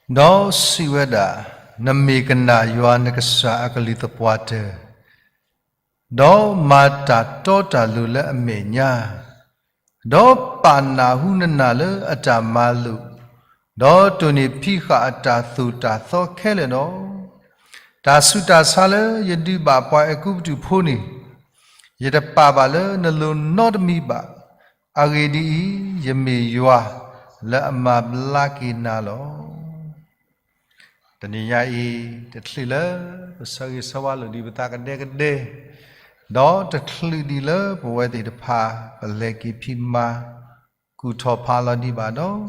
ဒီးစံးဝဲဒၣ်, နမ့ၢ်ကနၣ်ယွၤနကစၢ်အကလုၢ်သပှၢ်တၢၢ်, ဒီးမၤတၢ်တီတၢ်လိၤလၢအမဲာ်ညါ, ဒီးပာ်နၢ်ဟူနနၢ်လၢအတၢ်မၤလိာ်, ဒီးတိၢ်န့ၢ်ဖံးဃာ်အတၢ်သိၣ်တၢ်သီခဲလၢာ်ဒီး, တၢ်ဆူးတၢ်ဆါလၢယဒုးဘၣ်ပှၤအဲၤကူပတူးဖိန့ၣ်, ယတပာ်ဘၣ်လၢနလိၤနီတမံၤဘၣ်. အဂ့ၢ်ဒ်အံၤ, ယမ့ၢ်ယွၤလၢအမၤဘျါက့ၤနၤလီၤ. တနံၤညါအံၤ, တချုးလၢပဆၢဂ့ၤဆၢဝါလိာ်ဒံးပသးကဒဲကဒဲ, ဒီးတချုးဒံးလၢပဝဲသ့ၣ်တဖၣ် ပလဲၤက့ၤဖံးမၤ ကူၣ်ထီၣ်ဖးလီၤဒံးဘၣ်ဒီး,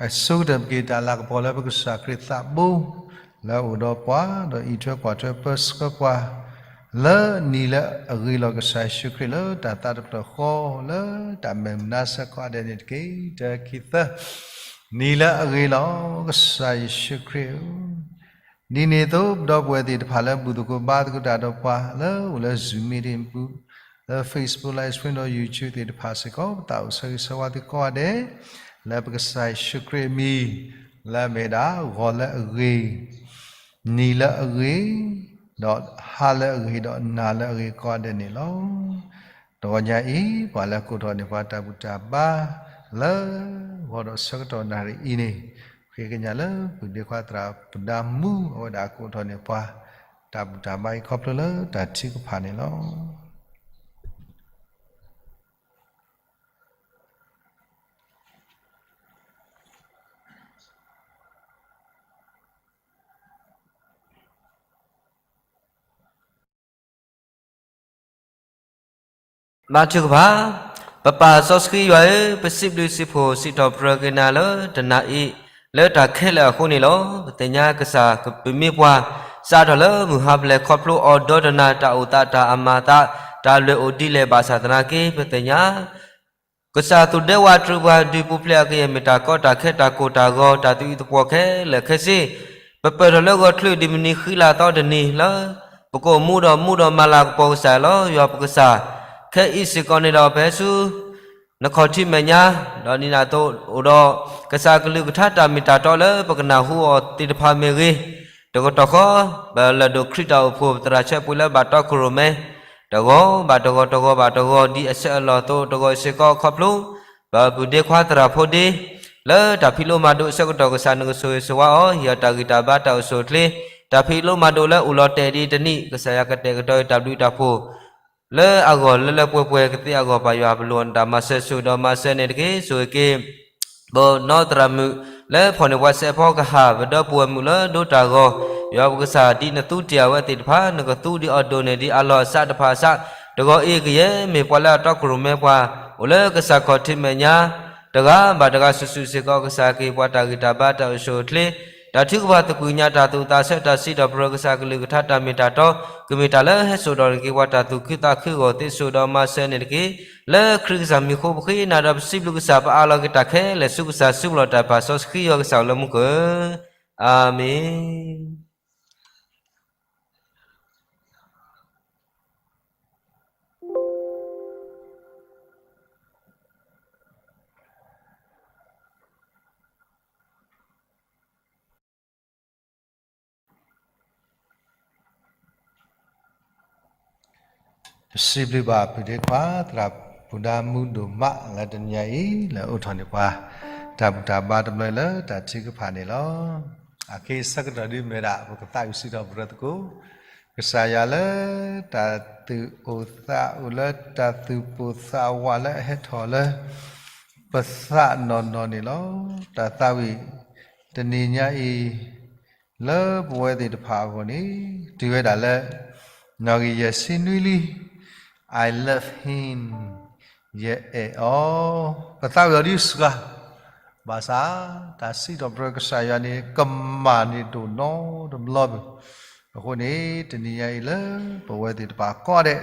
အဆိကတၢၢ်ပက့ၤတၢ်လၤကပီၤလၢပကစၢ်ခရံာ်သးဘိ လၢအအိၣ်ဒီးပှၤ, ဒီးအံးထွဲကွၢ်ထွဲပၢဆှၢပှၤ လၢနံၤလၢအဂ့ၤလီၤ. ကစၢ်ယ့ၣ်ၡူးခရံာ်လၢတၢ်သးတဖျၢၣ်ဃီ လၢတၢ်မဲာ်မနါဆၢကိးဂၤဒဲးန့ၣ်တက့ၢ်. တၢ ခံ သၢ, နံၤလၢအဂ့ၤလီၤ. ကစၢ်ယ့ၣ်ၡူးခရံာ်ဧၢ, ဒ်န့ၣ်အသိး ပဒီပုၢ်ဝဲၢ်သ့ၣ်တဖၣ်လၢဘူၣ်သကိးဘါသကိးတၢ်ဒီးပှၤ လၢအိၣ်လၢ Zoom meeting ပူၤ, လၢ Facebook Live Stream ဒီး YouTube သ့ၣ်တဖၣ်စ့ၢ်ကီး ပသးအိၣ်ဆၢဂ့ၤဆၢဝါသုကိးဂၤဒဲး, လၢပကစၢ်ယ့ၣ်ၡူးခရံာ်အမံၤ, လၢအမ့ၢ်ဝဲဒၣ် ဂီၤလၢအဂ့ၤ, နံၤလၢအဂ့ၤ, ဒီးဟါလၢအဂ့ၤ, ဒီးနၤလၢအဂ့ၤကိးဂၤဒဲးန့ၣ်လီၤ. တဂီၤညါအံၤ ပှၤလၢကိးထီၣ်န့ၢ်ပှၤတၢ်ဘူၣ်တၢ်ဘါ လၢဂီၤဒီးဆၢကတီၢ်နၣ်ရံၣ်အံၤန့ၣ်, ဃ့ကညးလၢပုၢ်ဒ့ခွါသရၣ်ပဒါမူ အဝဲဒၣ်ကိးထီၣ်န့ၢ်ပှၤ တၢ်ဘူၣ်တၢ်ဘါအံၤခီဖျိလၢတၢ်ထုကဖၣ်န့ၣ်လီၤ. ဘါထုကဖၣ်, ပပၢ်စီဆှံယွၤဧၢ, ပစံးဘျုးစံးဖှိၣ်စံးထီၣ်ပတြၢၤက့ၤနၤလၢတနၤအံၤ, လၢတၢ်ခဲလၢာ်အဃိန့ၣ်လီၤ. ပသ့ၣ်ညါကစၢ်ပမ့ၢ်ပှၤ စးထီၣ်လၢမုၢ်ဟါဖျဲၣ်ခီဖျိအီၤဒီတနၤ တၢ်အိၣ်သးတၢ်အမၤသး တၢ်လွဲၢ်အိၣ်ဒ်လဲၣ်ဘၣ်ဆၣ်သနာ်က့ ပသ့ၣ်ညါ ကစၢ်သူၣ်ဒဲဝးတြူာ်ပှၤ ဒုးပူၤဖျဲးအကယဲၢ်မ့ၢ်တၢ်ကီတၢ်ခဲတၢ်ကိၢ်တၢ်ဂီၤ တၢ်သယုၢ်သပှီၤခဲလၢာ်ခဲဆ့, ပပၢၢ်ထီၣ်လၢဂီၤချၢၣ်ဒ်မုၢ်နံၤဃံလၤသီတနံၤလၢ ပကအိၣ်မူဒီးမူဒီးမၤလၤကပီၤကစၢ်လီၤ. ယွၤပကစၢ်, ခဲအံၤစ့ၢ်ကီးန့ၣ်ဒီး ပဟဲဆူ နခီၣ်ထံးမဲာ်ညါ, ဒီးဒ်န့ၣ်အသိးအိၣ်ဒီး ကစၢ်ကလုၢ်ကထါတၢ်မ့ၢ်တၢ်တီလၢပကနၢ်ဟူအီၤသ့ၣ်တဖၣ်မ့ၢ်ဂ့ၤ, တကတီၢ်ဃီ ပလၢၢ်ဒိၣ်ခရံာ်တၢ်အိၣ်ဖှိၣ် ပသရၣ်ဆၢပှ့ၤလၢဘၣ်တီခိၣ်ရိၣ်မဲ တဂီၤဘၣ်တဂီၤ တဂီၤဘၣ်တဂီၤ ဒ်အဆၢအလီၢ်အသိး တဂီၤစ့ၢ်ကီးခီဖျိ ပပုၢ်ဒ့ခွါသရၣ်ဖိဒ့ လၢတၢ်ဖံးလိမၤဒိးအဆၢကတီၢ် ကစၢ်နကဆိၣ်ဂ့ၤဆိၣ်ဝါအီၤ ဟ့ၣ်အီၤတၢ်ဂံၢ်တၢ်ဘါတၢ်အိၣ်ဆူၣ်အိၣ်ချ့, တၢ်ဖံးလိမၤဒိးလၢအိၣ်လီၤတဲာ်ဒ်တနံၣ် ကစၢ်ယွၤကတဲာ်ကတီၤအတၢ်ဘျုးတၢ်ဖှိၣ် လၢအဂီၢ်လၢလၢပှဲၤပှဲၤကသ့အဂီၢ် ပၢ်ယွၤပလီၢ်နတၢ်မၤစၢၤ ဆိၣ်ဂ့ၤဒီးမၤစၢၤန့ၣ်တက့ၢ်. ဆိၣ်ဂ့ၤက့ၤ ပနီၢ်သရၣ်မုၣ် လၢဖီၣ်န့ၢ်ပှၤစဲးဖီကဟၣ် ပဒီပုၢ်ဝဲၢ်မုၣ်လၢဒိတၢ်ဂီၤ, ယွၤပကစၢ်ဒ်နသူတ့ၢ်အဝဲသ့ၣ်တဖၣ် နကသူဒ်အီၤဒိၣ်န့ၢ်ဒ်အလီၢ်အစးတဖၣ်အစး, တဂီၤအံၤကယဲၢ်မ့ၢ်ပှၤလၢအတီခိၣ်ရိၣ်မဲပှၤ အိၣ်လၢကစၢ်ခီၣ်ထံးမဲာ်ညါ တဂၤဘၣ်တဂၤစုာ်စုာ်စ့ၢ်ကီး ကစၢ်ကဟ့ၣ်ပှၤတၢ်ဂံၢ်တၢ်ဘါတၢ်အိၣ်ဆူၣ်အိၣ်ချ့, တၢ်ထုကဖၣ်သကွံာ်ညါ တၢ်သူၣ်သးဆၢ တၢ်စံးထီၣ်ပတြၢၤ ကစၢ်ကလုၢ်ကထါတၢ်မ့ၢ်တၢ်တီ ကမ့ၢ်တၢ်လၢဟဲစိာ်ထီၣ်န့ၢ်က့ၤပှၤတၢ်သူၣ်ခုသးခုအဂီၢ် သ့ဆိၣ်ဒီးမၤစၢၤန့ၣ်တက့ၢ်. လၢခရံာ်ကစၢ်မံၤအဃိ ပဃ့နၤဒီးပစံးဘျုးကစၢ် ပအးလီၤက့ၤတၢ်ခဲလၢာ်ဆူကစၢ် စုပူၤလီၤတၢ်ပာ်စီဆှံယွၤကစၢ်လၢမူခိၣ်ဧၢ, အၤမ့ၣ်. ပစံးဘျုးဘၣ်ပုၢ်ဒ့ခွါ သရၣ်ပူၤဒါမူဒိၣ်မး လၢတနံၤညါအံၤ လၢအိးထီၣ်န့ၢ်ပှၤ တၢ်ဘူၣ်တၢ်ဘါတဘျီလၢတၢ်ထုကဖၣ်န့ၣ်လီၤ. အခဲအံၤဆၢကတီၢ်ဒ်မ့ၢ်ဒၣ် ပကသးဝံၣ်စံးထီၣ်ပတြၢၤသကိး ကစၢ်ယွၤလၢ တၢ်သူၣ်အိၣ်သးအိၣ်လၢ တၢ်သူၣ်ပိၢ်သးဝးလၢအဟဲထီၣ်လၢ ပသးနီၢ်နီၢ်န့ၣ်လီၤ. တၢ်သးဝံၣ်တနံၤညါအံၤ လၢပဝဲသ့ၣ်တဖၣ်အဂီၢ်န့ၣ် တုၤဝဲဒၣ်လၢ နီၣ်ဂံၢ်ယဲၢ်ဆံနွံလံ. I love him, ယအဲၣ်အီၤ, ပသးဝံၣ်အီၤဒ်စှၤ, ဘၣ်ဆၣ် တၢ်စံးထီၣ်ပတြၢၤကစၢ်ယွၤန့ၣ် ကမၣ်န့ၢ်ဒိၣ်နီတဘျီဘၣ်. အဃိန့ၣ် တနံၤညါအံၤလၢပဝဲသ့ၣ်တဖၣ်ကိးဂၤဒဲး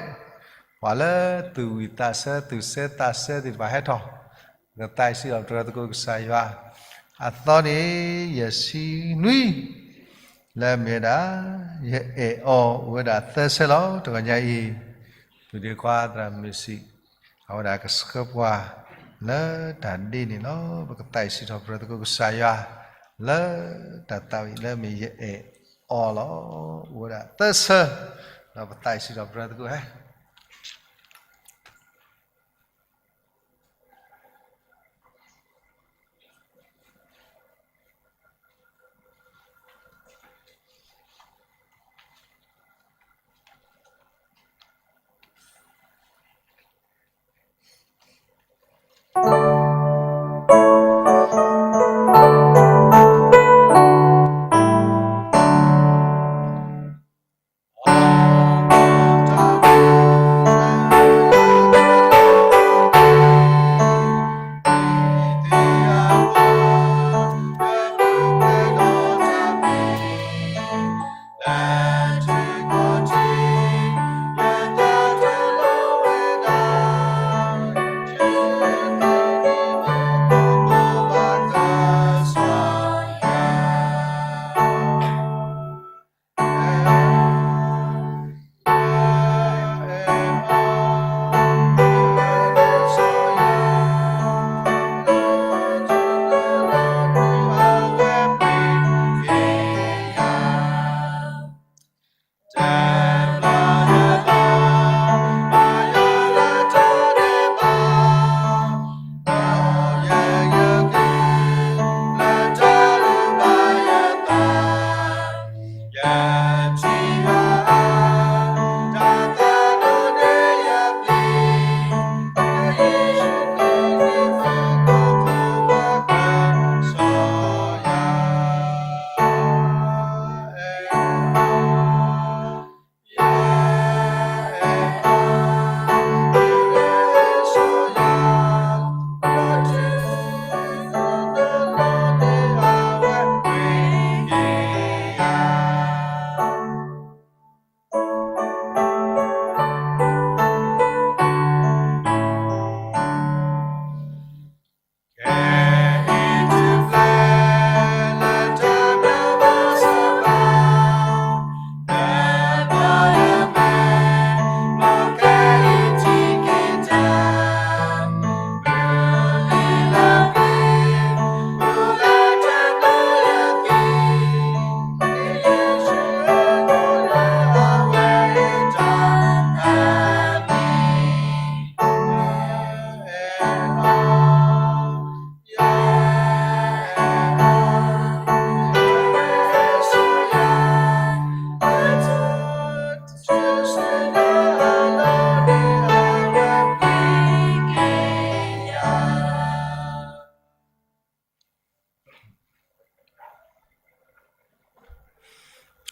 ပှၤလၢသူၣ်ဝံၣ်သးဆၢ သူၣ်ဆၢသးဆၢသ့ၣ်တဖၣ်ဟဲထီၣ် ကသးဝံၣ်စံးထီၣ်ပတြၢၤသကိးကစၢ်ယွၤ အသီန့ၣ် ယဲၢ်ဆံနွံ လၢအမ့ၢ်ဝဲဒၣ် ယအဲၣ်အီၤ အိၣ်ဝဲဒၣ်သၢဆၢလီၤ. တဂီၤညါအံၤ ပုၢ်ဒ့ခွါသရၣ်မုၣ်ဆံး အဝဲဒၣ်ကဆှၢပှၤလၢတၢ်ဒ့န့ၣ်လီၤ. ပကသးဝံၣ်စံးထီၣ်ပတြၢၤသကိးကစၢ်ယွၤ လၢတၢ်သးဝံၣ်လၢမ့ၢ်ယအဲၣ်အီၤလီၤ. အိၣ်ဝဲဒၣ်သၢဆၢ, ဒီးပသးအံၤစံးထီၣ်ပတြၢၤသကိးဧါ.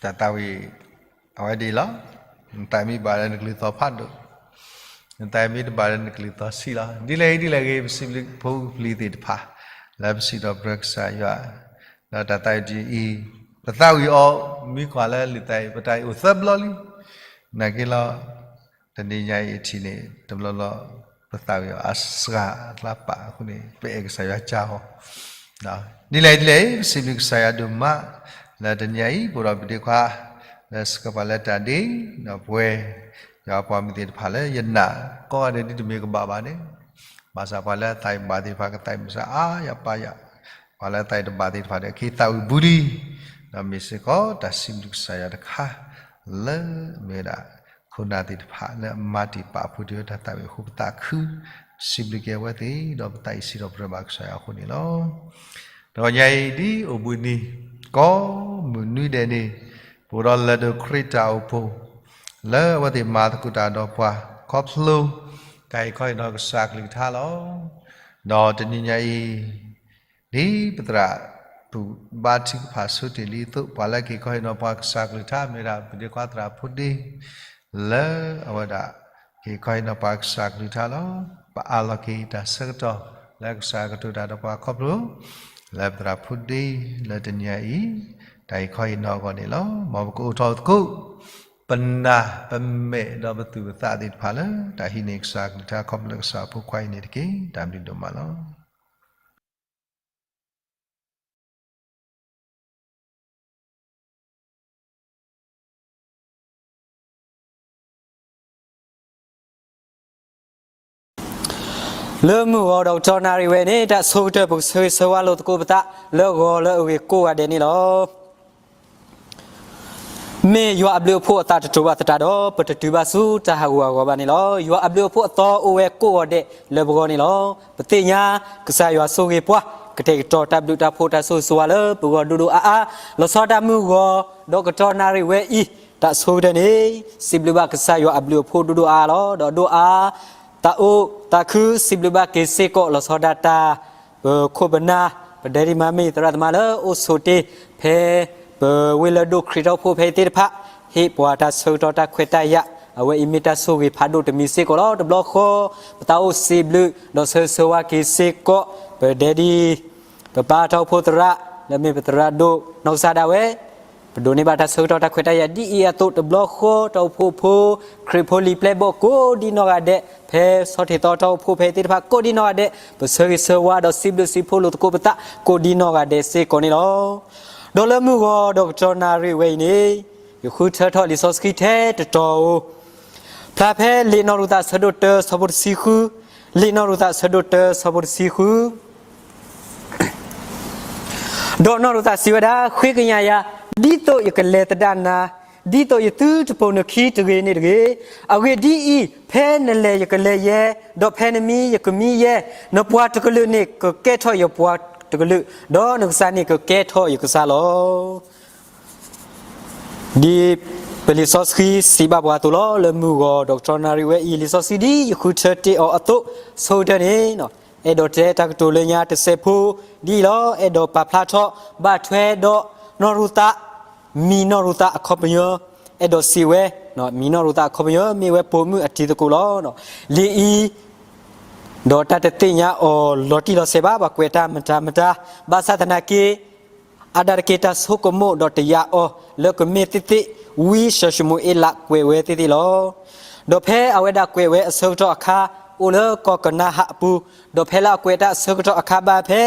တၢ်သးဝံၣ် အဝဲဒ်အံၤလီၤ. နသးမ့ၢ်ဘၣ်လၢနကလုၢ်သီၣ်ဖးဒိၣ်, နသးမ့ၢ်တဘၣ်လၢနကလုၢ်သီၣ်ဆံးလီၤ. ဒ်လဲၣ်ဒ်လဲၣ်ဂ့ၤ ပစံးဘျုးဖိပျံၤသ့ၣ်တဖၣ် လၢပစံးထီၣ်ပတြၢၤကစၢ်ယွၤ, ဒီးတၢ်သးဝံၣ်ဒ်အံၤ, ပသးဝံၣ်အီၤ မ့ၢ်ကွၢ်လၢလံာ်သးဝံၣ် ပတၢ်အံၤအိၣ်သၢဘျီလံ. နာ်က့လီၤ တနံၤညါအံၤအထံးန့ၣ် တဘျီလီၤ ပသးဝံၣ်အီၤအစှၤအကျါပာ်အဃိန့ၣ် ပအဲၣ်ကစၢ်ယွၤကၢ်အီၤ ဒ်လဲၣ်ဒ်လဲၣ် ပစံးဘျုးကစၢ်ယွၤဒိၣ်မး လၢတနံၤညါအံၤ ပအိၣ်ဒီးပဒ့ခွါ လၢဆှၢပှၤလၢတၢ်ဒ့ ဒီးပဝဲ ယွၤပှၤမုၢ်သ့ၣ်တဖၣ်လၢယနာ် ကိးဂၤဒဲးဒ်တမ့ၢ်ကဘၣ်ဘၣ်န့ၣ် ဘၣ်ဆၣ်ပှၤလၢအသးအံၤဘၣ်သ့ၣ်တဖၣ် ကသးအံၤမုၢ်ဆါအါယၤပာ်ယၤ, ပှၤလၢအသးအံၤတဘၣ်သ့ၣ်တဖၣ်ဒီး ကဟ့ၣ်သးဝံၣ်ဘူးလံ, ဒီးမ့ၢ်စ့ၢ်ကီးတၢ်စံးဘျုးကစၢ်ယွၤတခါ လၢမ့ၢ်ဝဲဒၣ် ခိၣ်နၢ်သ့ၣ်တဖၣ်လၢအမၤတ့ၢ်ပာ်ဖှိၣ်တ့ၢ်ဝဲတၢ်သးဝံၣ်အဃိ ပသးခု စံးဘျုးက့ၤအဝဲသ့ၣ် ဒီးပသးအံၤစံးထီၣ်ပတြၢၤဘၣ်ကစၢ်ယွၤအဃိန့ၣ်လီၤ. တဂီၤညါအံၤ ဒ်အိၣ်ဘှံးနံၤ ကိးမုၢ်နွံဒဲးန့ၣ် ပအိၣ်ဒီးလၢၢ်ဒိၣ်ခရံာ်တၢ်အိၣ်ဖှိၣ် လၢအဝဲသ့ၣ်မၤသကိးတၢ်ဒီးပှၤ ခီဖျိ တၢ်ဟ့ၣ်ခီဟ့ၣ်နီၤကစၢ်ကလုၢ်ကထါလီၤ. ဒီးတနံၤညါအံၤ ဒ်ပသရၣ် ပူၤဘါထုကဖၣ်ဆိတ့ၢ်လံအသိး ပှၤလၢကဟ့ၣ်ခီဟ့ၣ်နီၤပှၤကစၢ်ကလုၢ်ကထါ မ့ၢ်ဝဲဒၣ်ပဒ့ခွါသရၣ်ဖိဒ့ လၢအဝဲဒၣ် ကဟ့ၣ်ခီဟ့ၣ်နီၤပှၤကစၢ်ကလုၢ်ကထါလီၤ. ပအးလီၤက့ၤတၢ်ဆၢကတီၢ် လၢကစၢ်ကတိၤတၢ်ဒီးပှၤခီဖျိ လၢပသရၣ်ဖိဒ့ လၢတနံၤညါအံၤ တၢ်ဟ့ၣ်ခီဟ့ၣ်နီၤအဂီၢ်န့ၣ်လီၤ. မ်ပကအိၣ်ထီၣ်သကိး ပနၢ်ပမဲာ်ဒီးပသူၣ်ပသးသ့ၣ်တဖၣ်လၢ တၢ်ဟံးန့ၢ်ကစၢ်ကလုၢ်ကထါခီဖျိကစၢ်အဖိခွါအံၤန့ၣ်တက့ၢ်. တၢ်ဘျုးဒိၣ်မးလီၤ. လၢမုၢ်ဂီၤဒီးကတီၢ်နၣ်ရံၣ်ဝဲအံၤန့ၣ် တၢ်ဆိကတၢၢ်ပကဆၢဂ့ၤဆၢဝါလိာ်သကိးပသး လၢဂီၤလၢအဂ့ၤကိးဂၤဒဲးန့ၣ်လီၤ. မ့ၢ်ယွၤအဘျုးအဖှိၣ်အသးတတိၤဘၣ်သတးဒီး ပတတုၤဘၣ်ဆူတၢ်ဟးဂူာ်ဟးဂီၤဘၣ်န့ၣ်လီၤ. ယွၤအဘျုးအဖှိၣ်အသီအိၣ်ဝဲကိးဂၤဒဲးလၢပဂီၢ်န့ၣ်လီၤ. ပသ့ၣ်ညါ ကစၢ်ယွၤဆိၣ်ဂ့ၤပှၤ ကတဲာ်ကတီၤတၢ်ဘျုးတၢ်ဖှိၣ်တၢ်ဆိၣ်ဂ့ၤဆိၣ်ဝါလၢပဂီၢ်ဒိၣ်ဒိၣ်အါအါ, လီၤဆီဒၣ်တၢ်မုၢ်ဂီၤ ဒီးကတီၢ်နၣ်ရံၣ်ဝဲအံၤ တၢ်ဆိကတၢၢ်န့ၣ် စံးဘျုးဘၣ်ကစၢ်ယွၤအဘျုးအဖှိၣ်ဒိၣ်ဒိၣ်အါအါလီၤ. ဒီးဒိၣ်အါ သးအိၣ်သးခု စံးဘျုးဘၣ်က့ၤစ့ၢ်ကီး လီၤဆီဒၣ်တၢ် ပခိၣ်ပနၢ် ပဒဲဒံးမါမ့ၢ်သရၣ်သမါလၢအိၣ်ဆိးတ့ၢ်ဖဲ ပဝ့ၢ်လၢဒိၣ်ခရံာ်တီဖိဖဲအံၤသ့ၣ်တဖၣ် ဟ့ၣ်ပှၤတၢ်ဆၢကတီၢ်တၢ်ခွဲးတၢ်ယာ်, အဝဲအံၤမ့ၢ်တၢ်ဆိၣ်ဂ့ၤဖးဒိၣ်တမံၤစ့ၢ်ကီးလီၤ. တဘျီဃီ ပသးအိၣ်စံးဘျုး ဒီးဆၢဂ့ၤဆၢဝါက့ၤစ့ၢ်ကီး ပဒဲဒံး ပပၢ်တီဖိသရၣ် လၢမ့ၢ်ပသရၣ်ဒိၣ်နီၢ်ကစၢ်ဒၣ်ဝဲ ပဒိးန့ၢ်ဘၣ်တၢ်ဆၢကတီၢ်တၢ်ခွဲးတၢ်ယာ်ဒ်အံၤအသိး တဘျီဃီ တၢ်အိၣ်ဖှိၣ်ဖိ ခရံာ်ဖိလံာ်ပျဲၢ်ဘီၣ်ကိးဒ်နီၢ်ဂၤဒဲး ဖဲဆီၣ်ထံးသီတၢ်အိၣ်ဖှိၣ်ဖဲအံၤသ့ၣ်တဖၣ်ကိးဒ်နီၢ်ဂၤဒဲး ပဆၢဂ့ၤဆၢဝါဒီးစံးဘျုးစံးဖှိၣ်လိာ်သကိးပသးကိးဒ်နီၢ်ဂၤဒဲးစ့ၢ်ကီးန့ၣ်လီၤ. ဒီးလၢမုၢ်ဂီၤဒီးကတီၢ်နၣ်ရံၣ်ဝဲအံၤန့ၣ် ယဃုထၢထီၣ်လံာ်စီဆှံထဲတတီၤဧိၤ, ဖျါဖဲလံာ်နီၢ်ရူၤသးအဆၢဒိၣ်တၢ ဆၢဖိတဆံဃု, လံာ်နီၢ်ရူၤသးအဆၢဒိၣ်တၢ ဆၢဖိတဆံဃု ဒီးနီၢ်ရူၤသးစံးဝဲဒၣ်, ဃ့ကညးယၤ, ဒ်သိးယကလဲၤသဒၣ်နၤ, ဒ်သိးယသုတပိာ်နခံတဂ့ၤန့ၣ်တဂ့ၤ. အဂ့ၢ်ဒ်အံၤ, ဖဲနလဲၤယကလဲၤယဲ, ဒီးဖဲနမံယကမံယဲ, နပှၤတကလုာ်န့ၣ်ကကဲထီၣ်ယပှၤတကလုာ်, ဒီးနကစၢ်န့ၣ်ကကဲထီၣ်ယကစၢ်လီၤ. ဒ်ပလံာ်စီဆှံစံးဘၣ်ပှၤအသိးလီၤ. လၢမုၢ်ဂီၤဒီးကတီၢ်နၣ်ရံၣ်ဝဲအံၤ လံာ်စီဆှံဒ်ယဃုထၢတ့ၢ်အီၤအသိး ဆိကတၢၢ်န့ၣ် အဲၣ်ဒိးတဲတၢ်ကတိၤလၢညါတစဲးဖိဒ်အံၤလီၤ. အဲၣ်ဒိးပာ်ဖျါထီၣ်ဘၣ်ထွဲဒီးနီၢ်ရူၤသး, မံၤနီၢ်ရူၤသးအခီပညီ, အဲၣ်ဒိးစံးဝဲ, မံၤနီၢ်ရူၤသးအခီပညီ မ့ၢ်ဝဲပိာ်မုၣ်အတံၤသကိးလီၤ. လံာ်အံၤ ဒီးတၢ်တသ့ၣ်ညါအီၤလီၤတံၢ်လီၤဆဲးဘၣ်, ပှၤကွဲးတၢ်မတၤမတၤ, ဘၣ်ဆၣ်သနာ်က့ အါဒၣ်တက့ၢ်တၢ်ဆိကမိၣ်ဒီးတယာ်အီၤလၢကမ့ၢ်သ့ၣ်သ့ၣ် ဝံစီၤၡမူၤအ့လးကွဲးဝဲသ့ၣ်သ့ၣ်လီၤ. ဒီးဖဲအဝဲဒၣ်ကွဲးဝဲအဆၢကတီၢ်အခါ အိၣ်လၢကီၢ်ကနၤဧၣ်အပူၤ, ဒီးဖဲလၢအကွဲးတၢ်အဆၢကတီၢ်အခါဘၣ်ဖဲ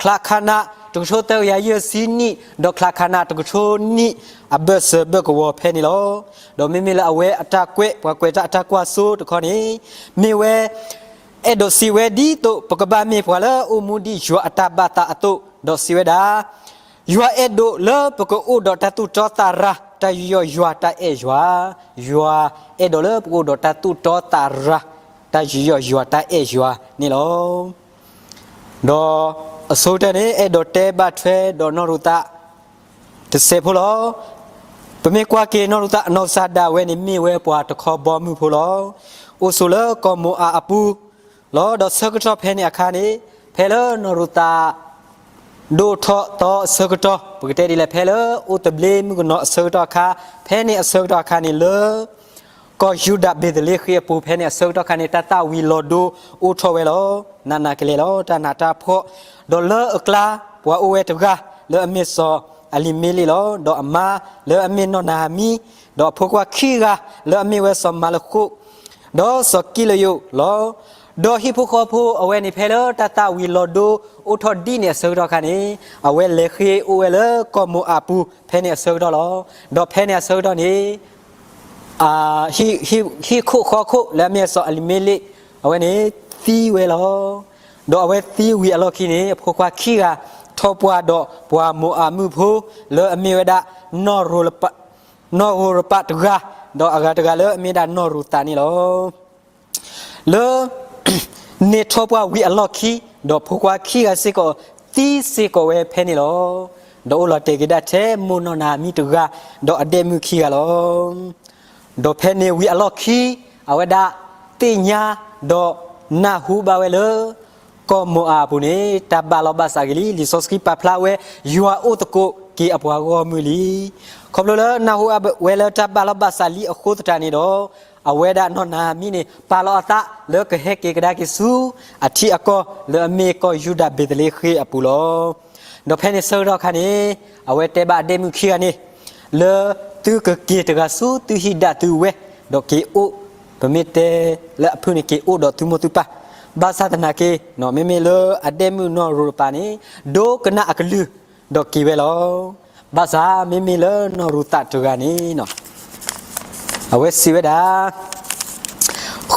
ချါခါနး တကထိသၢကယၤယဲၢ်ဆံနံၣ်, ဒီးချါခါနး တကထိနံၣ်အဘၢၣ်စၢၤဘၢၣ်ကဝီၤဖဲန့ၣ်လီၤ. ဒီးမ့မ့ၢ်လၢအဝဲအတၢ်ကွဲး ပှၤကွဲးတၢ်အတၢ်ကွၢ်စိတခီန့ၣ် မ့ၢ်ဝဲ အဲၣ်ဒိးစံးဝဲဒ်သိး ပကဘၣ်မ့ၢ်ပှၤလၢအအိၣ်မူဒ်ယွၤအတၢ်ဘၣ်သးအသိး, ဒီးစံးဝဲဒၣ်, ယွၤအဲၣ်ဒိးလၢပကအိၣ်ဒီးတၢ်သူၣ်တီသးရၤ တၢ်ယူးယီၣ်ယွၤတၢ်အဲၣ်ယွၤ, ယွၤအဲၣ်ဒိးလၢပကအိၣ်ဒီးတၢ်သူၣ်တီသးရၤ တၢ်ယူးယီၣ်ယွၤတၢ်အဲၣ်ယွၤန့ၣ်လီၤ. ဒီးအဆိကတၢၢ်န့ၣ် အဲၣ်ဒိးတဲဘၣ်ထွဲဒီးနီၢ်ရူၤသး တစဲးဖိလီၤ. ပမ့ၢ်ကွၢ်က့ၤနီၢ်ရူၤသး နီၢ်ကစၢ်ဒၣ်ဝဲန့ၣ် မ့ၢ်ဝဲပှၤတခီဘီမုၢ်ဖိလီၤ. အိၣ်ဆိးလၢကီၢ်မိၤအၤအပူၤလီၤ. ဒီးဆၢကတီၢ်ဖဲန့ၣ်အခါန့ၣ် ဖဲလၢနီၢ်ရူၤသး ဒိၣ်ထီၣ်သီအဆၢကတီၢ် ပကတဲဒ်လဲၣ် ဖဲလၢအိၣ်သဘျ့မုၣ်ကနီၤအဆၢကတီၢ်အခါ, ဖဲန့ၣ်အဆၢကတီၢ်အခါန့ၣ် လၢ ကီၢ်ယူဒၤဘ့းသလ့ဃ့အပူၤ ဖဲန့ၣ်အဆၢကတီၢ်အခါန့ၣ် တၢ်သၣ်ဝံၤလီၤဒိအိၣ်ထီၣ်ဝဲလီၤ. နးနးကလဲာ်လီၤ တၢ်နးတၢ်ဖှီၣ်, ဒီးလၢအကျါ ပှၤအိၣ်ဝဲတဂၤ လၢအမ့ၢ်စီၤအလံၤမ့လ့ၣ်လီၤ. ဒီးအမါလၢအမ့ၢ်နီၢ်နၤအမံ, ဒီးအဖိခွါခံဂၤ လၢအမ့ၢ်ဝဲစီၤမၤလဃိၣ် ဒီးစီၤကံလယိာ်လီၤ. ဒီးဟံၣ်ဖိဃီဖိအဝဲန့ၣ် ဖဲလၢတၢ်သၣ်ဝံၤလီၤဒိအိၣ်ထီၣ်ဒ်န့ၣ်အဆၢကတီၢ်အခါန့ၣ် အဝဲလဲၤဃ့ၢ်အိၣ်ဝဲလၢကီၢ်မိၤအၤအပူၤ ဖဲန့ၣ်အဆၢကတီၢ်လီၤ. ဒီးဖဲန့ၣ်အဆၢကတီၢ်န့ၣ် ဟံၣ်ခိၣ်ဃီခိၣ်လၢအမ့ၢ်စီၤအလံၤမ့လ့ၣ် အဝဲန့ၣ်သံဝဲလီၤ. ဒီးအဝဲသံဝံၤအလီၢ်ခံန့ၣ် အဖိခွါခံဂၤ ထီၣ်ပှၢ်ဒီးပှၤမိၤအၤမုၣ်ဖိ လၢအမ့ၢ်ဝဲဒၣ် နီၢ်ရိၤရပးတဂၤ, ဒီးအဂၤတဂၤလၢအမ့ၢ်ဒၣ်နီၢ်ရူၤသးန့ၣ်လီၤ. လၢ န့ၢ်ထီၣ်ပှၢ်ဝံၤအလီၢ်ခံ, ဒီးဖိခွါခံဂၤစ့ၢ်ကီး သံစ့ၢ်ကီးဝဲဖဲန့ၣ်လီၤ. ဒီးအိၣ်လီၤတဲာ်က့ၤဒၣ်ထဲမိၢ်နီၢ်နၤမံတဂၤ, ဒီးအဒဲၣ်မုၣ်ခံဂၤလီၤ. ဒီးဖဲန့ၣ်ဝံၤအလီၢ်ခံ အဝဲဒၣ်သ့ၣ်ညါ ဒီးနၢ်ဟူဘၣ်ဝဲလၢ ကီၢ်မိၤအၤအပူၤန့ၣ် တၢ်ဘၣ်လီၤဘၣ်စးဂ့ၤလံ. လံာ်စီဆှံပာ်ဖျါဝဲ ယွၤအိၣ်သကိးက့ၤအပှၤဂီၢ်မုၢ်လံ. ခီဖျိလၢနၢ်ဟူဝဲလၢတၢ်ဘၣ်လီၤဘၣ်စးလံအဃိသတးန့ၣ်ဒီး အဝဲဒၣ်နီၢ်နၤမံန့ၣ် ပာ်လီၤအသးလၢကဟဲက့ၤကဒါက့ၤဆူ အထံအကီၢ်လၢအမ့ၢ်ကီၢ်ယူဒၤဘ့းသလ့ဃ့အပူၤလီၤ. ဒီးဖဲန့ၣ်ဆၢကတီၢ်အခါန့ၣ် အဝဲတဲဘၣ်အဒဲၣ်မုၣ်ခံဂၤန့ၣ် လၢသုကက့ၤတဂၤဆူသုဟံၣ်ဒၣ်သုဝဲ, ဒီးက့ၤအိၣ်, ပမ့ၢ်တဲလၢအဖုၣ်န့ၣ် က့ၤအိၣ်ဒီးသုမိၢ်သုပၢ်, ဘၣ်ဆၣ်သနာ်က့ မ့မ့ၢ်လၢအဒဲၣ်မုၣ်နီၢ်ရိၤရပးန့ၣ် ဒိကနၣ်အကလုၢ် ဒီးက့ၤဝဲလီၤ. ဘၣ်ဆၣ်မ့မ့ၢ်လၢနီၢ်ရူၤသးတဂၤန့ၣ် အဝဲစံးဝဲဒၣ်,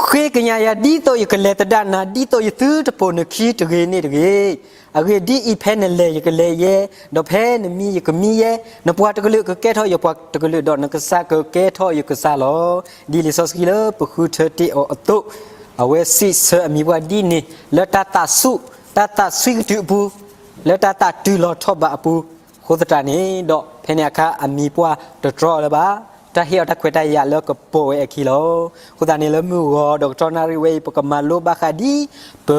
ဃ့ကညးယၤဒ်သိးယကလဲၤသဒၣ်နၤ ဒ်သိးယသုတပိာ်နခံတဂ့ၤန့ၣ်တဂ့ၤ. အဂ့ၢ်ဒ်အံၤ, ဖဲနလဲၤယကလဲၤယဲ, ဒီးဖဲနမံယကမံယဲ, နပှၤတကလုာ်ကကဲထီၣ်ယပှၤတကလုာ်, ဒီးနကစၢ်ကကဲထီၣ်ယကစၢ်လီၤ. ဒ်လံာ်စီဆှံလၢပဃုထၢတ့ၢ်အီၤအသိး, အဝဲစံးဆၢအမံၤပှၢ်ဒ်န့ၣ် လၢတၢ်သးဆူၣ်, တၢ်သးဆှံကတုၤအပူၤ, လၢတၢ်သးတုၤလီၤထီၣ်ဘးအပူၤ, အဃိသတးန့ၣ်ဒီး ဖဲန့ၣ်အခါအမံၤပှၢ်တတြီအီၤလၢၤဘၣ်. တၢ်ဟ့ၣ်အီၤတၢ်ခွဲးတၢ်ယာ်လၢကပိာ်ဝဲအခံလီၤ. အဃိသတးန့ၣ် လၢမုၢ်ဂီၤဒီးကတီၢ်နၣ်ရံၣ်ဝဲအံၤ ပကမၤလိဘၣ်ဃးဒ် ပ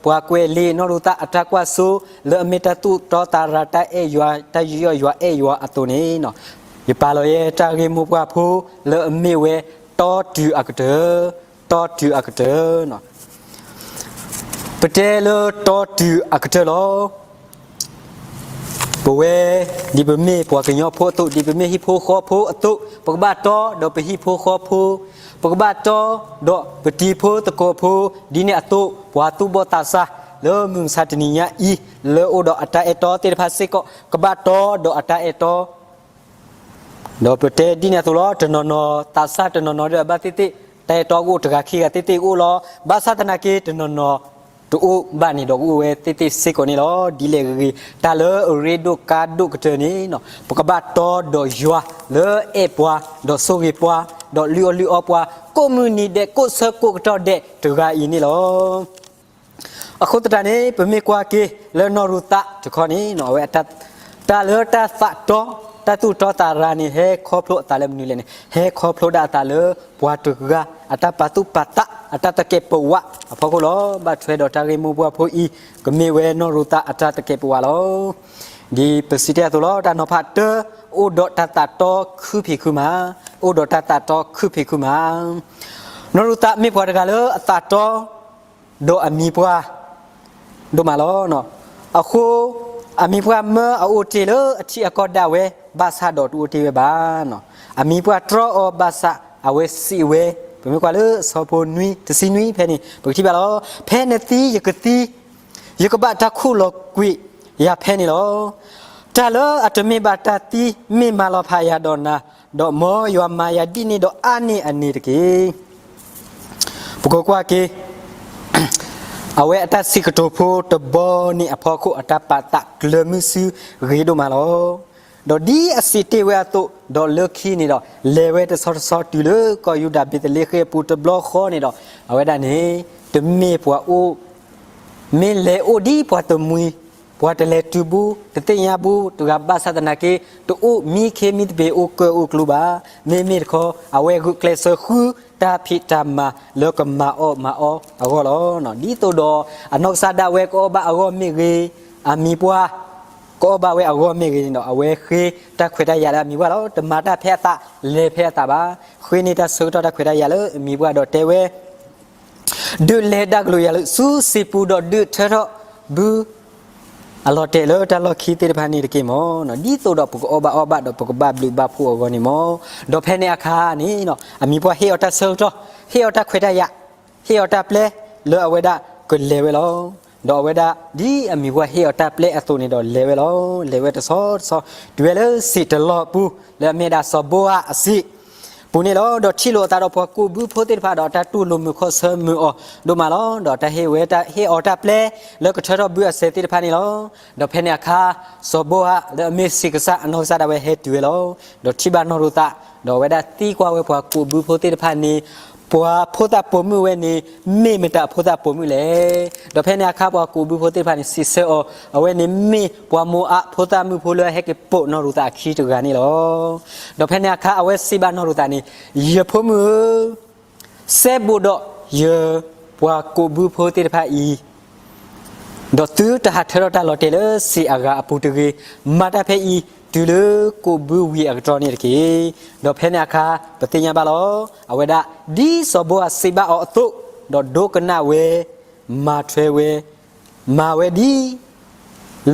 ပှၤကွဲးလံာ်နီၢ်ရူၤသးအတၢ်ကွၢ်စိ လၢအမ့ၢ်တၢ်သူၣ်တီသးရၤ တၢ်အဲၣ်ယွၤ တၢ်ယူးယီၣ်ယွၤအဲၣ်ယွၤအသိးန့ၣ်, ယပာ်လီၤယဲတၢ်ဂ့ၢ်မိၢ်ပှၢ်ဖိ လၢအမ့ၢ်ဝဲ တီတုၤအကတၢၢ်, တီတုၤအကတၢၢ်. ပတဲလၢတီတုၤအကတၢၢ်လီၤ. ပဝဲ ဒ်ပမ့ၢ်ပှၤကညီဖိအသိး, ဒ်ပမ့ၢ်ဟံၣ်ဖိဃီဖိအသိး, ပကဘၣ်တီဒီးပဟံၣ်ဖိဃီဖိ, ပကဘၣ်တီဒီးပတံၤဖိသကိးဖိ, ဒ်န့ၣ်အသိး ပှၤသူၣ်ဘီၣ်သးစၢ် လၢမုၢ်မဆါတနံၤညါအံၤ လၢအိၣ်ဒီးအတၢ်အဲၣ်တီသ့ၣ်တဖၣ်စ့ၢ်ကီး ကဘၣ်တီဒီးအတၢ်အဲၣ်တီ ဒီးပတဲဒ်န့ၣ်အသိးလီၤ. တနီၤနီၤ သးစၢ်တနီၤနီၤဒီးဘၣ်သ့ၣ်သ့ၣ်, တၢ်အဲၣ်တီကအိၣ်တဂၤခံဂၤသ့ၣ်သ့ၣ်ကအိၣ်လီၤ. ဘၣ်ဆၣ်သနာ်က့ တနီၤနီၤ တအိၣ်ဘၣ်န့ၣ်ဒီးကအိၣ်ဝဲသ့ၣ်သ့ၣ်စ့ၢ်ကီးန့ၣ်လီၤ. ဒ်လဲၣ်ဂ့ၤဂ့ၤ တၢ်လၢအရ့ဒိၣ်ကါဒိၣ်ကတၢၢ်န့ၣ် ပကဘၣ်တီဒီးယွၤလၢအဲၣ်ပှၤ, ဒီးဆိၣ်ဂ့ၤပှၤ, ဒီးလုၢ်အီၣ်လုၢ်အီပှၤ, ကိးမုၢ်နံၤဒဲး ကိးဆၢကိးကတီၢ်ဒဲးတဂၤအံၤန့ၣ်လီၤ. အဃိသတးန့ၣ် ပမ့ၢ်ကွၢ်က့ၤလၢနီၢ်ရူၤသးတခီန့ၣ် အဝဲ တၢ်လၢတၢ်သးတီ, တၢ်သူၣ်တီသးရၤန့ၣ် ဟဲခီဖျိအသးလၢမနုၤလဲၣ်န့ၣ်, ဟဲခီဖျိဒၣ်အသးလၢပှၤတဂၤ အတၢ်ပာ်သူၣ်ပာ်သး အတၢ်သကဲးပဝးအဖီခိၣ်လီၤ. ဘၣ်ထွဲဒီးတၢ်ဂ့ၢ်မိၢ်ပှၢ်ဖိအံၤ ကမ့ၢ်ဝဲနီၢ်ရူၤသးအတၢ်သကဲးပဝးလီၤ. ဒ်ပစံးတ့ၢ်အသိးလီၤ, တၢ်နီၤဖးတၢ, အိၣ်ဒီးတၢ်သးတီခုဖံးခုမၤ, အိၣ်ဒီးတၢ်သးတီခုဖံးခုမၤ. နီၢ်ရူၤသးမ့ၢ်ပှၤတဂၤလၢအသးတီ ဒီးအမံၤပှၢ် ဒိၣ်မးလီၤ. အဃိ အမံၤပှၢ်မၢအအိၣ်တ့ၢ်လၢအထံအကီၢ်ဒၣ်ဝဲ ဘၣ်ဆၣ်ဒီးတအိၣ်တ့ၢ်ဝဲဘၣ်. အမံၤပှၢ်တြီအီၤဘၣ်ဆၣ် အဝဲစံးဝဲ, ပမ့ၢ်ကွၢ်လၢအဆၢဖိနွံ တဆံနွံဖဲန့ၣ် ပကထံၣ်ဘၣ်လီၤ. ဖဲနသံယကသံ, ယကဘၣ်တၢ်ခူၣ်လီၤကွံာ်ယၤဖဲန့ၣ်လီၤ. တၢ်လၢအတမ့ၢ်ဘၣ်တၢ်သံ မ့ၢ်မၤလီၤဖးယၤဒီးနၤ, ဒီးမ်ယွၤမၤယၤဒ်န့ၣ်ဒီးအါန့ၢ်အန့ၣ်တက့ၢ်. ပကကွၢ်က့ၤ အဝဲအတၢ်စံးကတိၤဖိတဘီန့ၣ်အဖီခိၣ် အတၢ်ပာ်သးကျၢၤမုၢ်ဆူဂ့ၤဒိၣ်မးလီၤ. ဒီးဒ်အစံးတ့ၢ်ဝဲအသိး ဒီးလၢခံန့ၣ်ဒီး လဲၤဝဲတဆီတဆီတုၤလၢကီၢ်ယူဒၤဘ့းသလ့ဃ့ၣ်အပူၤတဘျီဃီန့ၣ်ဒီး အဝဲဒၣ်န့ၣ် တမ့ၢ်ပှၤအိၣ် မ့ၢ်လဲၤအိၣ်ဒ်ပှၤတမှံၤ ပှၤတလဲၤတုၤဘူး တသ့ၣ်ညါဘူး တဂၤဘၣ်ဆၣ်သနာ်က့ တအိၣ်မံခ့မံသပ့ၤအိၣ်ကၢၢ်အိၣ်ကျူဘၣ်. မ့မ့ၢ်တခီ အဝဲဂုာ်ကျဲးစၢးဃုတၢ်ဖံးတၢ်မၤလၢကမၤအီၣ်မၤအီအဂီၢ်လီၤ. ဒ်သိးဒီးအနီၢ်ကစၢ်ဒၣ်ဝဲကအီၣ်ဘၣ်အဂီၢ်မ့ၢ်ဂ့ၤ, အမံၤပှၢ် ကအီၣ်ဘၣ်ဝဲအဂီၢ်မ့ၢ်ဂ့ၤန့ၣ်ဒီး အဝဲဃ့တၢ်ခွဲးတၢ်ယာ်လၢအမံၤပှၢ်လီၤ. တမၤတၢ်ဖဲအသး လဲၤဖဲအသးဘၣ်. ဃ့န့ၢ်တၢ်ဆၢကတီၢ်တၢ်ခွဲးတၢ်ယာ်လၢအမံၤပှၢ်ဒီးတဲဝဲ ဒုးလဲၤဒၣ်ကလိာ်ယၤလၢဆူစံာ်ပူၤဒီးဒုးထၢထီၣ်ဘု အလီၤတဲာ်လၢတၢ်လီၢ်ခံသ့ၣ်တဖၣ်န့ၣ်တက့ၢ်မီၢ်. ဒ်သိးဒီးပကအီၣ်ဘၣ်အီၣ်ဘၣ်ဒီးပကဘၣ်ဘျုးဘၣ်ဖှိၣ်အဂီၢ်န့ၣ်မီၢ်. ဒီးဖဲန့ၣ်အခါန့ၣ် အမံၤပှၢ်ဟ့ၣ်အီၤတၢ်ဆၢကတီၢ်, ဟ့ၣ်အီၤတၢ်ခွဲးတၢ်ယာ်, ဟ့ၣ်အီၤတၢ်ပျဲလၢအဝဲဒၣ်ကလဲၤဝဲလီၤ. ဒီးအဝဲဒၣ်ဒ်အမံၤပှၢ်ဟ့ၣ်အီၤတၢ်ပျဲအသိးန့ၣ်ဒီးလဲၤဝဲလီၤ. လဲၤဝဲတဆီတဆီ တုၤဝဲလၢစံာ်တလီၢ်ပူၤ လၢအမ့ၢ်ဒၣ်စီၤဘိအးအစံာ် ပူၤန့ၣ်လီၤ. ဒီးထံၣ်လိာ်အသးဒီးပှၤကူးဘုဖိသ့ၣ်တဖၣ်ဒီးတၢ်တူၢ်လိာ်မုာ်ခီၣ်ဆၢမုာ်အီၤဒိၣ်မးလီၤ. ဒီးတၢ်ဟ့ၣ်အီၤတၢ်ပျဲလၢကထၢထီၣ်ဘုအစဲးသ့ၣ်တဖၣ်န့ၣ်လီၤ. ဒီးဖဲန့ၣ်အခါ စီၤဘိအးလၢအမ့ၢ်စံာ်ကစၢ်အနီၢ်ကစၢ်ဒၣ်ဝဲဟဲတုၤဝဲလီၤ. ဒီးထံၣ်ဘၣ်နီၢ်ရူၤသး ဒီးအဝဲဒၣ်သံကွၢ်ဝဲပှၤကူးဘုဖိသ့ၣ်တဖၣ်န့ၣ် ပှၤဖိသၣ်ပိာ်မုၣ်ဝဲန့ၣ် မ့ၢ်မတၤအဖိသၣ်ပိာ်မုၣ်လဲၣ်. ဒီးဖဲန့ၣ်အခါပှၤကူးဘုဖိသ့ၣ်တဖၣ်န့ၣ် စံးဆၢအီၤ အဝဲန့ၣ်မ့ၢ်ပှၤမိၤအးဖိသၣ်မုၣ်ဖိလၢအဟဲက့ၤပိာ်နီၢ်ရူၤသးအခံတဂၤန့ၣ်လီၤ. ဒီးဖဲန့ၣ်အခါအဝဲစံးဘၣ်နီၢ်ရူၤသးန့ၣ်, ယဖိမုၣ်ဧၢ, စဲဘူးဒီးယပှၤကူးဘုဖိသ့ၣ်တဖၣ်အံၤ ဒီးသုတဟးထၢထီၣ်တၢ်လီၤတဲာ်လၢစံာ်အဂၤအပူၤတဂ့ၤ, မၤတၢ်ဖဲအံၤ တုၤလၢကူးဘုဝံၤအကတြီန့ၣ်တက့ၢ်. ဒီးဖဲန့ၣ်အခါ ပသ့ၣ်ညါဘၣ်လီၤ. အဝဲဒၣ် ဒ်စီၤဘိအးစံးဘၣ်အီၤအသိး, ဒီးဒိကနၣ်ဝဲ, မၤထွဲဝဲ, မၤဝဲဒ်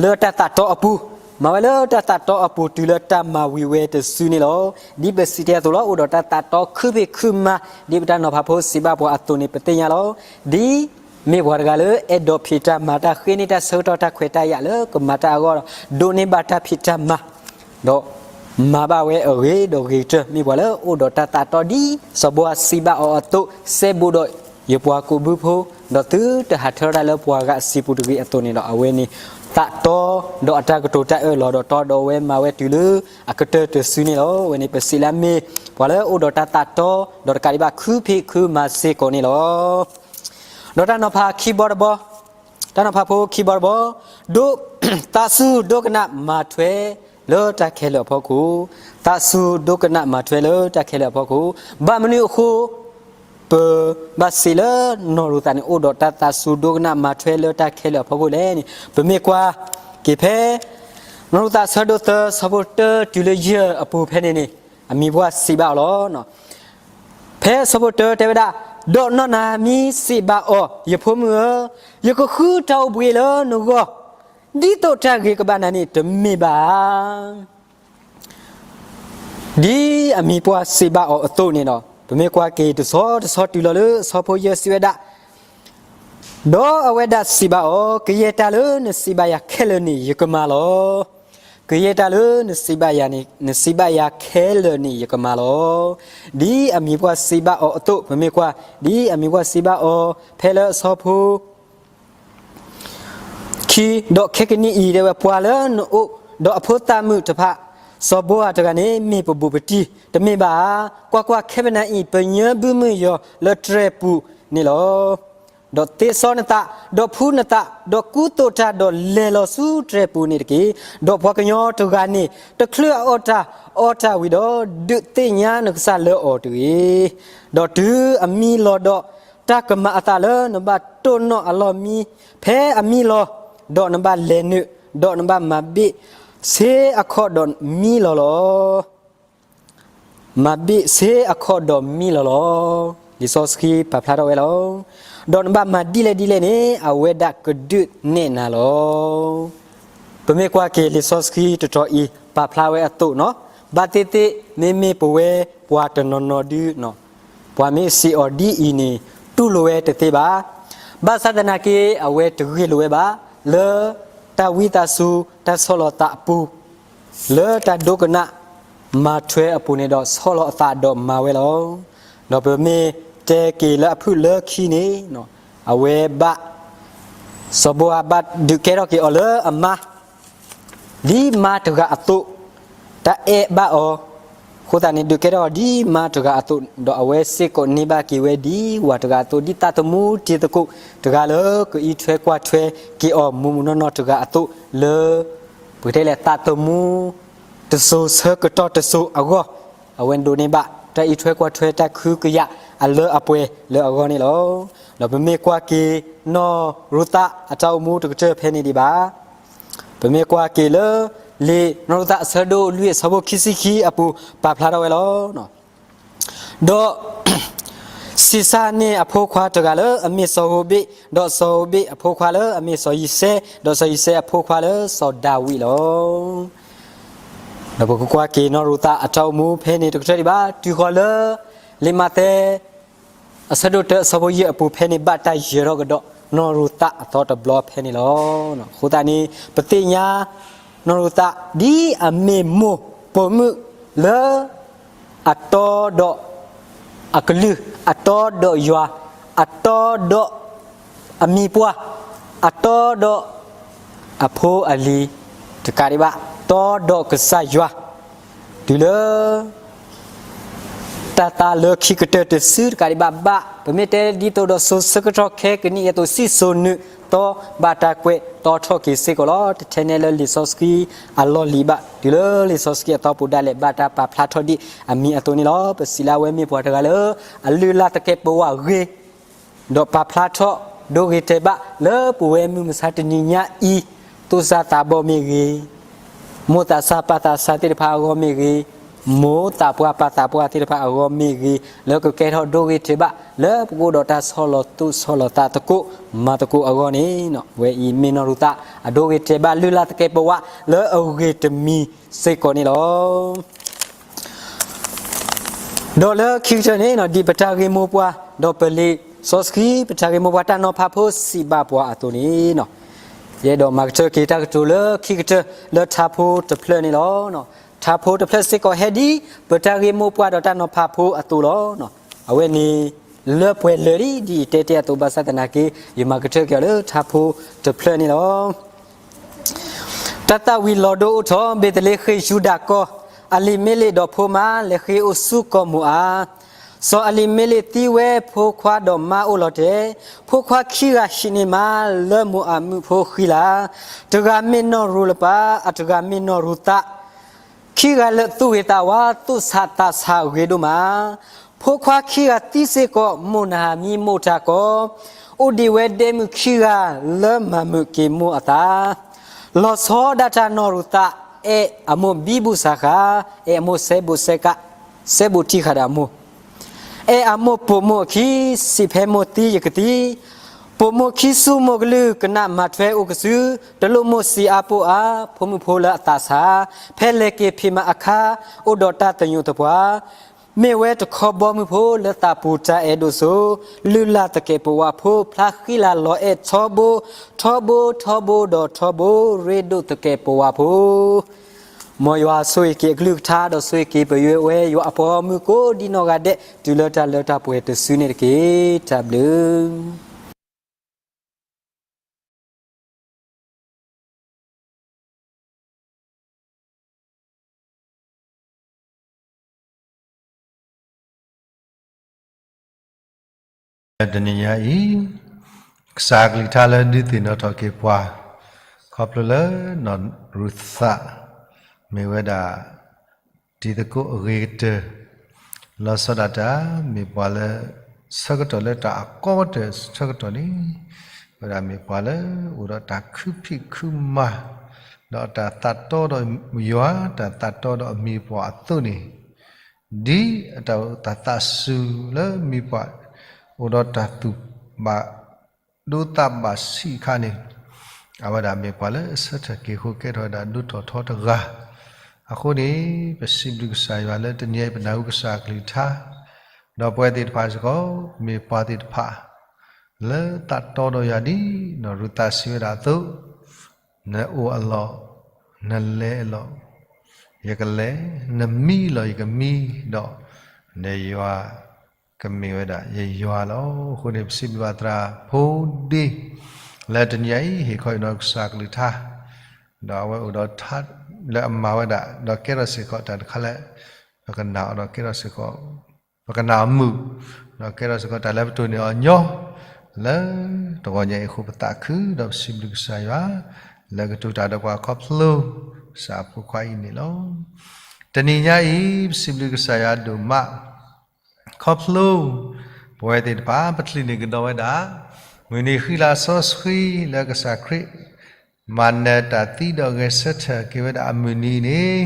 လၢတၢ်သးတီအပူၤ, မၤဝဲလၢတၢ်သးတီအပူၤ တုၤလၢတၢ်မၤဝံၤဝဲတစုန့ၣ်လီၤ. ဒ်ပစံးတ့ၢ်အသိးလီၤ, အိၣ်ဒီးတၢ်သးတီခုဖံးခုမၤ, ဒ်ပတၢ်နီၤဖးဖိစံးဘၣ်ပှၤအသိးန့ၣ် ပသ့ၣ်ညါလီၤ. ဒ်မ့ၢ်ပှၤတဂၤလၢအဲၣ်ဒိးဖံးတၢ်မၤတၢ် ဃ့န့ၢ်တၢ်ဆၢကတီၢ်တၢ်ခွဲးတၢ်ယာ်လၢကမၤတၢ်အဂီၢ်ဒီး ဒိးန့ၢ်ဘၣ်တၢ်ဖံးတၢ်မၤ, ဒီး မၤဘၣ်ဝဲအဂ့ၤဒီးဂ့ၤကတၢၢ် မ့ၢ်ပှၤလၢအိၣ်ဒီးတၢ်သးတီဒ်စီၤဘိအၤစံးဘၣ်အီၤအသိး စဲဘူးဒီးယပှၤကူးဘုဖိ, ဒီးသုတဟးထၢထီၣ်တၢ်လၢပှၤဂၤအစုပူၤတဂ့ၤအသိးန့ၣ်ဒီး အဝဲန့ၣ်သးတီဒီးအတၢ်ကတိၤတၢ်အၢၣ်လီၤဒီးတီဒီးအဝဲမၤဝဲတုၤလၢအကတၢၢ်တစုန့ၣ်လီၤ. အဝဲန့ၣ်ပစံးလၢအမ့ၢ် ပှၤလၢအိၣ်ဒီးတၢ်သးတီဒီးတကးဒံးဘၣ်ခုဖံးခုမၤစ့ၢ်ကီးန့ၣ်လီၤ. ဒီးတၢ်နီၤဖးခံဘီတဘီ, တၢ်နီၤဖးဖိခံဘီတဘီ, ဒိ, သးစူၤဒိကနၣ်မၤထွဲလၢတၢ်ခဲလၢာ်အဖီခိၣ်, သးစူၤဒိကနၣ်မၤထွဲလၢတၢ်ခဲလၢာ်အဖီခိၣ်, ဘၣ်မနုၤအဃိ ပဘၣ်စံးလၢနီၢ်ရူၤသးန့ၣ် အိၣ်ဒီးတၢ်သးစူၤဒိကနၣ်မၤထွဲလၢတၢ်ခဲလၢာ်အဖီခိၣ်လဲၣ်န့ၣ် ပမ့ၢ်ကွၢ်က့ၤဖဲ နီၢ်ရူၤသးအဆၢဒိၣ်သၢ ဆၢဖိတၢတုၤလၢယဲၢ်အပူၤဖဲန့ၣ်န့ၣ် အမံၤပှၢ်စံးဘၣ်အီၤလီၤ. ဖဲဆၢဖိတၢတဲဝဲဒၣ်, ဒီးနီၢ်နၤမံစံးဘၣ်အီၤ, ယဖိမုၣ်ဧၢ, ယကဃုတၢ်အိၣ်ဘှံးလၢနဂီၢ်, ဒ်သိးတၢ်ဂ့ၤကဘၣ်နၤန့ၣ် တမ့ၢ်ဘၣ်ဧါ. ဒ်အမံၤပှၢ်စံးဘၣ်အီၤအသိးန့ၣ်ဒီး ပမ့ၢ်ကွၢ်က့ၤတဆီတဆီတုၤလီၤလၢအဆၢဖိယဲၢ်စံးဝဲဒၣ်, ဒီးအဝဲဒၣ်စံးဘၣ်အီၤ, ကယဲၢ်တၢ်လၢနစံးဘၣ်ယၤခဲလၢာ်န့ၣ် ယကမၤလီၤ. ကယဲၢ်တၢ်လၢနစံးဘၣ်ယၤန့ၣ်, နစံးဘၣ်ယၤခဲလၢာ်န့ၣ် ယကမၤလီၤ. ဒ်အမံၤပှၢ်စံးဘၣ်အီၤအသိး ပမ့ၢ်ကွၢ်, ဒ်အမံၤပှၢ်စံးဘၣ်အီၤ ဖဲလၢအဆၢဖိ ခံ, ဒီးခဲကနံၣ်အံၤ တဲဝဲ ပှၤလၢနအိၣ်ဒီးအဖိသၣ်မုၣ်တဖၣ်, စီၤဘိအၤတဂၤန့ၣ် မ့ၢ်ပဘူးပတံၢ်, တမ့ၢ်ဘၣ်ဧါ. ကွၢ်ကွၢ်, ခဲပနံၤအံၤ ပညၢဘုမုၢ်ယီၤလၢတြဲၤပူၤန့ၣ်လီၤ. ဒီးသ့စီနသး, ဒီးဖှူနသး, ဒီးကူသိးတၢ်, ဒီးလဲၤလီၤဆူတြဲၤပူၤန့ၣ်တက့ၢ်. ဒီးပှၤကညီတဂၤန့ၣ် တချုးအအီၣ်တၢ်အီတၢ်ဝံၤဒီး ဒုးသ့ၣ်ညါနကစၢ်လၢအီၤတဂ့ၤ. ဒီးတုၤအမံလီၤဒီး တၢ်ကမၤအသးလၢနဘၣ်တိၢ်နီၣ်အလီၢ်မံ, ဖဲအမံလီၤ, ဒီးနဘၣ်လဲၤနုာ်, ဒီးနဘၣ်မၤဘ့ၣ်ဆ့အခီၣ်ဒီးမံလီၤလီၤ. မၤဘ့ၣ်ဆ့အခီၣ်ဒီးမံလီၤလီၤ. လံာ်စီဆှံပာ်ဖျါထီၣ်ဝဲလီၤ. ဒီးနဘၣ်မၤဒ်လဲၣ်ဒ်လဲၣ်န့ၣ် အဝဲဒၣ်ကဒုးနဲၣ်နၤလီၤ. ပမ့ၢ်ကွၢ်က့ၤလံာ်စီဆှံတတီၤအံၤ ပာ်ဖျါဝဲအသိးန့ၣ်, ဘၣ်သ့ၣ်သ့ၣ် မ့မ့ၢ်ပဝဲပှၤတနီၤနီၤဒု ပှၤမ့ၢ်စံးအီၤဒ်အံၤန့ၣ် တူၢ်လိာ်ဝဲတသ့ဘၣ်. ဘၣ်ဆၣ်သနာ်က့ အဝဲတဂ့ၢ်လိာ်ဝဲဘၣ် လၢတၢ်ဝံသးစူၤ တၢ်ဆီၣ်လီၤသးအပူၤ, လၢတၢ်ဒိကနၣ်မၤထွဲအပူၤန့ၣ်ဒီး ဆီၣ်လီၤအသးဒီးမၤဝဲလီၤ. ဒီးပမ့ၢ်တဲက့ၤလၢအဖုၣ်လၢခံန့ၣ်, အဝဲဘၣ် စီၤဘိအၤဘၣ်ဒုးကဲထီၣ်က့ၤအီၤလၢအမါ ဒ်မါတဂၤအသိး, တၢ်အဲၣ်ဘၣ်အီၤ, အဃိသတးန့ၣ် ဒုးကဲထီၣ်အီၤဒ်မါတဂၤအသိး, ဒီးအဝဲစ့ၢ်ကီးန့ၢ်ဘၣ်က့ၤဝဲဒ်ဝၤတဂၤအသိး, ဒ်သးသမူတံၤသကိးတဂၤလၢကအံးထွဲကွၢ်ထွဲက့ၤအီၤ မုၢ်မုၢ်နီၢ်နီၢ်တဂၤအသိး, လၢ ပကတဲလဲၣ် သးသမူ တစိၤဆၢကတီၢ်တစိၤအဂီၢ်, အဝဲဒိးန့ၢ်ဘၣ် တၢ်အံးထွဲကွၢ်ထွဲတၢ်ခုကယာ်အလၢအပှဲၤလၢအဂီၢ်န့ၣ်လီၤ. ဒီးပမ့ၢ်ကွၢ်က့ၤ နီၢ်ရူၤသးအတၢ်အိၣ်မူတကတၢၢ်ဖဲန့ၣ်ဒံးဘၣ်. ပမ့ၢ်ကွၢ်က့ၤလၢ လံာ်နီၢ်ရူၤသးအဆၢဒိၣ်လွံၢ်အဆၢဖိခံဆံခံအပူၤ ပာ်ဖျါထီၣ်ဝဲလီၤ. ဒီး စံးစၢ်န့ၢ်အဖိခွါတဂၤလၢအမ့ၢ်စီၤဧိၤဘ့း, ဒီးစီၤဧိၤဘ့းအဖိခွါလၢအမ့ၢ်စီၤယံၤစဲ, ဒီးစီၤယံၤစဲအဖိခွါလၢစီၤဒၤဝံးလီၤ. ဒီးပကကွၢ်က့ၤနီၢ်ရူၤသးအတၢ်အိၣ်မူဖဲန့ၣ်တကတၢၢ်ဒံးဘၣ်, တုၤဃီၤလၢ လံာ်မးသဲ အဆၢဒိၣ်တၢအဆၢဖိယဲၢ်အပူၤဖဲန့ၣ် ဘၣ်တၢ်ယၢၤထီၣ်ကဒီးနီၢ်ရူၤသးအသီတဘျီဖဲန့ၣ်လီၤ. အဃိသတးန့ၣ် ပသ့ၣ်ညါ နီၢ်ရူၤသး ဒ်အမ့ၢ်မိၢ်ပိာ်မုၣ်လၢ အတီဒီး အကလုၢ်, အတီဒီးယွၤ, အတီဒီး အမံၤပှၢ်, အတီဒီး အဖိအလံၤ, တကးဒံးဘၣ် တီဒီးကစၢ်ယွၤ, တုၤလၢ တၢ်သါလၢခံကတၢၢ်တစုတကးဒံးဘၣ်ဘၣ်, ပမ့ၢ်တဲဒ်သိးဒီးစိၤဆၢကတီၢ်ခဲကနံၣ်အံၤအသိး စံၣ်စိၤနုာ်သီ ဘၣ်တၢ်ကွဲးတီထီၣ်က့ၤစ့ၢ်ကီးလီၤ. တထဲနဲလၢလံာ်စီဆှံအလီၢ်လံၤဘၣ်, တုၤလၢလံာ်စီဆှံအသီပူၤဒၣ်လဲာ် ဘၣ်တၢ်ပာ်ဖျါထီၣ်ဒံးအမံၤအသိးန့ၣ်လီၤ. ပစံးလၢအဝဲမ့ၢ်ပှၤတဂၤလၢ အလုၢ်အလၢ်သကဲးပဝးဂ့ၤ ဒီးပာ်ဖျါထီၣ် ဒိဂ့ၤတဲာ်ဘၣ် လၢပဝဲမုၢ်မဆါတနံၤညါအံၤ သူၣ်စၢ်သးဘီၣ်မ့ၢ်ဂ့ၤ, မိၣ်သးစၢ်ပၢ်သးစၢ်သ့ၣ်တဖၣ်အဂီၢ်မ့ၢ်ဂ့ၤ, မိၢ်သးပှၢ်ပၢ်သးပှၢ်သ့ၣ်တဖၣ်အဂီၢ်မ့ၢ်ဂ့ၤ, လၢကကဲထီၣ်ဒိဂ့ၤတဲာ်ဘၣ် လၢပကအိၣ်ဒီးတၢ်ဆီၣ်လီၤသူၣ်ဆီၣ်လီၤသးသကိးမၤသကိးအဂီၢ်န့ၣ်, ဝဲအံၤမ့ၢ်နီၢ်ရူၤသး အဒိဂ့ၤတဲာ်ဘၣ်လုၢ်လၢ်သကဲးပဝး လၢအဂ့ၤတမံၤစ့ၢ်ကီးန့ၣ်လီၤ. ဒီးလၢခံကတၢၢ်န့ၣ် ဒ်ပတၢ်ဂ့ၢ်မိၢ်ပှၢ် ဒီးပလံာ်စီဆှံ ပတၢ်ဂ့ၢ်မိၢ်ပှၢ်တၢ်နီၤဖးဖိစံးဘၣ်ပှၤအသိးန့ၣ်, ယအဲၣ်ဒိးမၤကတၢၢ်က့ၤတၢ်ကတိၤလၢခံကတၢၢ်လၢထါဖိတဖျၢၣ်န့ၣ်လီၤ. ထါဖိတဖျၢၣ်စ့ၢ်ကီးဟဲဒ် ပတၢ်ဂ့ၢ်မိၢ်ပှၢ်ဒီးတၢ်နီၤဖးဖိအသိးလီၤ. အဝဲန့ၣ် လၢပှဲၤလၢာ်လံ ဒ်ယတဲတဲအသိး ဘၣ်ဆၣ်သနာ်က့ ယမၤကတၢၢ်က့ၤအီၤလၢထါဖိတဖျၢၣ်န့ၣ်လီၤ. တၢ်သၣ်ဝံၤလီၤဒိအိၣ်ထီၣ် ဘ့းလ့ဟ့ၣ် ယူဒၤကီၢ်, အလံၤမ့လ့းဒီးဖိမါ လဲၤဃ့အိၣ်ဆူကီၢ်မိၤအၤ. စီၤအလံၤမ့လ့းသံဝဲ ဖိခွါဒီးမါအိၣ်လီၤတဲာ်, ဖိခွါခံဂၤဟံးန့ၢ်မါ လၢမိၤအၤမုၣ်ဖိဃံလၤ, တဂၤမ့ၢ်နီၢ်ရူၤလပၤ, အတဂၤမ့ၢ်နီၢ်ရူၤသး. ခံဂၤလၢာ်သူၣ်ဂ့ၤသးဝါ သူၣ်ဆးသးဆးဂ့ၤဒိၣ်မး. ဖိခွါခံဂၤသံစ့ၢ်ကီး မိၢ်နဟၤမံမိၢ်တၢ်ကီ, အိၣ်ဒံးဝဲဒဲမုၣ်ခံဂၤလၢမၤမုာ်က့ၤမိၢ်အသး. လီၤဆီဒၣ်တၢ်နီၢ်ရူၤသး အဲၣ်အမိၢ်ဘံဘူၣ်စးဃာ်, အဲၣ်အမိၢ်စဲဘူးစဲကး, စဲဘူးထံဃာ်ဒီးအမိၢ် အဲၣ်အမိၢ်ပိာ်မိၢ်အခံ, စံးဖဲမိၢ်သံယကသံ, ပိာ်မိၢ်ခံဆူမိၢ်ကလုၢ် ကနၣ်မၤထွဲအိၣ်ကစု, တလိၣ်မိၢ်စံးအါပိာ်အါ, ဖိမုၣ်ဖိလၢအသးဆး, ဖဲလဲၤက့ၤဖံးမၤအခါ, အိၣ်ဒီးတၢ်သညိးသပှၢ်, မ့ၢ်ဝဲတခီဘီမုၢ်ဖိလၢသးပူၤတၢ်အဲၣ်ဒိၣ်စိ, လုၢ်လၢ်သကဲးပဝးဖိ, ဖျါဃံလၤလီၤအဲၣ်ထီဘိ, ထီဘိထီဘိဒီးထီဘိ, ရ့ဒိၣ်သကဲးပဝးဖိ မ်ယွၤဆိၣ်ဂ့ၤက့ၤအကလုၢ်ကထါ ဒီးဆိၣ်ဂ့ၤက့ၤပယွဲဝဲ ယွၤအပှၤဂီၢ်မုၢ်ကိးဒံနီၢ်ဂၤဒဲး တုၤလၢတၢ်လၢတၢ်ပှဲၤတစုန့ၣ်တက့ၢ်. တၢ်ဘျုး တနံၤညါအံၤ ကစၢ်ကလုၢ်ကထါလၢ ဒုးသ့ၣ်နီၣ်ထီၣ်က့ၤပှၤ ခီဖျိလၢနီၢ်ရူၤသး မ့ၢ်ဝဲဒၣ် တံၤသကိးအဂ့ၤကတၢၢ် လီၤဆီဒၣ်တၢ် မ့ၢ်ပှၤလၢ ဆၢကတီၢ်လၢတၢ်အကီကတၢၢ်ဆၢကတီၢ်န့ၣ် ဝဲဒၣ်မ့ၢ်ပှၤလၢအိၣ်ဒီးတၢ်ခုဖံးခုမၤ ဒီးတၢ်သးတီဒီးယွၤ တၢ်သးတီဒီးအမံၤပှၢ်အသိးန့ၣ် ဒ်အတၢ်အိၣ်သးသးစူၤလၢမံၤပှၢ် အိၣ်ဒီးတၢ်သူၣ်ဘၣ်ဒိသးဘၣ်ဆံးအခါန့ၣ် အဝဲဒၣ်မ့ၢ်ပှၤလၢအဆၢထၢၣ်က့ၤဃီကဲထီၣ်ဝဲဒၣ်ဒိၣ်ထီၣ်ထီတဂၤ. အဃိန့ၣ် ပစံးဘျုးကစၢ်ယွၤလၢတနံၤအံၤပနၢ်ဟူကစၢ်အကလုၢ်ကထါ ဒီးပဝဲသ့ၣ်တဖၣ်စ့ၢ်ကီး မ့ၢ်ပှၤသ့ၣ်တဖၣ် လၢသးတီဒီးယွၤဒ်နီၢ်ရူၤသးစံးဝဲဒၣ်အသိး, နအိၣ်အလီၢ်, နလဲၤအလီၢ်, ယကလဲၤ, နမံလီၢ်ယကမံ, ဒီးနယွၤကမ့ၢ်ဝဲဒၣ်ယယွၤလီၤ. အဃိန့ၣ် ပစံးဘျုးဘၣ်သရၣ်ဖိဒ့ လၢတနံၤအံၤ ဟ့ၣ်ခီဟ့ၣ်နီၤကစၢ်ကလုၢ်ကထါ ဒီးအဝဲအိၣ်ဒီးထါလၢအမၤဝဲဒၣ် ဒီးကဲထီၣ်စ့ၢ်ကီးတၢ်တခါလၢ ပကနၣ်အီၤဒီးကဲထီၣ်စ့ၢ်ကီး ပကနၣ်အီၤမုာ် ဒီးကဲထီၣ်စ့ၢ်ကီးတၢ်လၢပတိၢ်န့ၢ်အီၤညီ လၢတဂီၤညါအံၤအဃိ ပသးခု ဒီးပစံးဘျုးကစၢ်ယွၤ လၢကတိၤတၢ်ဒီးပှၤခီဖျိ ကစၢ်အဖိခွါအံၤန့ၣ်လီၤ. တနံၤညါအံၤ ပစံးဘျုးကစၢ်ယွၤဒိၣ်မး ခီဖျိ ပဝဲသ့ၣ်တဖၣ် ပချံးန့ၢ်ကဒီးဝဲဒၣ် မုၢ်နံၤဃံလၤစီဆှံလၢကစၢ်ခရံာ် မၤနၢၤတၢ်သံဒီးဂဲၤဆၢထၢၣ်က့ၤဝဲဒၣ်အမုၢ်နံၤအံၤန့ၣ်,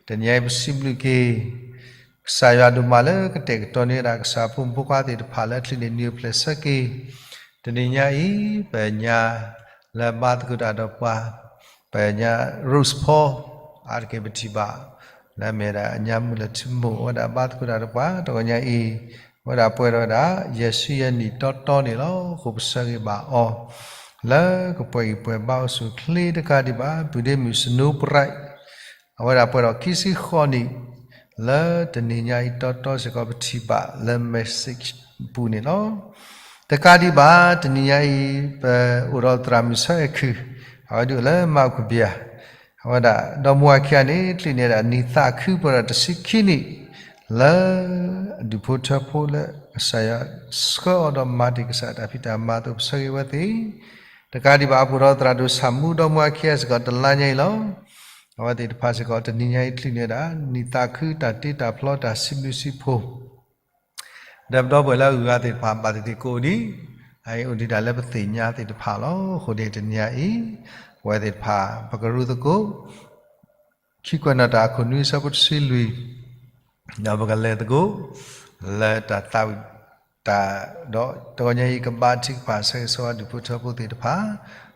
တနံၤအံၤပစံးဘျုးက့ၤ ကစၢ်ယွၤဒိၣ်မးလၢကတဲာ်ကတီၤန့ၢ်ဝဲဒၣ် ကစၢ်ဖိမုၣ်ဖိခွါသ့ၣ်တဖၣ်လၢချံးန့ၢ်နံၤအိၣ်ဖျဲၣ်ဆၢက့ၤ, တနံၤညါအံၤ ပညါလၢဘါသကိးတၢ်ဒီးပှၤ ပညါ Rose Paul အါတက့ၢ်ပထံၣ်ဘၣ် လၢအမ့ၢ်ဝဲဒၣ်အညါမုၣ်လၢထံမိၢ် အဝဲဒၣ်ဘါသကိးတၢ်ဒီးပှၤ တဂီၤညါအံၤ အဝဲဒၣ်ပှဲၤဒီးဝဲဒၣ် ယဲၢ်ဆံယဲၢ်နံၣ်တီတီန့ၣ်လီၤ. အဃိပဆၢဂ့ၤဘၣ်အီၤ လၢကပှဲၤဂံၢ်ပှဲၤဘါအိၣ်ဆူၣ်အိၣ်ချ့တကးဒံးဘၣ် ပုၢ်ဒ့မုၣ် Snow Bright အဝဲဒၣ်ပှဲၤဒီးခံဆံဃိးနံၣ် လၢတနံၤညါအံၤတီတီစ့ၢ်ကီးပထံၣ်ဘၣ်လၢ message ပူၤန့ၣ်လီၤ. တကးဒံးဘၣ် တနံၤညါအံၤ ပအိၣ်ဒီးသရၣ်မုၣ်စီၤအဲၣ်ခုၣ် အဝဲဒၣ်အိၣ်လၢမၤအူကဘံယၤ အဝဲဒၣ် ဒီမါဝၤခံဂၤန့ၣ် ချံးန့ၢ်ဒၣ်နံၣ်သးခုပှဲၤဒီးတဆံခံနံၣ် လၢအဒူၣ်ဖိထၢဖိလၢကစၢ်ယွၤဆှၢအီၤဒီးမၤတ့ၢ်ကစၢ်တၢ်ဖံးတၢ်မၤအသိး ပဆၢဂ့ၤဝဲသ့ၣ် တကးဒံးဘၣ် အပှဲၤဒီးသရၣ်ဒိၣ်ဆၣ်မူ ဒီမါဝၤခံဂၤစ့ၢ်ကီး တလါညါအံၤလီၤ. အဝဲသ့ၣ်တဖၣ်စ့ၢ်ကီး တနံၤညါအံၤချံးန့ၢ်ဒၣ် နံၣ်သးခုတၢ်တ့တၢ်ဖျီတၢ်စံးဘျုးစံးဖှိၣ် ဒီးပဒီပုၢ်ဝဲၢ်လၢအဂုၤအဂၤသ့ၣ်တဖၣ် ဘၣ်သ့ၣ်သ့ၣ်ကိးဒံး အအံၤအိၣ်ဒံးဒၣ်လၢပသ့ၣ်ညါသ့ၣ်တဖၣ်လီၤ. အဃိန့ၣ်တနံၤညါအံၤ ပဝဲသ့ၣ်တဖၣ် ပကရူၢ်သကိး ခံကွဲးနီၣ်တၢ်အခိၣ်နွံအဆၢဖိတဆံလွံၢ် ဒီးပကလဲၤသကိး လၢတၢ်သးဝံၣ်တၢ် ဒီးတဂီၤညါအံၤကဘါထုကဖၣ်ဆၢဂ့ၤဆၢဝါဒူၣ်ဖိထၢဖိသ့ၣ်တဖၣ်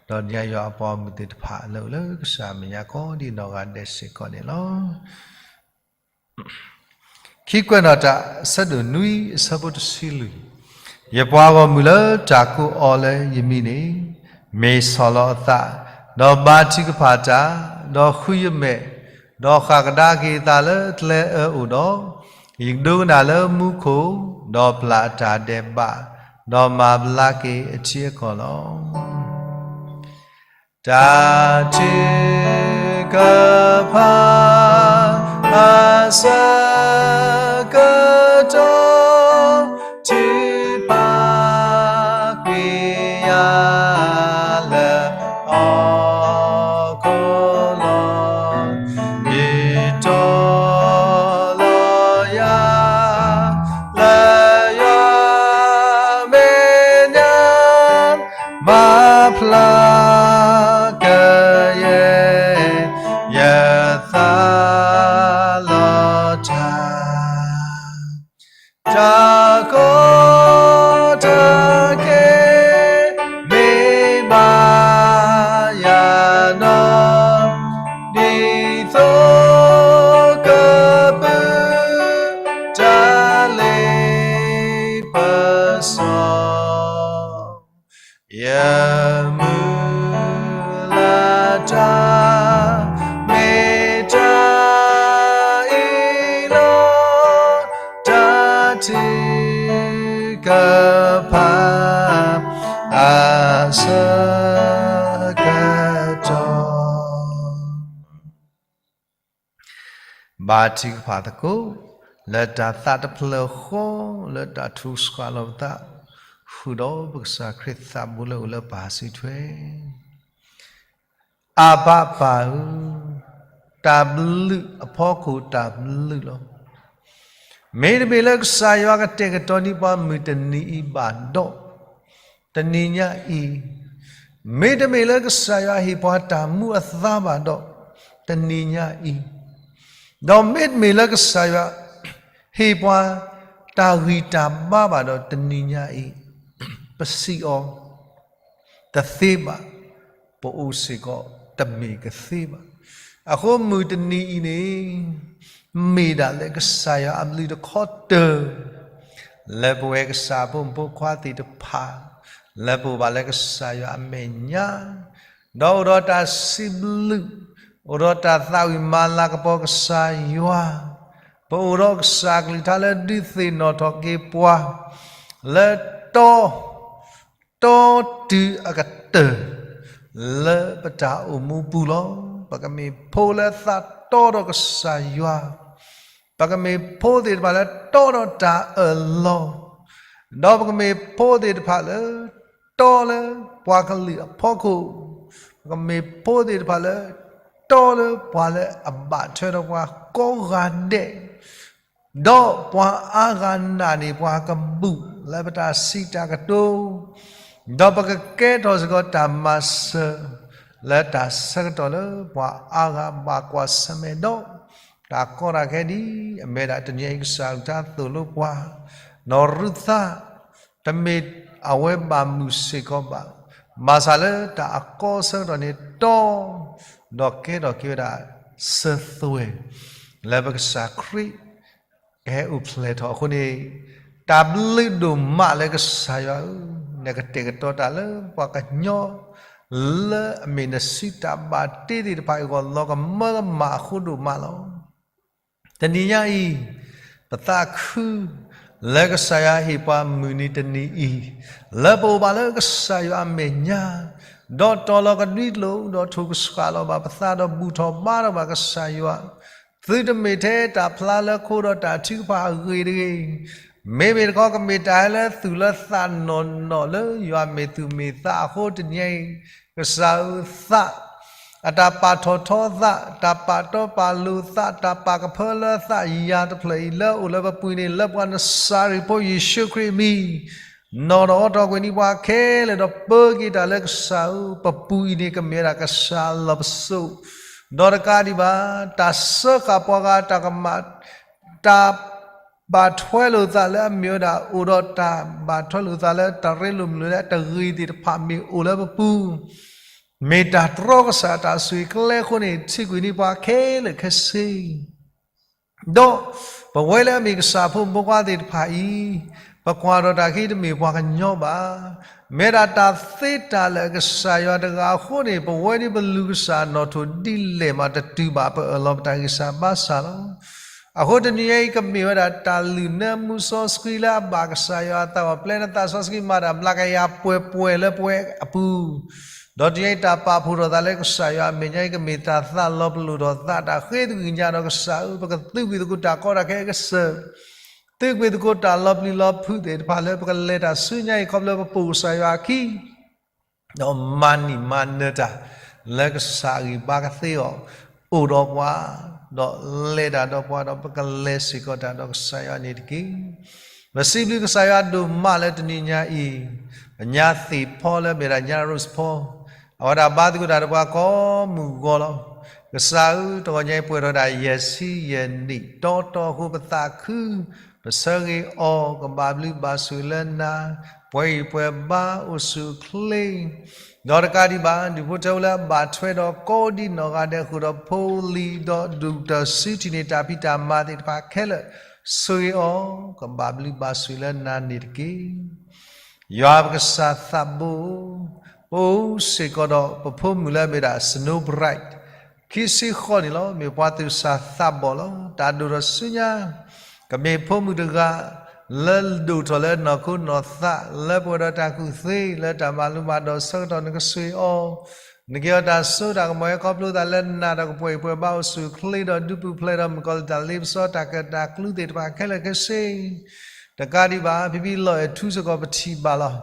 ဒီးဒ်ယွၤအပှၤဂီၢ်မုၢ်သ့ၣ်တဖၣ်လၢအိၣ်လၢကစၢ်အမဲာ်ညါကိးဒံးနီၢ်ဂၤဒဲးစ့ၢ်ကီးန့ၣ်လီၤ. ခံကွဲးနီၣ်တၢ် အဆၢဒိၣ်နွံအဆၢဖိတဆံလွံၢ်, ယပှၤဂီၢ်မုၢ်လၢတၢ်ကိးအီၤလၢယမံၤန့ၣ် မ့ၢ်ဆီၣ်လီၤအသး, ဒီးဘါထုကဖၣ်တၢ်, ဒီးဃုယမဲာ်, ဒီးဃၣ်ကဒါက့ၤအသးလၢကျဲအၢအိၣ်ဒီး, ယကဒိကနၣ်လၢမူခိၣ်, ဒီးပျၢ်အတၢ်ဒဲးဘး, ဒီးမၤဘျါက့ၤအထံအကီၢ်လီၤ. တၢ်ထုကဖၣ်အဆၢကတီၢ် ထုကဖၣ်ကွံာ်ယၤလၢဟီၣ်ခိၣ်လီၤ. ယတီၢ်လီၤယၤ လၢယွၤမဲာ်ညါ မၤဖျါကယဲၢ် ယသးလီၤတၢ် တၢ်ကီတၢ်ခဲ မ့ၢ်ဘၣ်ယၤနီၤ ဒ်သိးကပုၢ် တၢ်လ့ပစီ ယမုၢ်လၢ်တၢ် မ့ၢ်တၢ်အံၤလီၤ. တၢ်ထုကဖၣ်အဆၢကတီၢ် ဘါထုကဖၣ်သကိး လၢတၢ်သးတဖျၢၣ်ဃီ လၢတၢ်ထုကဖၣ်လီၤပသး ဃုာ်ဒီးပကစၢ်ခရံာ်သးဘိလၢအိၣ်လၢပၢ်စုထွဲ အဘၣ်ပၢ်ဧၢ, တၢ်ဘျုးအဖီခိၣ်တၢ်ဘျုးလီၤ. မ့တမ့ၢ်လၢကစၢ်ယွၤကတဲာ်ကတီၤန့ၢ်ပှၤမုၢ်တနံၤအံၤဘၣ်ဒီး, တနံၤညါအံၤ, မ့တမ့ၢ်လၢကစၢ်ယွၤဟ့ၣ်ပှၤတၢ်မူအသါဘၣ်ဒီး, တနံၤညါအံၤ, ဒီးမ့တမ့ၢ်လၢကစၢ်ယွၤ ဟ့ၣ်ပှၤတၢ်ဂံၢ်တၢ်ဘါဘၣ်ဒီး တနံၤညါအံၤ, ပစံးအီၤ တသ့ဘၣ်, ပအိၣ်စ့ၢ်ကီးတမ့ၢ်ကသ့ဘၣ်. အဃိမုၢ်တနံၤအံၤန့ၣ် မ့ၢ်ဒၣ်လၢကစၢ်ယွၤအဘျုးတခီတၢၢ် လၢပဝဲကစၢ်အဖိမုၣ်ဖိခွါသ့ၣ်တဖၣ် လၢပအိၣ်ဘၣ်လၢကစၢ်ယွၤအမဲာ်ညါ, ဒီးအိၣ်ဒီးတၢ်စံးဘျုး, အိၣ်ဒီးတၢ်သးဝံၣ်မၤလၤကပီၤကစၢ်ယွၤ, ပအိၣ်ဒီးကစၢ်အကလုၢ်ကထါလၢဒုးသ့ၣ်နီၣ်ထီၣ်က့ၤပှၤ လၢတီ တီတုၤအကတၢၢ် လၢပတၢ်အိၣ်မူပူၤလီၤ. ပကမ့ၢ်ဖိလၢသးတီဒီးကစၢ်ယွၤ, ပကမ့ၢ်ဖိသ့ၣ်တဖၣ်လၢတီဒီးတၢ်အၢၣ်လီၤ, ဒီးပကမ့ၢ်ဖိသ့ၣ်တဖၣ်လၢ တီလၢပှၤကလုာ်အဖီခိၣ်, ပကမ့ၢ်ဖိသ့ၣ်တဖၣ်လၢ တီလၢပှၤလၢအဘၣ်ထွဲဒီးပှၤကိးဂၤဒဲး ဒီးပှၤအါဂၤနာ်န့ၢ်ပှၤကဘူၣ်လၢပတၢ်စံးတၢ်ကတိၤ, ဒီးပကကဲထီၣ်စ့ၢ်ကီးတၢ်မၤစၢၤ လၢတၢ်ဆၢကတီၢ်လၢပှၤအါဂၤဘၣ်ကွၢ်ဆၢၣ်မဲာ်ဒီး တၢ်ကီတၢ်ခဲဒ်အမ့ၢ်ဒၣ်တနံၤအံၤကစၢ်အကလုၢ်ကထါသိၣ်လိပှၤ, နီၢ်ရူၤသး တမ့ၢ်အဝဲဘၣ်မုာ်စ့ၢ်ကီးဘၣ်, ဘၣ်ဆၣ်လၢတၢ်အကီအဆၢကတီၢ်န့ၣ်တီ ဒီးကဲထီၣ်က့ၤဝဲဒၣ်စၢၤသွဲၣ် လၢပကစၢ်ခရံာ် ကဟဲအိၣ်ဖျဲၣ်ထီၣ်အဃိန့ၣ်, တၢ်ဘျုးဒိၣ်မးလၢကစၢ်ယွၤဧၢ, နကတဲာ်ကတီၤတၢ်လၢပှၤကညီ လၢအမ့ၢ်နစုတၢ်ဘၣ်တ့သ့ၣ်တဖၣ်အဂီၢ် လီၤကမၢကမၣ်အဃိဒိၣ်မးလီၤ. တနံၤညါအံၤ, ပသးခု လၢကစၢ်ယွၤဟ့ၣ်ပှၤမုၢ်နံၤတနံၤအံၤ, လၢပအိၣ်ဘၣ်လၢကစၢ်ယွၤအမဲာ်ညါ, ဒီးတီၤလီၤကဒွံကျိာ် ဒီးထိၣ်ကဆှၣ်လီၤဘၣ်ပသးဒီးဘူၣ်ထီၣ်ဘါထီၣ်ဘၣ်ကစၢ်ယွၤ, သုတမ့ၢ်ထဲတၢ်ဖျါလၢခိဒီးတၢ်ထုကဖၣ်အဂ့ၢ်တဂ့ၤ, မ့မ့ၢ်တခီ ကမ့ၢ်တၢ်ဟဲလၢသူၣ်လၢသးနီၢ်နီၢ်လၢယွၤမ့ၢ်သူၣ်မ့ၢ်သးအဃိ တနံၤအံၤ ကစၢ်ဧၢ သး အတၢ်ပာ်ထီၣ်ထီသး, တၢ်ပာ်တီပာ်လိၤသး, တၢ်ပာ်ကဖၢလၢသးယၤတဖျၢၣ်အံၤ လၢအအိၣ်လၢပပူၤန့ၣ် လၢပှၤနစၤရ့းဖိယ့ၣ်ၡူးခရံာ်အမံၤ, နီၣ်ထီၣ်အီထီၣ်ကွံာ်န့ၢ်ပှၤခဲလၢာ်ဒီးပၢက့ၤတၢ်လၢကစၢ်ဧၢ ပပူၤအံၤန့ၣ် ကမ့ၢ်ဝဲဒၣ်ကစၢ်လီၢ်ပစိာ်, ဒီးတကးဒံးဘၣ် တၢ်စၢဃာ်ပှၤဂၤတၢ်ကမၣ်, တၢ် ဘၣ်ထွဲလိာ်သးလၢအမ့ၢ်ဝဲဒၣ် အိၣ်ဒီးတၢ်ဘၣ်ထွဲလိာ်သးလၢတၢ်ရ့လိာ်မုာ်လိာ်လၢအတဂ့ၤသ့ၣ်တဖၣ်မ့ၢ်အိၣ်လၢပပူၤ, မ့ၢ်တၢ်တြီကစၢ်တၢ်ဆိၣ်ဂ့ၤကျဲအဃိန့ၣ် ထံၣ်ကွံာ်န့ၢ်ပှၤခဲလၢာ်ခဲဆ့ ဒီးပဝဲလၢအမ့ၢ်ကစၢ်ဖိမုၣ်ဖိခွါသ့ၣ်တဖၣ်အံၤ, ပ ပကွၢ်ထီၣ်တၢ်ခံတမ့ၢ်ပှၤကညီဘၣ်. မ့ၢ်ဒၣ်တၢ်သ့တၢ်လၢာ်အကစၢ်ယွၤတဂၤအဃိန့ၣ် ပဝဲဒ်ပလူၤကစၢ်နီၣ်ထိၣ်ဒ်လဲၣ်မးတတုၤဘၣ်ပအၢၣ်လီၤပတၢ်ဂံၢ်စၢ်ဘါစၢ်လီၤ. အဃိတနံၤအံၤကမ့ၢ်ဝဲဒၣ်တၢ်လုၢ်နၢမူစီဆှံလၢအဘၣ်ကစၢ်ယွၤအသးအဂီၢ် ပျဲနသးစီဆှံမၤတၢ်မျးကယၤပှဲၤပှဲၤလၢပဝဲအပူၤ ဒီးတနံၤအံၤတၢ်ပာ်ဖှိၣ်ထီၣ်သးလၢကစၢ်ယွၤအမဲာ်ညါအံၤ ကမ့ၢ်တၢ်သးလီၤပလိာ်ထီၣ်သး တၢ်ဃ့သကွံာ်ကညးဒီးကစၢ်ဧၢ, ပကသုးကွံာ်သကိးတၢ်ကီတၢ်ခဲအကစၢၢ်, သုးကွံာ်သကိးတၢ်လီၤပျံၤလီၤဖုးသ့ၣ်တဖၣ်လၢပကလဲၤတၢ်ဆူညါအံၤ ခီဖျိပပိာ်ကစၢ်ယွၤအခံ ဒီးမၤနံၣ်မၤနၢၤတၢ် လၢကစၢ်အဂံၢ်ဘါကသ့အီၤ, အိၣ်ဒီးပှၤ, ဒီးလဲၤတၢ်ဒီးပှၤ, ဒီးပကလဲၤစ့ၢ်ကီးတၢ်ဒီးကစၢ်ယွၤန့ၣ်တက့ၢ်. ပစံးဘျုးကစၢ်ယွၤဒိၣ်မးလၢတနံၤညါအံၤ, ပညါသ့ၣ်ဖီလၢမ့ၢ်ဒၣ်ညါရိၣ်ဖီ, အဝဲဒၣ်ဘါသကိးတၢ်ဒီးပှၤကိးမုၢ်ဂီၤလီၤ. ကစၢ်ဧၢ, တဂီၤညါအံၤပှဲၤထီၣ်ဒၣ်ယဲၢ်ဆံယဲၢ်နံၣ်, တီတီအဃိပသးခု, ပဆၢဂ့ၤအီၤ, ကဘၣ်ဘျုးဘၣ်ဆိၣ်ဂ့ၤလၢနၤ, ပှဲၤဂံၢ်ပှဲၤဘါအိၣ်ဆူၣ်အိၣ်ချ့ ဒီးတကးဒံးဘၣ် ဒူၣ်ဖိထၢဖိလၢအဘၣ်ထွဲဒီးကိးဒံနီၢ်ဂၤဒဲး ဃုာ်ဒီးဖိလံၤ ဒီးဒူၣ်ကတၢၢ်စုထံၣ်န့ၢ်တၢ်ဖံးတၢ်မၤသ့ၣ်တဖၣ်ခဲလၢာ်, ဆိၣ်ဂ့ၤအီၤ, ကဘၣ်ဘျုးဘၣ်ဆိၣ်ဂ့ၤလၢနၤန့ၣ်တက့ၢ်. ယွၤပကစၢ်သးဘိ, ပအိၣ်စ့ၢ်ကီးဒီးပဖိမုၣ်လၢအမ့ၢ်ဒၣ် Snow Bright ခံဆံဃိးနံၣ်လီၤ. မ့ၢ်ပှၤသူၣ်စၢ်သးဘီၣ်လီၤ. တၢ်ဒိၣ်ထီၣ်ဆူညါ ကမ့ၢ်ဖိမုၣ်တဂၤ လၢဒိၣ်ထီၣ်လၢနီၢ်ခိနီၢ်သး လၢပှဲၤဒီးတၢ်ကူၣ်သ့ လၢတၢ်မၤလိမၤဒိးဆၢကတီၢ် နကဆိၣ်ဂ့ၤအီၤ, နကဟ့ၣ်အီၤတၢ်စိတၢ်ကမီၤ ဟဲခီဖျိသးလၢနၤ ဒီးကပှဲၤဂံၢ်ပှဲၤဘါအိၣ်ဆူၣ်အိၣ်ချ့ ဒီးဒုးပူၤဖျဲးဒီးမုၣ်ကီၤလံၢ်တၢ်လ့ပစီ တၢ်ကၢၣ်တၢ်ကျူသ့ၣ်တဖၣ်ခဲလၢာ်ခဲဆ့ တကးဒံးဘၣ် ဖံဖံလီၤအဲၣ်ထူစ့ၢ်ကီးပထံၣ်ဘၣ်လီၤ.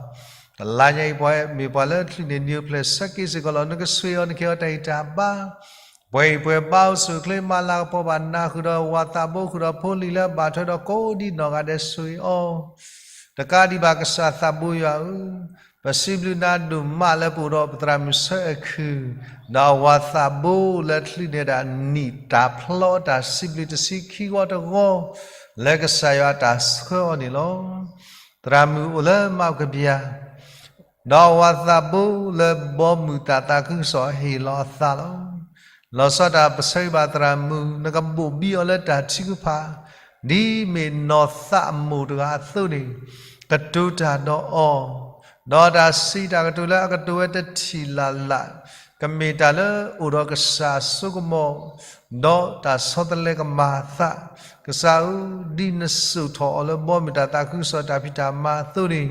တလါညါအံၤပှၤမ့ၢ်ပှၤလၢချုးန့ၢ် နံၣ်အိၣ်ဖျဲၣ်ဆၢက့ၤစ့ၢ်ကီးလီၤ. နကဆိၣ်ဂ့ၤအီၤ နကဟ့ၣ်အီၤတၢ်ဂံၢ်တၢ်ဘါ, ပှဲၤဂံၢ်ပှဲၤဘါအိၣ်ဆူၣ်အိၣ်ချ့ မၤလၤကပီၤဘၣ်နၤ ဃုာ်ဒီးဝၤသးဘိ ဃုာ်ဒီးဖိလံၤလၢအဘၣ်ထွဲဒီးကိးဒံနီၢ်ဂၤဒဲး ဆိၣ်ဂ့ၤအီၤ တကးဒံးဘၣ် ကစၢ်သးဘိယွၤဧၢ, ပစံးဘျုးနၤဒိၣ်မးလၢပအိၣ်ဒီးပသရၣ်မုၣ်ဆၢအခုၣ်, ဒီးအဝၤသးဘိလၢချုးန့ၢ်ဒၣ်နံၣ်တၢ်ဖျီတၢ်စံးဘျုးတဆံခံဂီၤတဂီၤ, လၢကစၢ်ယွၤအတၢ်ဆှၢအီၤန့ၣ်လီၤ. သရၣ်မုၣ်အိၣ်လၢမးကဘျၣ် ဒီးအဝၤသးဘိလၢဘီမုၢ်တၢ်သးခုကစီၣ်ဟ့ၣ်လီၤအသးလီၤ. လီၤဆီဒၣ်တၢ်ပဆၢဂ့ၤဘၣ်သရၣ်မုၣ် နကဘိၣ်ဘံအီၤလၢတၢ်ထုကဖၣ်, ဒ်မ့ၢ်နီၢ်သးအမိၢ်တဂၤအသိးန့ၣ်, ကတိၤတၢ်ဒီးအီၤ, ဒီးတၢ်စံးတၢ်ကတိၤလၢအကတိၤဝဲတထံၣ်လၢ်လၢ်, ကမ့ၢ်တၢ်လၢအိၣ်ဒီးကစၢ်အစိကမီၤ, ဒီးတၢ်ဆီတလဲကမၤအသး, ကစၢ်ဧၢ, ဒ်နစိာ်ထီၣ်အီၤလၢဘီမုၢ်တၢ်သးခုကစီၣ်တၢ်ဖံးတၢ်မၤအသိးန့ၣ်,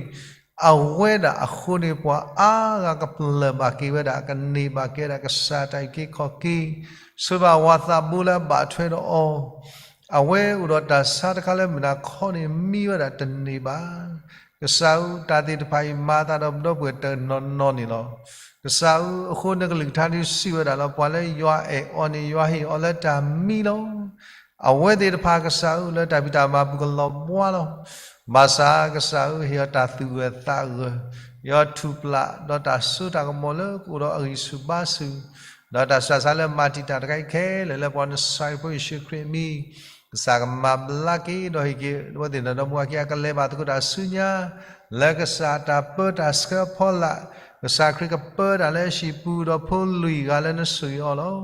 အဝဲဒၣ်အဃိန့ၣ် ပှၤအါဂၤကပျၢ်ဘၣ်က့ၤဝဲဒၣ် ကန့ၢ်ဘၣ်က့ၤဝဲဒၣ်ကစၢ်တၢ်အုၣ်က့ၤခီၣ်က့ၤ, ဆိၣ်ဂ့ၤဘၣ်ဝၤသးဘိလၢအဘၣ်ထွဲဒီးအီၤ, အဝဲအိၣ်ဒီးတၢ်ဆါတခါလၢမုၢ်နၤခီန့ၣ် မံဝဲဒၣ်တန့ၢ်ဘၣ်. ကစၢ်ဧၢ, တၢ်သ့ၣ်တဖၣ်အံၤမၤအသးဒီးပဒီပုၢ်ဝဲၢ်တနီၤနီၤန့ၣ်လီၤ. ကစၢ်ဧၢ, အဃိနကလုၢ်ကထါဒုးစံးဝဲဒၣ်လီၤ, ပှၤလၢယွၤအဲၣ်အီၤန့ၣ် ယွၤဟ့ၣ်အီၤလၢတၢ်မံလီၤ. အဝဲသ့ၣ်တဖၣ်ကစၢ်ဧၢ လၢတၢ်ဖံးတၢ်မၤပူၤကလီၤဘှါလီၤ. ဘၣ်ဆၣ်ကစၢ်ဧၢ ဟ့ၣ်အီၤတၢ်သူၣ်ဂၢၢ်သးဂၢၢ်, ဟ့ၣ်အီၤထူၣ်ပျၢ်ဒီးတၢ်စိတၢ်ကမီၤလၢကအိၣ်ဒီးအဂံၢ်ဆူၣ်ဘါဆူၣ်, ဒီးတၢ်ဆူးတၢ်ဆါလၢမၤတံာ်တာ်တခါအံၤခဲလၢာ်လၢပှၤနစၢ်ဖိယ့ၣ်ၡူးခရံာ်အမံၤ, ကစၢ်ကမၤဘျါက့ၤဒီးဟ့ၣ်က့ၤအဝဲသ့ၣ်နီၢ်ဒီမါဝၤခံဂၤ ကလဲၤဘၣ်သကိးတၢ်ဆူညါ, လၢကစၢ်တၢ်ပၢတၢ်ဆှၢအဖီလာ်, ကစၢ်ခရံာ်ကပၢတၢ်လၢအဟံၣ်ပူၤဒီးဖိလွံၢ်ဂၤလၢနဆိၣ်ဂ့ၤအီၤလီ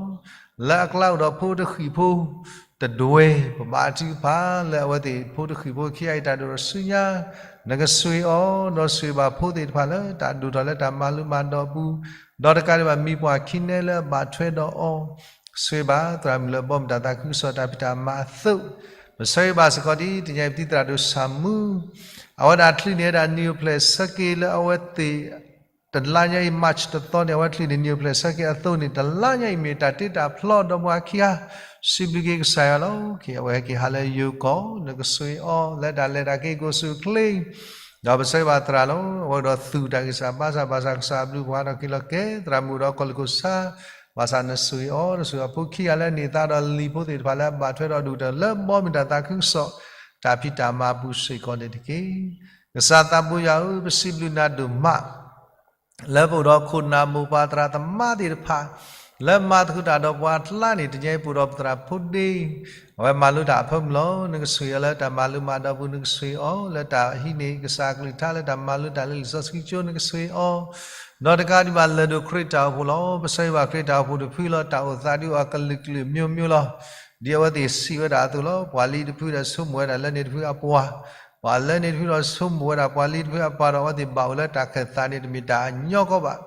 ၤ. လၢအကျါအိၣ်ဒီးဖိတဃံၣ်ဖိ တဒွဲၣ်, ပဘၣ်ထုကဖၣ်လၢအဝဲသ့ၣ်ဖိတဃံၣ်ဖိခံဂၤအံၤတၢ်ဒိၣ်ထီၣ်ဆူညါ, နကဆိၣ်ဂ့ၤအီၤ, ဒီးဆိၣ်ဂ့ၤဘၣ်ဖိသ့ၣ်တဖၣ်လၢတၢ်ဒိၣ်ထီၣ်လၢတၢ်မၤလိမၤဒိးအပူၤ, ဒီးတကးဒံးဘၣ်မံပှၤခံနဲလၢအဘၣ်ထွဲဒီးအီၤ, ဆိၣ်ဂ့ၤဘၣ်သရၣ်မုၣ်လၢဘီမုၢ်တၢ်သးခုကစီၣ်တၢ်ဖံးတၢ်မၤအသိး, ပဆၢဂ့ၤဘၣ်စ့ၢ်ကီးဒ်တနံၤအံၤပတံၤသရၣ်ဒိၣ်ဆၣ်မူ, အဝဲဒၣ်ချုးန့ၢ်ဝဲဒၣ်နံၣ်အိၣ်ဖျဲၣ်ဆၢက့ၤလၢအဝဲသ့ၣ် တလါညါအံၤ March တသီန့ၣ် အဝဲချုးန့ၢ်နံၣ်အိၣ်ဖျဲၣ်ဆၢက့ၤအသိးန့ၣ် တလါညါအံၤမ့ၢ်တၢ်တ့တၢ်ဖျီဒီးပှၤခံဂၤ, စံးဘျုးက့ၤကစၢ်ယွၤလီၤ. ခဲအံၤအဝဲဟဲက့ၤဟးလၢယိၤကီၢ်, နကဆိၣ်ဂ့ၤအီၤ လၢတၢ်လဲၤတၢ်က့ၤကအိၣ်ဆူၣ်အိၣ်ချ့, ဒီးပဆၢဂ့ၤဘၣ်သရၣ်လီၤ. အဝဲကဒီးသူၣ်တၢ်ဂံၢ်စၢ်ဘါစၢ်ဘၣ်ဆၣ် ကစၢ်ဘျုးပှၤဒီးက့ၤလီၤကဲသရၣ်မုၣ်ဒီးကီၢ်လံၢ်ခိၣ်ဆၣ်, ဘၣ်ဆၣ်နဆိၣ်ဂ့ၤအီၤ, နဆိၣ်ဂ့ၤအဖိခံဂၤလၢအန့ၢ်သါဒီးလံၤဖိသ့ၣ်တဖၣ်လၢအဘၣ်ထွဲဒီးဒူၣ်ကတၢၢ်လၢဘီမုၢ်တၢ်သးခုကစီၣ် တၢ်ဖံးတၢ်မၤအပူၤစ့ၢ်ကီးန့ၣ်တက့ၢ်. ကစၢ်သးဘိယွၤဧၢ, ပစံးဘျုးနၤဒိၣ်မး လၢပအိၣ်ဒီးခိၣ်နၢ်မိၢ်ပၢ်သရၣ်သမါသ့ၣ်တဖၣ် လၢမၤသကိးတၢ်ဒီးပှၤအကျါန့ၣ် တနံၤအံၤပအိၣ်ဒီးပသရၣ်ဖိဒ့, အဝဲမၤလိတၢ်အဖၢမုၢ်လီၤ. နကဆိၣ်ဂ့ၤအီၤလၢတၢ်မၤလိမၤဒိးအပူၤ, နကဆိၣ်ဂ့ၤအီၤလၢတၢ်ဟံးန့ၢ်ကစၢ်အကလုၢ်ကထါ လၢတၢ်မၤလိတၢ်လၢလံာ်စီဆှံကၠိ နကဆိၣ်ဂ့ၤအီၤ, ဒီးတကးဒံးဘၣ်လဲၤဒိးခရံာ်တၢ်အိၣ်ဖှိၣ်လီၤ. ပဆၢဂ့ၤဘၣ်ခရံာ်တၢ်အိၣ်ဖှိၣ်တဖုလီၤ. တၢ်အိၣ်သးဒုးအီၤကလုာ်ကလုာ်မျိုးမျိုးလီၤ. ဒ်အဝဲသ့ၣ်စံးဝဲဒၣ်အသိးလီၤ. ပှၤလံတဖုဒီးဆိကမိၣ်ဝဲဒၣ်လၢန့ၣ်တဖုအပှၤ, ပှၤလၢန့ၣ်တဖုဒီးဆိကမိၣ်ဝဲဒၣ် ပှၤလံၤတဖုအပၢ်ဒီးအဝဲသ့ၣ်ဘၣ်အိၣ်လၢတၢ်ခၢၣ်သးန့ၣ် တမ့ၢ်တၢ်အညီကီးဘၣ်.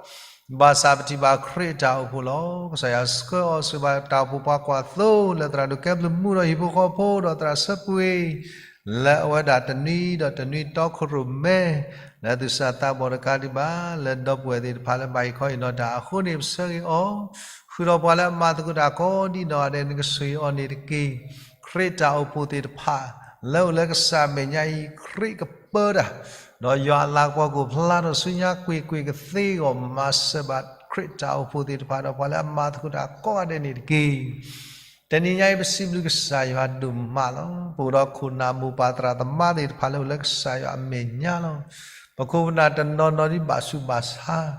ဘၣ်ဆၣ်ပထံၣ်ဘၣ်ခရံာ်အတၢ်အိၣ်ဖှိၣ်လီၤ. ကစၢ်ယွၤဆှၢအီၤစ့ၢ်ဘၣ်တၢ်အိၣ်ဖှိၣ်ပှၤကွၢ်သိ လၢသရၣ်ဒိၣ်ကဲဘျုးမုၢ်ဒီးဟံၣ်ဖိဃီဖိဒီးသရၣ်ဆၢပှ့ၤ လၢအဝဲဒၣ်တနွံဒီးတနွံတီခိၣ်ရိၣ်မဲ လၢသူၣ်စၢ်သးဘီၣ်တကးဒံးဘၣ် လၢဒီပုၢ်ဝဲၢ်သ့ၣ်တဖၣ်လၢဘၣ်ဟ့ၣ်ခီဟ့ၣ်နီၤတၢ်အဃိန့ၣ် ပဆၢဂ့ၤအီၤ, ဃုာ်ဒီးပှၤလၢအမၤသကိးတၢ်ကိးဒံးနီၢ်ဂၤဒဲး နကဆှၢအီၤန့ၣ်တက့ၢ်. ခရံာ်တၢ်အိၣ်ဖှိၣ်သ့ၣ်တဖၣ် လၢအိၣ်လၢကစၢ်အမဲာ်ညါအံၤ ခရံာ်ကပၢတၢ်, ဒီးယွၤအလၤကပီၤကအိၣ်ဖျါထီၣ်ဆူညါကွ့ၢ်ကွ့ၢ်ကသ့အဂီၢ် မၤစၢၤဘၣ်ခရံာ်တၢ်အိၣ်ဖှိၣ်သ့ၣ်တဖၣ်ဒီးပှၤလၢအမၤသကိးတၢ်ကိးဂၤဒဲးန့ၣ်တက့ၢ်. တနံၤညါအံၤ ပစံးဘျုးကစၢ်ယွၤဒိၣ်မးလီၤ. ပအိၣ်ဒီးခိၣ်နၢ်မိၢ်ပၢ်သရၣ်သမါသ့ၣ်တဖၣ်လၢအိၣ်လၢကစၢ်ယွၤအမဲာ်ညါလီၤ. ပခိၣ်ပနၢ်တနီၤနီၤဒ်ဘၣ်ဆူးဘၣ်ဆါ, ဒ်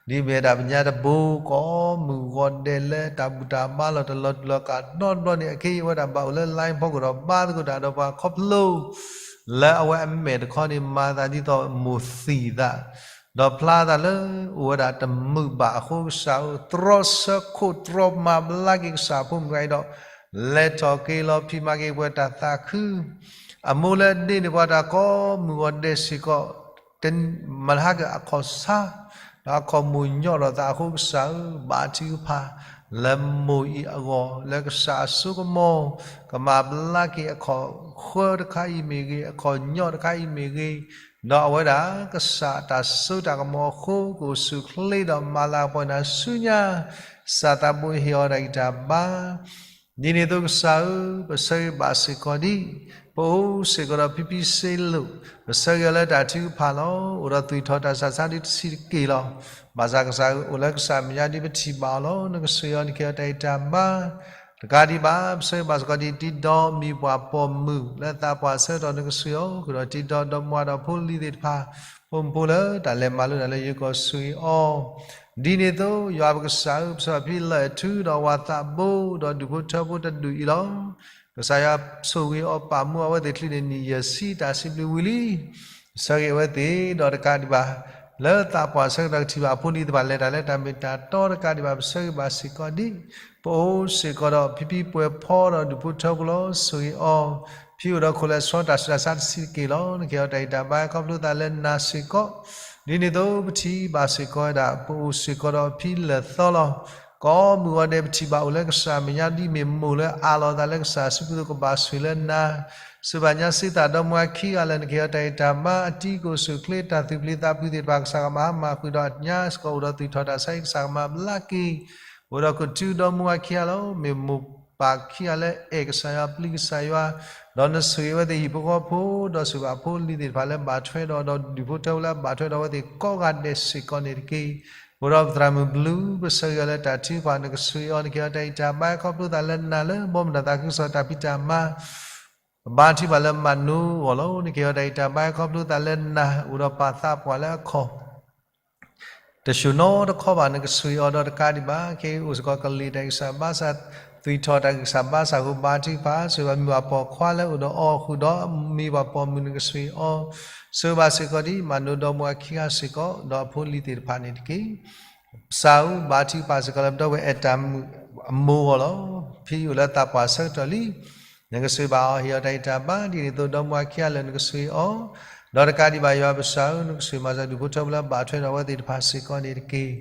မ့ၢ်ဝဲဒၣ်ပညါတဘိ ကိးမုၢ်ဂီၤဒဲးလၢတၢ်ဘူၣ်တၢ်ဘါလီၤတလီၤတူာ်လီၤကာ်နီတဘျီန့ၣ် အခဲအံၤအဝဲဒၣ်ဘၣ်အိၣ်လၢ line ဖီခိၣ်ဒီးဘါသကိးတၢ်ဒီးပှၤခီဖျိ လၢအဝဲအမဲာ်တခီန့ၣ် မၤသးဒ်သိးမိၢ်သံၣ်သး ဒီးဖျါသးလၢအိၣ်ဝဲဒၣ်တမုာ်ဘၣ်အဃိ ကစၢ်ဧၢ တြီဆၢခိၣ်တြီမၤဘျါက့ၤကစၢ်ဖိမုၢ်ဂၤအံၤဒီး လဲၤထီၣ်က့ၤလီၤဖံးမၤက့ၤပှၤတၢ်သးခု အမိၢ်လၢအဒ့န့ၢ်ပှၤတၢ်ကိးမုၢ်ဂီၤဒဲးစ့ၢ်ကီး မၤတဟါက့ၤအခီၣ်ဆါ ဒီးအခီၣ်မိၢ်ညီၣ်ဒီးသးအဃိ ကစၢ်ဧၢ ဘါထုကဖၣ် လၢမိၢ်အံၤအဂီၢ် လၢကစၢ်အစိကမီၤ ကမၤဘျါက့ၤအခီၣ်ဃၢတခါအံၤမ့ၢ်ဂ့ၤ အခီၣ်ညီၣ်တခါအံၤမ့ၢ်ဂ့ၤ, ဒီးအဝဲဒၣ်ကစၢ်တၢ်စိတၢ်ကမီၤအဃိ ကအိၣ်ဆူၣ်အိၣ်ချ့ဒီးမၤလၤကပီၤနၤဆူညါ ကစၢ်သးဘိဟ့ၣ်အီၤတၢ်ဂံၢ်တၢ်ဘါ ဒ်န့ၣ်အသိးကစၢ်ဧၢ, ပဆၢဂ့ၤဘၣ်စ့ၢ်ကီးဒ် ပအိၣ်စ့ၢ်ကီးဒီးဖံဖံစ့လိာ်, ပဆၢဂ့ၤအီၤလၢတၢ်ထုကဖၣ်လီၤ. အိၣ်ဒီးသွံၣ်ထီၣ်တၢ်ဆးဆါဒ်တဆံးတက့ၢ်လီၤ. ဘၣ်ဆၣ်ကစၢ်ဧၢ, အိၣ်လၢကစၢ်အမဲာ်ညါဒ်ပထံၣ်ဘၣ်အီၤလီၤ. နကဆှၢအီၤ နကဟ့ၣ်အီၤတၢ်ဂံၢ်တၢ်ဘါ တကးဒံးဘၣ်, ပဆၢဂ့ၤဘၣ်စ့ၢ်ကီးဒ် တံဒီမံၤပှၢ်ပိာ်မုၣ် လၢသးပှၢ်ဆၢကတီၢ်နကဆှၢအီၤ, ဃုာ်ဒီးတံဒီဒီမါဒီးဖိလံၤသ့ၣ်တဖၣ် ဖိမုၣ်ဖိလၢတၢ်လဲၤမၤလိတၢ်လၢယိၤကီၢ်ဆှၢအီၤ ဒ်န့ၣ်အသိး ယွၤပကစၢ်ဧၢ, ပဆၢဂ့ၤဖံလၢၢ်ထူဒီးဝၤသးဘိ ဒီးဒူၣ်ဖိထၢဖိတဒူၣ်အံၤလီၤ. ကစၢ်ယွၤဆိၣ်ဂ့ၤအီၤပာ်မူအဝဲသ့ၣ်ချုးန့ၣ် နံၣ်ယဲၢ်ဆံတၢ်စံးဘျုးဝံၤလံ. ပဆၢဂ့ၤအဝဲသ့ၣ်ဒီးတကးဒံးဘၣ်, လၢသးပှၢ်ဆၢကတီၢ်ကထံၣ်ဘၣ်အဖိလံၤသ့ၣ်တဖၣ်လဲၤတၢ်လၢတၢ်မ့ၢ်တၢ်တီတကးဒံးဘၣ် ပဆၢဂ့ၤဘၣ်စ့ၢ်ကီးဒ် ပအိၣ်စ့ၢ်ကီးဒီးဖံဖံပှဲၤဖီဒီးဒူၣ်ဖိထၢဖိလီၤ. ဆိၣ်ဂ့ၤအီၤ ဖံအိၣ်ဒီးခိၣ်လဲၤဆှီတၢ်ဆူးတၢ်ဆါတဆံးတက့ၢ်လီၤ. နကဟ့ၣ်အီၤတၢ်ဂံၢ်တၢ်ဘါခီဖျိသးလၢနၤစ့ၢ်ကီး, ဒ်န့ၣ်အသိးပထံၣ်ဘၣ်စ့ၢ်ကီးဝဲဒၣ် ပအိၣ်စ့ၢ်ကီးဒီးဖံလၢၢ်သီလီၤ. ကိးမုၢ်ဂီၤဒဲးပထံၣ်ဘၣ်အိၣ်လၢကစၢ်အမဲာ်ညါဒ်မ့ၢ်မိၢ်လၢအးလီၤအသးလၢကစၢ်အစုပူၤသိးကဘၣ်ဆိၣ်လၢနၤ စၢၤဘၣ်ညါစ့သးဒီမါဝၤခံဂၤလၢာ် နကဟ့ၣ်အီၤတၢ်ဂံၢ်တၢ်ဘါ အတံၤကအိၣ်ဆူၣ်အိၣ်ချ့ တၢ်သူၣ်ပျံၤသးဖုးသ့ၣ်တဖၣ် ကစၢ်ကမၤဟါမၢ်ဃုာ်ဒီးညါစ့ၢ်ကီး အိၣ်ဒီးသွံၣ်ထီၣ်တၢ်ဆါအံၤ ကစၢ်ကမၤဘျါက့ၤ အိၣ်ဒီးကတုၤဒီမါဝၤခံဂၤလီၤ. မ့ၢ်မိၢ်ပၢ်ခံဂၤလၢအဲၣ်ကစၢ်ယွၤပျံၤကစၢ်ယွၤ, ဒီးနဆိၣ်ဂ့ၤအဝဲသ့ၣ်ဟံၣ်ဖိဃီဖိ, ဒီးစၢၤဘၣ်ဖိလံၤသ့ၣ်တဖၣ်လၢဘၣ်ထွဲဒီး, ဒီးဒူၣ်ဖိထၢဖိလၢအဘၣ်ထွဲဒီးအဝဲသ့ၣ်ကိးဂၤဒဲးစ့ၢ်ကီးန့ၣ်တက့ၢ်. အိၣ်ဒီးပသရၣ်မုၣ်ဘျုး ပဆၢဂ့ၤအီၤလၢတၢ်ထုကဖၣ် နကဆိၣ်ဂ့ၤအီၤ နကဟ့ၣ်အီၤတၢ်ဂံၢ်တၢ်ဘါခီဖျိသးလၢနၤလၢ ဘီမုၢ်တၢ်သးခုကစီၣ်တၢ်ဖံးတၢ်မၤ ပဘါထုကဖၣ်လၢမၤနိအဂီၢ်လီၤ. နကဟ့ၣ်အီၤတၢ်ဂံၢ်တၢ်ဘါခီဖျိသးလၢနၤ အိၣ်ဒီးပာ်သးပှၢ်လၢအခီၣ် တဆူၣ်နီတခီဘၣ် နကဆိၣ်ဂ့ၤအီၤဒီးတကးဒံးဘၣ် ခဲအံၤအိၣ်စ့ၢ်ကီးကလံၤတၢ်ဂံၢ်စၢ်ဘါစၢ် သွံၣ်ထီၣ်တၢ်ဂံၢ်စၢ်ဘါစၢ်အဃိ ဘါထုကဖၣ် စၢၤဘၣ်မုၢ်ဘၣ်ပိာ်ခွါလၢအိၣ်ဒီးအီၤ ဃုာ်ဒီးမံၤဘၣ်ပိာ်မုၣ် နကဆိၣ်ဂ့ၤအီၤ စၢၤဘၣ်စ့ၢ်ကီးဒ်မၤနိဒီမါဝၤခံဂၤစ့ၢ်ကီး ဒီးအဖိလံၤသ့ၣ်တဖၣ်န့ၣ်တက့ၢ်. ကစၢ်ဧၢ, ဘါထုကဖၣ်စ့ၢ်ကီးလၢပဒီပုၢ်ဝဲၢ်အဲၣ်တၢ်မုၣ်အမိၢ်အဂီၢ်လီၤ. ဖံအိၣ်လၢသးပှၢ်ဆၢကတီၢ်လံ နကဆိၣ်ဂ့ၤဘၣ်အီၤ ဟ့ၣ်အီၤတၢ်ဂံၢ်တၢ်ဘါ ဒ်န့ၣ်အသိးဒီမါဝၤခံဂၤလၢာ် နကဆိၣ်ဂ့ၤအီၤ ဒီးတကးဒံးဘၣ် ယွၤပကစၢ်ဧၢ, နကဆိၣ်ဂ့ၤမၤစၢၤဒူၣ်ဖိထၢဖိလၢအဘၣ်ထွဲဒီးအဝဲသ့ၣ်တဖၣ်စ့ၢ်ကီးန့ၣ်တက့ၢ်.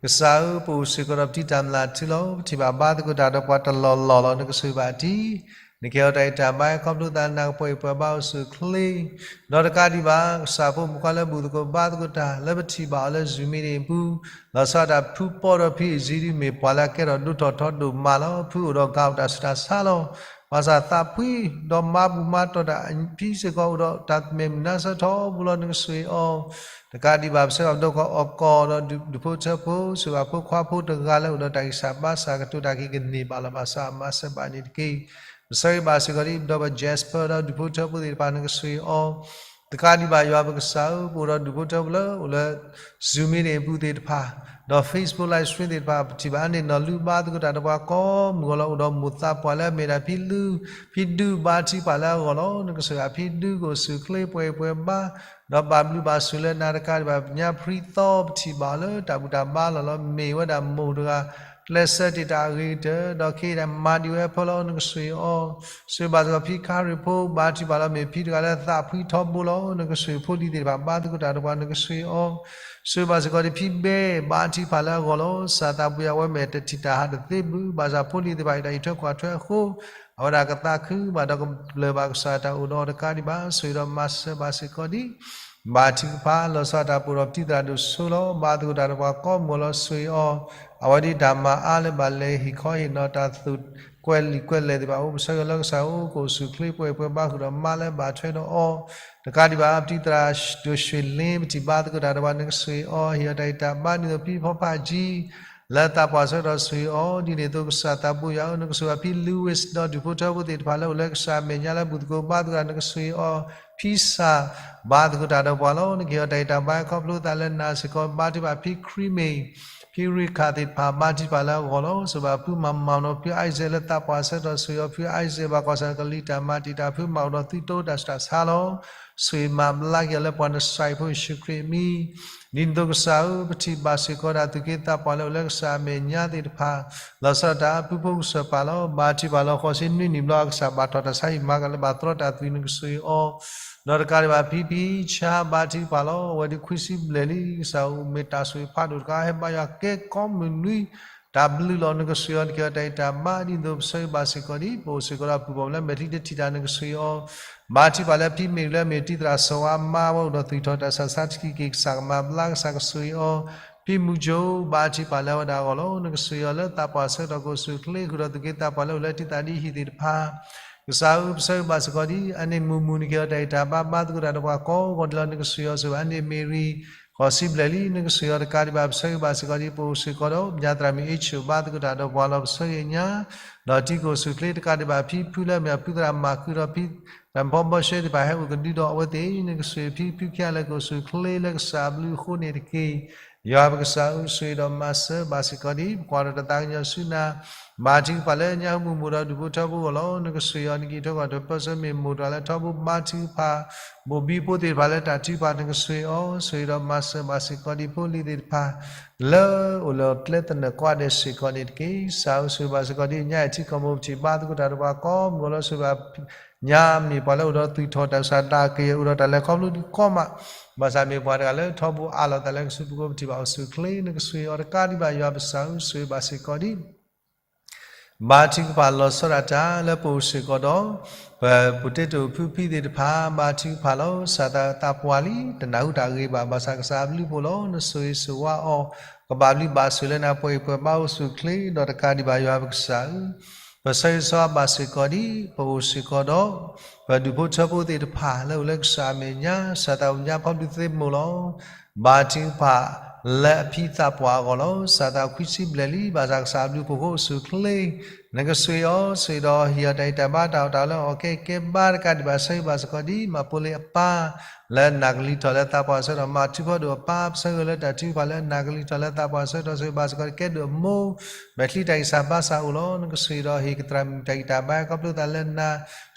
ကစၢ်ဧၢ, ပအိၣ်စ့ၢ်ကီးဒီးပတံၤတၢ်မျၢ်ထူလီၤ. ပထံၣ်ဘၣ်ဘါသကိးတၢ်ဒီးပှၤတလီၢ်လီၢ်လီၤ. နကဆိၣ်ဂ့ၤဘၣ်တံၤ နကဟ့ၣ်အီၤတၢ်ဂံၢ်တၢ်ဘါခီဖျိသးလၢနၤ ကပှဲၤပှဲၤဘါအိၣ်ဆူၣ်အိၣ်ချ့ ဒီးတကးဒံးဘၣ် ကစၢ်ဖိမုၣ်ဖိခွါလၢဘူၣ်သကိးဘါသကိးတၢ် လၢပထံၣ်ဘၣ်အီၤလၢ Zoom meeting အပူၤ လီၤဆီဒၣ်တၢ်ဖုပီဒီးဖံအံၤဒ်မ့ၢ်ပှၤလၢအကဲထီၣ်ဒိၣ်ထီၣ်ထီဒိၣ်မးလီၤ. ဖုအိၣ်ဒီးဂၤအိၣ်တၢ်ဆူးတၢ်ဆါလီၤ. ဘၣ်ဆၣ်သးဖှံဒီးမၤဘူၣ်မၤတီၢ်တၢ် ဖံစ့ၢ်ကီးအိၣ်ဒီးတၢ်မဲာ်မုာ်နါဆၢထီဘိလီၤ. နကဆိၣ်ဂ့ၤအီၤ တကးဒံးဘၣ် ပဆၢဂ့ၤဘၣ်ပဒီပုၢ်ဝဲၢ်အီၣ်ကီၢ်ဒီးဒူၣ်ဖိထၢဖိ စၢၤဘၣ်ဖိခွါဖိတဂၤလၢအိၣ်ဒီးတၢ်ဂံၢ်စၢ်ဘါစၢ် ကတိၤတၢ်က့ၤကန့ၢ်ဘၣ်လီၤ. ဘၣ်ဆၣ်မၤစၢၤဘၣ်န့ၣ်တက့ၢ်. ပဆၢဂ့ၤဘၣ်စ့ၢ်ကီးဒ်ပဒီပုၢ်ဝဲၢ် Jasper ဒီးဒူၣ်ဖိထၢဖိသ့ၣ်တဖၣ် နကဆိၣ်ဂ့ၤအီၤ တကးဒံးဘၣ် ယွၤပကစၢ်ဧၢ, ပအိၣ်ဒီးဒူၣ်ဖိထၢဖိလၢအိၣ်လၢ Zoom meeting အပူၤသ့ၣ်တဖၣ် ဒီး Facebook live stream သ့ၣ်တဖၣ် ပထံၣ်ဘၣ်အါန့ၢ်နီၢ်လူဘါသကိးတၢ်ဒီးပှၤကိးမုၢ်ဂီၤလီၤ. အိၣ်ဒီးမိၢ်သးပှၢ်လၢအမ့ၢ်ဒၣ်ဖံဒူ ဖံဒူဘါထုကဖၣ်လၢအဂီၢ်လီၤ. နကဆိၣ်ဂ့ၤဖံဒူကအိၣ်ဆူၣ်အိၣ်ချ့ ပှဲၤအံၤပှဲၤဘါ ဒီးဘၣ်ဘျုးဘၣ်ဆိၣ်လၢနၤတကးဒံးဘၣ် ပညါဖှံသီ ပထံၣ်ဘၣ်အီၤလၢတၢ်ဘူၣ်တၢ်ဘါလီၢ်လီၤ. မ့ၢ်ဝဲဒၣ်မိၢ်တဂၤ ကျဲးစၢးတ့ၢ်တၢ်အဂ့ၤကတၢၢ် ဒီးခဲအံၤဒၣ်မၤဒံးဝဲအဖၢလီၤ နကဆိၣ်ဂ့ၤအီၤ, ဆိၣ်ဂ့ၤဘၣ်စ့ၢ်ကီးဖံခါရ့ၣ်ဖိ ဘါထုကဖၣ်လီၤ မ့ၢ်ဖံတဂၤလၢသးဖှံထီဘိလီၤ နကဆိၣ်ဂ့ၤဖိလံၤသ့ၣ်တဖၣ် ဘါသကိးတၢ်ဒီးပှၤ နကဆိၣ်ဂ့ၤအီၤ, ဆိၣ်ဂ့ၤဘၣ်စ့ၢ်ကီးဒံးဖံဘဲ ဘါထုကဖၣ်လၢအဂီၢ်လီၤ စၢ်သးပှ့ၤအဝဲမဲာ်တထံၣ်တၢ်ဟးတသ့ဘၣ် ဘၣ်ဆၣ်ဖိလံၤသ့ၣ်တဖၣ်အံၤတၢ်အံးထွဲကွၢ်ထွဲအဃိ အဝဲဒၣ်ကသးခုဘၣ်ဒီးကဘျၢၣ်ဘၣ်ကစၢ်တၢ်အိၣ်ဒီးအီၤတကးဒံးဘၣ် ဆိၣ်ဂ့ၤဒီးမၤစၢၤဘၣ်စ့ၢ်ကီးဒံး ဘါထုကဖၣ် လီၤဆီဒၣ်တၢ်ပှိၤဒီးပတံၤသရၣ်ဒိၣ်စိလီၤ ဘါသကိးတၢ်ဒီးပှၤကိးမုၢ်ဂီၤလီၤ ဆိၣ်ဂ့ၤအီၤ, အဝဲဒၣ်တၢ်မၤအါလၢဘၣ်လဲၤဟ့ၣ်ခီဟ့ၣ်နီၤတၢ်သူၣ်ကွဲးလံာ်ကွဲးလဲၢ်သ့ၣ်တဖၣ်အိၣ် ပဆၢဂ့ၤလၢကစၢ်အိၣ် ကအိၣ်ဆူၣ်အိၣ်ချ့ ပှဲၤပှဲၤဘါဃုာ်ဒီးမါလၢဘၣ်ထွဲဒီးအီၤ တကးဒံးဘၣ် ပတံၤသရၣ်ဒိၣ်ဆွ့ၣ်လ့ ပထံၣ်ဘါသကိးတၢ်ဒီးပှၤ နကဆိၣ်ဂ့ၤအီၤ ဟ့ၣ်အီၤတၢ်ဂံၢ်တၢ်ဘါဒ်သိးဖံဖီဖးကၠံ လၢသးပှၢ်ဆၢကတီၢ် ဆိၣ်ဂ့ၤအီၤ ဒ်န့ၣ်အသိးကစၢ်သးဘိယွၤဧၢ နကဆိၣ်ဂ့ၤဘၣ်ဖံ Louis ဒီးဒူၣ်ဖိထၢဖိသ့ၣ်တဖၣ်လၢအိၣ်လၢကစၢ်အမဲာ်ညါလၢဘူၣ်သကိးဘါသကိးတၢ် နကဆိၣ်ဂ့ၤအီၤ ဖံစၢ် ဘါသကိးတၢ်ဒီးပှၤလီၤ နကဟ့ၣ်အီၤတၢ်ဂံၢ်တၢ်ဘါခီဖျိသးလၢနၤစ့ၢ်ကီး ဘါထုကဖၣ်ဖံ Creamy ဖံရ့ခၣ်သ့ၣ်တဖၣ် ဘါထုကဖၣ်လၢအဂီၢ်လီၤ ဆိၣ်ဂ့ၤဘၣ်ဖုမၤမၤဒီးဖု Isaac လၢသးပှၢ်ဆၢကတီၢ် ဆိၣ်ဂ့ၤအီၤဖု Isaac ဘၣ်ကွၢ်ဆၢကလံၤတၢ်မၤတံာ်တာ်ဖုမၤအိၣ်ဒီးသုတၢ်အိၣ်တၢ်ဆူးတၢ်ဆါလီၤ ဆိၣ်ဂ့ၤမၤဘျါက့ၤအီၤလၢပှၤနစၢ်အံၤဖိယ့ၣ်ၡူးခရံာ်အမံၤ ဒ်န့ၣ်အသိးကစၢ်ဧၢ ပထံၣ်ဘၣ်စ့ၢ်ကီးဒၣ်သုးက့သးပှၢ်လၢအိၣ်လၢကစၢ်အမဲာ်ညါသ့ၣ်တဖၣ် လီၤဆီဒၣ်တၢ်အါဖုဖိကစၢ်ပၢ်လီၤ ဘါထုကဖၣ်လီၤ ဃိးဆံနွံနံၣ်ဘျီ အကစၢ်ဘၣ်ထီၣ်တၢ်ဆါဟံၣ်မၤကလၢဘၣ်သရီတၢ်သွံၣ် နကဆိၣ်ဂ့ၤအီၤ ဒီးတကးဒံးဘၣ်ဖံဖံဆါ ဘါထုကဖၣ်လီၤ အဝဲဒၣ်ခွံဆံဘျဲၣ်လံ ကစၢ်အိၣ်မ့ၢ်တၢ်ဆိၣ်ဂ့ၤဖးဒိၣ်တခါ ဟဲဘါယွၤကဲကိးမုၢ်နွံ တၢ်ဘျုးလီၤ နကဆိၣ်ဂ့ၤအီၤ နကဟ့ၣ်အီၤတၢ်ဂံၢ်တၢ်ဘါ ဒ်န့ၣ်အသိးပဆၢဂ့ၤဘၣ်စ့ၢ်ကီးဒံး ပအိၣ်စ့ၢ်ကီးဒီးပုၢ်ဘီၣ်လၢမဲာ်ချံတထံၣ်တၢ် နကဆိၣ်ဂ့ၤအီၤ ဘါထုကဖၣ်လၢဖံမ့ၢ်လၢမ့ၢ်တံၤသရၣ်စီၤဝါမါ အဝဲအိၣ်ဒီးသွံၣ်ထီၣ်တၢ်ဆူးတၢ်ဆါတက့ၢ်က့ၢ် ကစၢ်ကမၤဘျါ ကစၢ်ကဆိၣ်ဂ့ၤအီၤ ဖံမူကၠိ ဘါထုကဖၣ်လၢအဝဲဒၣ်အဂီၢ်လီၤ နကဆိၣ်ဂ့ၤအီၤလၢသးပှၢ်ဆၢကတီၢ် ကအိၣ်ဆူၣ်အိၣ်ချ့ဃုာ်ဒီးသုးက့သးပှၢ်လၢအိၣ်လၢတံၤသကိးဒ်ဟံၣ်သ့ၣ်တဖၣ် ကစၢ်ဧၢ ပဆၢဂ့ၤဘၣ်စ့ၢ်ကီးဒံး အန့ၣ်မုၢ်မုၢ် နကဟ့ၣ်အီၤတၢ်ဂံၢ်တၢ်ဘါ ဘါသကိးတၢ်ဒီးပှၤကိးဂီၤဒဲးလီၤ နကဆိၣ်ဂ့ၤအီၤ ဆိၣ်ဂ့ၤဘၣ်အန့ၣ်မ့ၢ်ရံ ဃိးဆံဘျဲၣ်လံ နကဆိၣ်ဂ့ၤအီၤတကးဒံးဘၣ် ပဆၢဂ့ၤဘၣ်စ့ၢ်ကီးဒံး ပအိၣ်စ့ၢ်ကီးဒီး ညါသရၣ်မုၣ်အ့ၣ်ဆိၣ် ဘါသကိးတၢ်ဒီးပှၤလီၤ ပဆၢဂ့ၤညါ ဒီးတံၤကအိၣ်ဆူၣ်အိၣ်ချ့တကးဒံးဘၣ် ဖံဖုလၢအမ့ၢ်အဖုသရၣ်မၤဃုာ်ဒီးဖံ တၢ်မဖီဘီရှဲသ့ၣ်တဖၣ်ဟဲအိၣ်ကဒုဒီးအဝဲသ့ၣ် နကဆိၣ်ဂ့ၤဖံဖုခံဂၤလၢ ကအိၣ်ဆူၣ်အိၣ်ချ့လၢကစၢ်အဘျုးအဃိန့ၣ်တက့ၢ် ယွၤပကစၢ်ဧၢ ဆိၣ်ဂ့ၤဒီးမၤစၢၤဘၣ်စ့ၢ်ကီးဒံး ပကွၢ်ဒီးတၢ်သးကညီၤဆူနၤ ဘါထုကဖၣ်လၢညါဟူမုၢ်မုၢ်ဒီးဒူၣ်ဖိထၢဖိအဂီၢ်လီၤ နကဆိၣ်ဂ့ၤအီၤ နကဟ့ၣ်ထွဲကွၢ်ထွဲပၢဆှၢမ့ၢ်မိၢ်တဂၤလၢထီဘိ ဘါထုကဖၣ် ဘိၣ်ဘံဖိသ့ၣ်တဖၣ်လၢတၢ်ထုကဖၣ် နကဆိၣ်ဂ့ၤအီၤ ဆိၣ်ဂ့ၤဒီးမၤစၢၤဘၣ်စ့ၢ်ကီးဒံးဖိလံၤသ့ၣ်တဖၣ် လၢအိၣ်လၢကျဲသနၢၣ်ကိးဂၤဒဲးစ့ၢ်ကီးန့ၣ်တက့ၢ် ကစၢ်ဧၢ ဆိၣ်ဂ့ၤဘၣ်စ့ၢ်ကီးဒံး ညါအံၤထံကီၢ်မိၢ်ပထံၣ်ဘါသကိးတၢ်ဒီးပှၤကိးမုၢ်ဂီၤလီၤ ဆိၣ်ဂ့ၤဘၣ် ညါမ့ၢ်ပှၤလၢအိၣ်ဒီးသွံၣ်ထီၣ်တၢ်ဆူးတၢ်ဆါ တၢ်ကယဲၢ်အိၣ်ဒီးတၢ်လဲၤခီဖျိဒံးကိးမး ဘၣ်ဆၣ်မ့ၢ်ပှၤတဂၤလၢထီဘိအါလီၤသးလၢကစၢ်ပူၤကိး ပထံၣ်ဘၣ်အိၣ်ဆူၣ်အိၣ်ချ့ နကဆိၣ်ဂ့ၤအီၤတကးဒံးဘၣ် ယွၤပကစၢ်ဧၢ ဆိၣ်ဂ့ၤဘၣ်စ့ၢ်ကီးဒံး ဘါထုကဖၣ်လီၤဆီဒၣ်တၢ်လၢပအိၣ်စ့ၢ်ကီးဒီး ပ potato ဖုဖံသ့ၣ်တဖၣ် ဘါထုကဖၣ်လီၤ စၢ်သးသးပှၢ်လံ တနၢ်ဟူတၢ်ဂ့ၤဘၣ် ဘၣ်ဆၣ်ကစၢ်အဘျုးအဖှိၣ်လီၤ နဆိၣ်ဂ့ၤဆိၣ်ဝါအီၤ ကဘၣ်ဘျုးဘၣ်ဆိၣ်လၢနၤပှဲၤအံၤပှဲၤဘါအိၣ်ဆူၣ်အိၣ်ချ့ ဒီးတကးဒံးဘၣ်ယွၤပကစၢ်ဧၢ ပဆၢဂ့ၤဆိၣ်ဝါဘၣ်စ့ၢ်ကီးဒံး ပအိၣ်စ့ၢ်ကီးဒီး ပဒူၣ်ဖိထၢဖိသ့ၣ်တဖၣ်လၢအိၣ်လၢကစၢ်အမဲာ်ညါ စၢ်သးအိၣ်ညါခီဖျိသ့ၣ်မိၢ်လီၤ ဘါထုကဖၣ်လၢအဖံသးပှၢ်အဂီၢ်လီၤ စၢ်သးခွံဆံဘျဲၣ်လံ ဘၣ်ဆၣ်ကစၢ်အဘျုးအဖှိၣ်အဃိအိၣ်ဆူၣ်အိၣ်ချ့ နကဆိၣ်ဂ့ၤအီၤ ဆိၣ်ဂ့ၤဒီးဟ့ၣ်အီၤတၢ်ဂံၢ်တၢ်ဘါတၢ်အိၣ်တၢ်အီလၢအီၣ်ကဲကဲဘါတကးဒံးဘၣ် ဆၢဂ့ၤဘၣ်စ့ၢ်ကီးဒံး မၤဖိလ့အပၢ် လၢနၢ်ကလံၤထီၣ်လၢသးပှၢ်ဆၢကတီၢ် မၤထူဖီဒိၣ်အပၢ် ပဆၢဂ့ၤလၢတၢ်ထုကဖၣ်လၢနၢ်ကလံၤထီၣ်လၢသးပှၢ်ဆၢကတီၢ် ဆိၣ်ဂ့ၤဘၣ်စ့ၢ်ကီးဒံး ကဲဒိၣ်အမိၢ် မဲာ်ချံတၢ်ဂံၢ်စၢ်ဘါစၢ်အိၣ်လီၤ နကဆိၣ်ဂ့ၤဒီးဟ့ၣ်ကသရၣ်မုၣ်တၢ်ဂံၢ်တၢ်ဘါခီဖျိသးလၢနၤ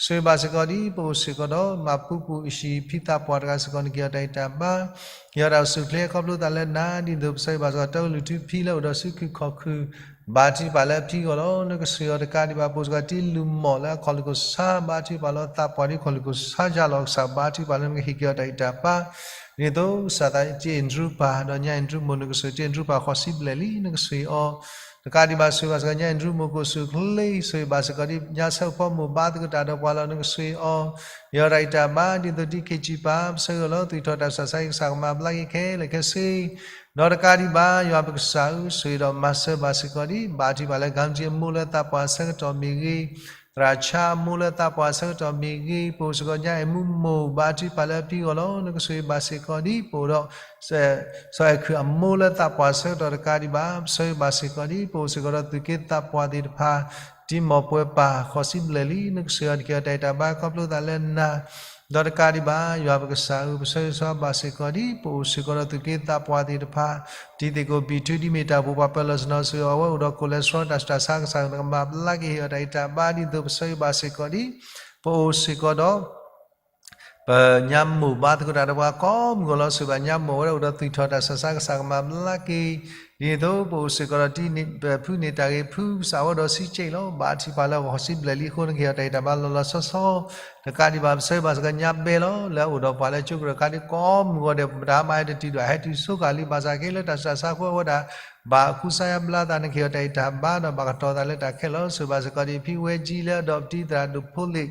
ဆိၣ်ဂ့ၤဘၣ်စ့ၢ်ကီးဒံး ပအိၣ်စ့ၢ်ကီးဒီး မၤပူၤပူၤအံၤဖံသးပှၢ်တဂၤစ့ၢ်ကီး နကဟ့ၣ်အီၤတၢ်ဂံၢ်တၢ်ဘါ ဟ့ၣ်အီၤတၢ်အိၣ်ဆူၣ်အိၣ်ချ့ခီဖျိသးလၢနၤ ဒ်သိးပဆၢဂ့ၤဘၣ်စ့ၢ်ကီး တၢ်အိၣ်လုၢ်ထူဖံလၢအိၣ်ဒီးဆူခုၣ်ခီၣ်ခုၣ် ဘါထုကဖၣ်လၢအဖံအဂီၢ်လီၤ နကဆိၣ်ဂ့ၤအီၤတကးဒံးဘၣ် ပအိၣ်စ့ၢ်ကီးတံၤလူၤမီၢ်လၢအခီၣ်လူၢ်ခိၣ်ဆါ ဘါထုကဖၣ်လီၤသးပှၢ်ဒ်ခီၣ်လူၢ်ခိၣ်ဆါယါလီၤ ကစၢ်ဘါထုကဖၣ်လၢနကဟ့ၣ်က့ၤအီၤတၢ်ဂံၢ်တၢ်ဘါ ဒ်သိးကစၢ်သးတံၤအ့ၣ်ဒြူပၢ် ဒီးညါအ့ၣ်ဒြူမိၢ် နကဆိၣ်တံၤအ့ၣ်ဒြူပၢ်ဃိးဆံဘျဲၣ်လံ နကဆိၣ်ဂ့ၤအီၤ တကးဒံးဘၣ်ဆိၣ်ဂ့ၤဘၣ်စ့ၢ်ကီး ညါအ့ၣ်ဒြူမိၢ်ကအိၣ်ဆူၣ်အိၣ်ချ့ ဆိၣ်ဂ့ၤဘၣ်စ့ၢ်ကီးဒံး ညါဆၢဖီမိၢ်ဘါသကိးတၢ်ဒီးပှၤလီၤ နကဆိၣ်ဂ့ၤအီၤ ဟ့ၣ်အီၤတၢ်ဂံၢ်တၢ်ဘါ ဒ်သိးဒ်ခ့ၣ်စံပၢ် ပဆၢဂ့ၤလီၤ သွံၣ်ထီၣ်တၢ်ဆူးတၢ်ဆါ ကစၢ်ကမၤဘျါက့ၤခဲလၢာ်ခဲဆ့ ဒီးတကးဒံးဘၣ် ယွၤပကစၢ်ဧၢ ဆိၣ်ဂ့ၤဒီးမၤစၢၤဘၣ်စ့ၢ်ကီးဒံး ဘါထုကဖၣ်လၢ ကၣ်ကၠံအမိၢ်လၢသးပှၢ်ဆၢကတီၢ်မ့ၢ်ဂ့ၤ, သရၣ်ဆါအမိၢ်လၢသးပှၢ်ဆၢကတီၢ်မ့ၢ်ဂ့ၤ, ပအိၣ်စ့ၢ်ကီးညါအဲၣ်မူမိၢ် ဘါထုကဖၣ်လၢအဖံအဂီၢ်လီၤ. နကဆိၣ်ဂ့ၤဘၣ်စ့ၢ်ကီးဒံး ပအိၣ်ဒီး စီၤအဲၣ်ခုၣ်အမိၢ်လၢသးပှၢ်ဆၢကတီၢ်တကးဒံးဘၣ်, ပဆၢဂ့ၤဘၣ်စ့ၢ်ကီးဒံး ပအိၣ်စ့ၢ်ကီးဒီးသုးက့သးပှၢ်သ့ၣ်တဖၣ် တံၤမီၢ်ပှဲၤပၢ် ဃိးဆံဘျဲၣ်လံ. နကဆိၣ်ဂ့ၤအီၤ နကဟ့ၣ်အီၤတၢ်ဂံၢ်တၢ်ဘါခီဖျိသးလၢနၤ ဒီးတကးဒံးဘၣ် ယွၤပကစၢ်ဧၢ, ပဆၢဂ့ၤဆၢဝါဘၣ်စ့ၢ်ကီးဒံး ပအိၣ်စ့ၢ်ကီးဒီးသုးက့သးပှၢ်သ့ၣ်တဖၣ်, တံၤသကိးဘံၣ်ထူ ဒ်မ့ၢ်တၢ်အိၣ်ဖှိၣ်ပှၤပၢၤလီၢ်ဆ့ၣ်နီၤ ဆိၣ်ဂ့ၤအီၤ အဝဲအိၣ်ဒီး cholesterol တၢ်ဆူးတၢ်ဆါ ကစၢ်နကမၤဘျါက့ၤ ဟ့ၣ်အီၤတၢ်ဂံၢ်တၢ်ဘါဒ်သိး ပဆၢဂ့ၤဘၣ်စ့ၢ်ကီးဒံး ပအိၣ်စ့ၢ်ကီးဒီး ပညါမိၢ်ဘါသကိးတၢ်ဒီးပှၤကိးမုၢ်ဂီၤလီၤ. ဆိၣ်ဂ့ၤဘၣ်ညါမိၢ် အဝဲဒၣ်အိၣ်ဒီးသွံၣ်ထီၣ်တၢ်ဆူးတၢ်ဆါ ကစၢ်ကမၤဘျါက့ၤ ဒ်န့ၣ်အသိး ပအိၣ်စ့ၢ်ကီးဒီးတံၤန့ၣ် ပဖုန့ၣ်တၢ်ဂ့ၤဖု ကစၢ်ဝဲဒီးစံးကဲးလီၤ. ဘါထုကဖၣ်လၢအဂီၢ်ဃီစံးဘျဲၣ်လံအဃိ နကဟ့ၣ်အီၤတၢ်အံၤတၢ်ဘါလီၤလီၤဆီဆီ တကးဒံးဘၣ် ပဆၢဂ့ၤဘၣ်စ့ၢ်ကီးညါဘဲလီၤ. လၢအအိၣ်ဒီးပှၤလၢကၠိကရၢၢ်ခါဒ်ကိးမုၢ်ဂီၤဒဲး ပတၢ်မၤဟဲတတုၤဒီး ဟဲတုၤဆိကၤလံ ဘၣ်ဆၣ်က့လၢတၢ်စူးတၢ်ဆါအဃိ အဝဲဒၣ် ဘၣ်ဃုစါယါဘျါသး နကဟ့ၣ်အီၤတၢ်အံၤတၢ်ဘါဒီး ဘၣ်ကတီၤသးလၢတၢ်ခဲလၢာ်လီၤ. ဆိၣ်ဂ့ၤဘၣ်စ့ၢ်ကီးဒ် ဖံဝဲကၠံလၢအဒီးပတံၤသရၣ်ဒိၣ်ဖိလ့ၣ်